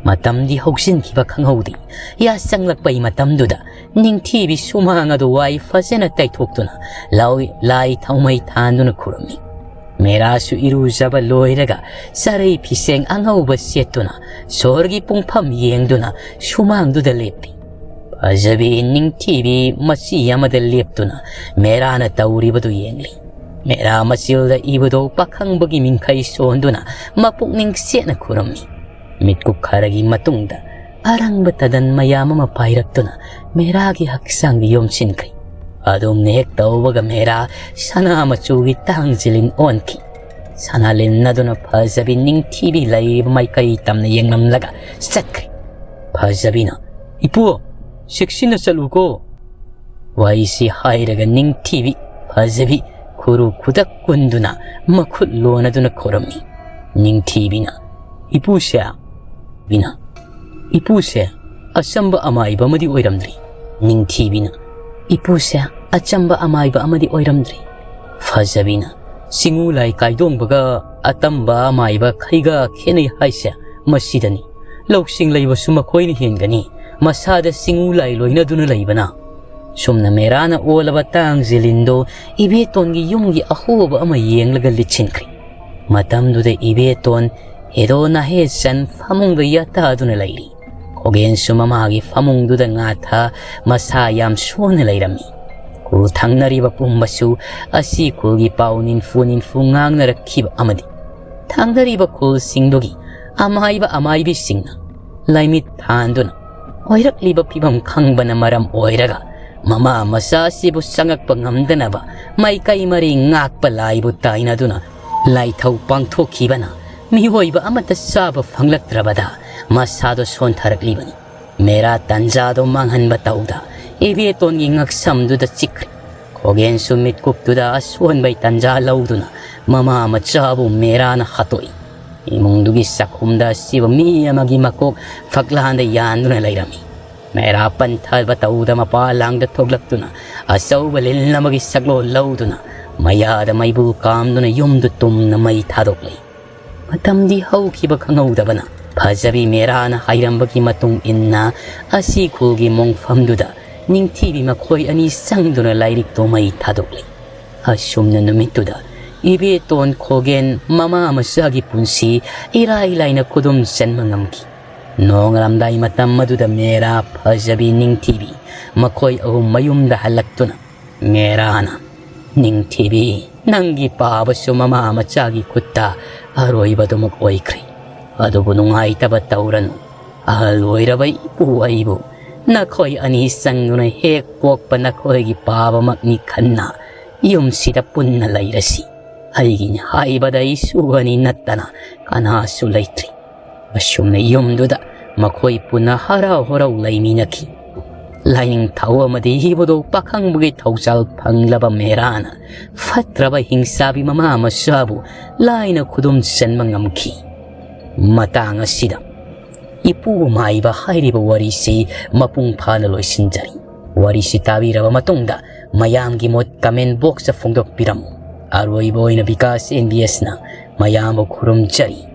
ꯃꯇꯝꯗꯤ ꯍꯧꯖꯤꯟꯈꯤꯕ ꯈꯪꯍꯧꯗꯦ꯫ ꯌꯥꯆꯪꯂꯛꯄꯒꯤ ꯃꯇꯝꯗꯨꯗ ꯅꯤꯡꯊꯤꯕꯤ ꯁꯨꯃꯥꯡ ꯑꯗꯨ ꯋꯥꯏ ꯐꯖꯅ ꯇꯩꯊꯣꯛꯇꯨꯅ ꯂꯥꯎ-, ꯂꯥꯏ ꯊꯥꯎꯃꯩ ꯊꯥꯟꯗꯨꯅ ꯈꯨꯔꯨꯝꯃꯤ꯫ ꯃꯦꯔꯥꯁꯨ ꯏꯔꯨꯖꯕ ꯂꯣꯏꯔꯒ ꯆꯔꯩ ꯐꯤꯁꯦꯡ ꯑꯉꯧꯕ ꯁꯦꯠꯇꯨꯅ ꯁꯣꯔꯒꯤ ꯄꯨꯡꯐꯝ ꯌꯦꯡꯗꯨꯅ ꯁꯨꯃꯥꯡꯗꯨꯗ ꯂꯦꯞꯄꯤ꯫ ꯐꯖꯕꯤ ꯅꯤꯡꯊꯤꯕꯤ ꯃꯆꯤ ꯑꯃꯗ ꯂꯦꯞꯇꯨꯅ ꯃꯦꯔꯥꯅ ꯇꯧꯔꯤꯕꯗꯨ ꯌꯦꯡꯂꯤ꯫ ꯃꯦꯔꯥ ꯃꯆꯤꯜꯗ ꯏꯕꯗꯣ ꯄꯥꯈꯪꯕꯒꯤ ꯃꯤꯡꯈꯩ ꯁꯣꯟꯗꯨꯅ ꯃꯄꯨꯛꯅꯤꯡ ꯁꯦꯠꯅ ꯈꯨꯔꯨꯝꯃꯤ꯫ ꯃꯤꯠꯀꯨꯞ ꯈꯔꯒꯤ ꯃꯇꯨꯡꯗ ꯑꯔꯪꯕ ꯇꯗꯟ ꯃꯌꯥꯝ ꯑꯃ ꯄꯥꯏꯔꯛꯇꯨꯅ ꯃꯦꯔꯥꯒꯤ ꯍꯛꯆꯥꯡꯗ ꯌꯣꯝꯁꯤꯟꯈ꯭ꯔꯤ꯫ ꯑꯗꯨꯝꯅ ꯍꯦꯛ ꯇꯧꯕꯒ ꯃꯦꯔꯥ ꯁꯅꯥ ꯃꯆꯨꯒꯤ ꯇꯥꯡꯖꯤꯂꯤꯟ ꯑꯣꯟꯈꯤ꯫ ꯁꯅꯥꯂꯤꯟ ꯑꯗꯨꯅ ꯐꯖꯕꯤ ꯅꯤꯡꯊꯤꯕꯤ ꯂꯩꯔꯤꯕ ꯃꯥꯏꯀꯩ ꯇꯝꯅ ꯌꯦꯡꯂꯝꯂꯒ ꯆꯠꯈ꯭ꯔꯦ꯫ ꯐꯖꯕꯤꯅ, "ꯏꯄꯨ, ꯆꯦꯛꯁꯤꯟꯅ ꯆꯠꯂꯨꯀꯣ꯫" ꯋꯥꯔꯤꯁꯤ ꯍꯥꯏꯔꯒ ꯅꯤꯡꯊꯤꯕꯤ ꯐꯖꯕꯤ ꯈꯨꯔꯨ ꯈꯨꯗꯛ ꯀꯨꯟꯗꯨꯅ ꯃꯈꯨꯠ ꯂꯣꯟꯅꯗꯨꯅ ꯈꯨꯔꯨꯝꯃꯤ꯫ ꯅꯤꯡꯊꯤꯕꯤꯅ, "ꯏꯄꯨꯁꯦ꯫" ꯕꯤꯅ, "ꯏꯄꯨꯁꯦ ꯑꯆꯝꯕ ꯑꯃꯥꯏꯕ ꯑꯃꯗꯤ ꯑꯣꯏꯔꯝꯗ꯭ꯔꯤ꯫" ꯅꯤꯡꯊꯤꯕꯤꯅ, "ꯏꯄꯨꯁꯦ ꯑꯆꯝꯕ ꯑꯃꯥꯏꯕ ꯑꯃꯗꯤ ꯑꯣꯏꯔꯝꯗ꯭ꯔꯤ꯫" ꯐꯖꯕꯤꯅ, "ꯆꯤꯡꯉꯨ ꯂꯥꯏ ꯀꯥꯏꯗꯣꯡꯕꯒ ꯑꯇꯝꯕ ꯑꯃꯥꯏꯕ ꯈꯩꯒ ꯈꯦꯠꯅꯩ ꯍꯥꯏꯁꯦ ꯃꯁꯤꯗꯅꯤ꯫ ꯂꯧꯁꯤꯡ ꯂꯩꯕꯁꯨ ꯃꯈꯣꯏꯅ ꯍꯦꯟꯒꯅꯤ, ꯃꯁꯥꯗ ꯆꯤꯡꯉꯨ ꯂꯥꯏ ꯂꯣꯏꯅꯗꯨꯅ ꯂꯩꯕꯅ꯫" ꯁꯨꯝꯅ ꯃꯦꯔꯥꯅ ꯑꯣꯜꯂꯕ ꯇꯥꯡꯖꯤꯂꯤꯟꯗꯣ ꯏꯕꯦꯇꯣꯟꯒꯤ ꯌꯨꯝꯒꯤ ꯑꯍꯣꯕ ꯑꯃ ꯌꯦꯡꯂꯒ ꯂꯤꯠꯁꯤꯟꯈ꯭ꯔꯤ꯫ ꯃꯇꯝꯗꯨꯗ ꯏꯕꯦꯇꯣꯟ ꯍꯦꯔꯣ ꯅꯥꯍꯦꯆꯟ ꯐꯃꯨꯡꯗ ꯌꯥꯇꯥꯗꯨꯅ ꯂꯩꯔꯤ꯫ ꯈꯣꯒꯦꯟꯁꯨ ꯃꯃꯥꯒꯤ ꯐꯃꯨꯡꯗꯨꯗ ꯉꯥꯊ ꯃꯁꯥ ꯌꯥꯝ ꯁꯣꯟꯅ ꯂꯩꯔꯝꯃꯤ꯫ ꯈꯨꯜ ꯊꯪꯅꯔꯤꯕ ꯄꯨꯝꯕꯁꯨ ꯑꯁꯤ ꯈꯨꯜꯒꯤ ꯄꯥꯎ ꯅꯤꯟꯐꯨ ꯅꯤꯟꯐꯨ ꯉꯥꯡꯅꯔꯛꯈꯤꯕ ꯑꯃꯗꯤ ꯊꯪꯅꯔꯤꯕ ꯈꯨꯜꯁꯤꯡꯗꯨꯒꯤ ꯑꯃꯥꯏꯕ ꯑꯃꯥꯏꯕꯤꯁꯤꯡꯅ ꯂꯥꯏꯃꯤꯠ ꯊꯥꯟꯗꯨꯅ ꯑꯣꯏꯔꯛꯂꯤꯕ ꯐꯤꯕꯝ ꯈꯪꯕꯅ ꯃꯔꯝ ꯑꯣꯏꯔꯒ ꯃꯃꯥ ꯃꯆꯥ ꯑꯁꯤꯕꯨ ꯆꯪꯉꯛꯄ ꯉꯝꯗꯅꯕ ꯃꯥꯏꯀꯩ ꯃꯔꯤ ꯉꯥꯛꯄ ꯂꯥꯏꯕꯨ ꯇꯥꯏꯅꯗꯨꯅ ꯂꯥꯏꯊꯧ ꯄꯥꯡꯊꯣꯛꯈꯤꯕꯅ ꯃꯤꯑꯣꯏꯕ ꯑꯃꯠꯇ ꯆꯥꯕ ꯐꯪꯂꯛꯇ꯭ꯔꯕꯗ ꯃꯁꯥꯗꯣ ꯁꯣꯟꯊꯔꯛꯂꯤꯕꯅꯤ꯫ ꯃꯦꯔꯥ ꯇꯟꯖꯥꯗꯣ ꯃꯥꯡꯍꯟꯕ ꯇꯧꯗ ꯏꯕꯦꯇꯣꯟꯒꯤ ꯉꯛꯁꯝꯗꯨꯗ ꯆꯤꯛꯈ꯭ꯔꯦ꯫ ꯈꯣꯒꯦꯟꯁꯨ ꯃꯤꯠꯀꯨꯞꯇꯨꯗ ꯑꯁꯣꯟꯕꯩ ꯇꯟꯖꯥ ꯂꯧꯗꯨꯅ ꯃꯃꯥ ꯃꯆꯥꯕꯨ ꯃꯦꯔꯥꯅ ꯍꯥꯠꯇꯣꯛꯏ꯫ ꯏꯃꯨꯡꯗꯨꯒꯤ ꯆꯥꯛꯈꯨꯝꯗ ꯑꯁꯤꯕ ꯃꯤ ꯑꯃꯒꯤ ꯃꯀꯣꯛ ꯐꯛꯂꯥꯟꯗ ꯌꯥꯟꯗꯨꯅ ꯂꯩꯔꯝꯃꯤ꯫ ꯃꯦꯔꯥ ꯄꯟꯊꯕ ꯇꯧꯗ ꯃꯄꯥ ꯂꯥꯡꯗ ꯊꯣꯛꯂꯛꯇꯨꯅ ꯑꯆꯧꯕ ꯂꯤꯟ ꯑꯃꯒꯤ ꯁꯛꯂꯣꯟ ꯂꯧꯗꯨꯅ ꯃꯌꯥꯗ ꯃꯩꯕꯨ ꯀꯥꯝꯗꯨꯅ ꯌꯨꯝꯗꯨ ꯇꯨꯝꯅ ꯃꯩ ꯊꯥꯗꯣꯛꯂꯤ꯫ ꯃꯇꯝꯗꯤ ꯍꯧꯈꯤꯕ ꯈꯪꯍꯧꯗꯕꯅ ꯐꯖꯕꯤ ꯃꯦꯔꯥꯅ ꯍꯥꯏꯔꯝꯕꯒꯤ ꯃꯇꯨꯡ ꯏꯟꯅ ꯑꯁꯤ ꯈꯨꯜꯒꯤ ꯃꯣꯡꯐꯝꯗꯨꯗ ꯅꯤꯡꯊꯤꯕꯤ ꯃꯈꯣꯏ ꯑꯅꯤ ꯆꯪꯗꯨꯅ ꯂꯥꯏꯔꯤꯛꯇꯣ ꯃꯩ ꯊꯥꯗꯣꯛꯂꯤ꯫ ꯑꯁꯨꯝꯅ ꯅꯨꯃꯤꯠꯇꯨꯗ ꯏꯕꯦꯇꯣꯟ ꯈꯣꯒꯦꯟ ꯃꯃꯥ ꯃꯆꯥꯒꯤ ꯄꯨꯟꯁꯤ ꯏꯔꯥꯏ ꯂꯥꯏꯅ ꯈꯨꯗꯨꯝ ꯆꯟꯕ ꯉꯝꯈꯤ꯫ ꯅꯣꯡꯉꯥꯜꯂꯝꯗꯥꯏ ꯃꯇꯝ ꯑꯗꯨꯗ ꯃꯦꯔꯥ, ꯐꯖꯕꯤ, ꯅꯤꯡꯊꯤꯕꯤ ꯃꯈꯣꯏ ꯑꯍꯨꯝ ꯃꯌꯨꯝꯗ ꯍꯜꯂꯛꯇꯨꯅ ꯃꯦꯔꯥꯅ, "ꯅꯤꯡꯊꯤꯕꯤ, ꯅꯪꯒꯤ ꯄꯥꯕꯁꯨ ꯃꯃꯥ ꯃꯆꯥꯒꯤ ꯈꯨꯠꯇ ꯑꯔꯣꯏꯕꯗꯨꯃꯛ ꯑꯣꯏꯈ꯭ꯔꯦ꯫ ꯑꯗꯨꯕꯨ ꯅꯨꯡꯉꯥꯏꯇꯕ ꯇꯧꯔꯅꯨ꯫ ꯑꯍꯜ ꯑꯣꯏꯔꯕ ꯏꯄꯨ ꯑꯩꯕꯨ ꯅꯈꯣꯏ ꯑꯅꯤ ꯆꯪꯗꯨꯅ ꯍꯦꯛ ꯄꯣꯛꯄ ꯅꯈꯣꯏꯒꯤ ꯄꯥꯕꯃꯛꯅꯤ ꯈꯟꯅ ꯌꯨꯝꯁꯤꯗ ꯄꯨꯟꯅ ꯂꯩꯔꯁꯤ꯫ ꯑꯩꯒꯤꯅꯤ ꯍꯥꯏꯕꯗ ꯏꯁꯨ ꯑꯅꯤ ꯅꯠꯇꯅ ꯀꯅꯥꯁꯨ ꯂꯩꯇ꯭ꯔꯤ꯫" ꯑꯁꯨꯝꯅ ꯌꯨꯝꯗꯨꯗ ꯃꯈꯣꯏ ꯄꯨꯟꯅ ꯍꯔꯥꯎ ꯍꯔꯥꯎ ꯂꯩꯃꯤꯟꯅꯈꯤ꯫ ꯂꯥꯏꯅꯤꯡꯊꯧ ꯑꯃꯗꯤ ꯏꯕꯨꯙꯧ ꯄꯥꯈꯪꯕꯒꯤ ꯊꯧꯖꯥꯜ ꯐꯪꯂꯕ ꯃꯦꯔꯥꯅ ꯐꯠꯇ꯭ꯔꯕ ꯍꯤꯡꯁꯥꯕꯤ ꯃꯃꯥ ꯃꯆꯥꯕꯨ ꯂꯥꯏꯅ ꯈꯨꯗꯨꯝ ꯆꯟꯕ ꯉꯝꯈꯤ꯫ ꯃꯇꯥꯡ ꯑꯁꯤꯗ ꯏꯄꯨ ꯃꯥꯏꯕ ꯍꯥꯏꯔꯤꯕ ꯋꯥꯔꯤꯁꯤ ꯃꯄꯨꯡ ꯐꯥꯅ ꯂꯣꯏꯁꯤꯟꯖꯔꯤ꯫ ꯋꯥꯔꯤꯁꯤ ꯇꯥꯕꯤꯔꯕ ꯃꯇꯨꯡꯗ ꯃꯌꯥꯝꯒꯤ ꯃꯣꯠ comment boxꯇ ꯐꯣꯡꯗꯣꯛꯄꯤꯔꯝꯃꯨ꯫ ꯑꯔꯣꯏꯕ ꯑꯣꯏꯅ ꯕꯤꯀꯥꯁ ꯑꯦꯟ ꯕꯤ ꯑꯦꯁꯅ ꯃꯌꯥꯝꯕꯨ ꯈꯨꯔꯨꯝꯖꯔꯤ꯫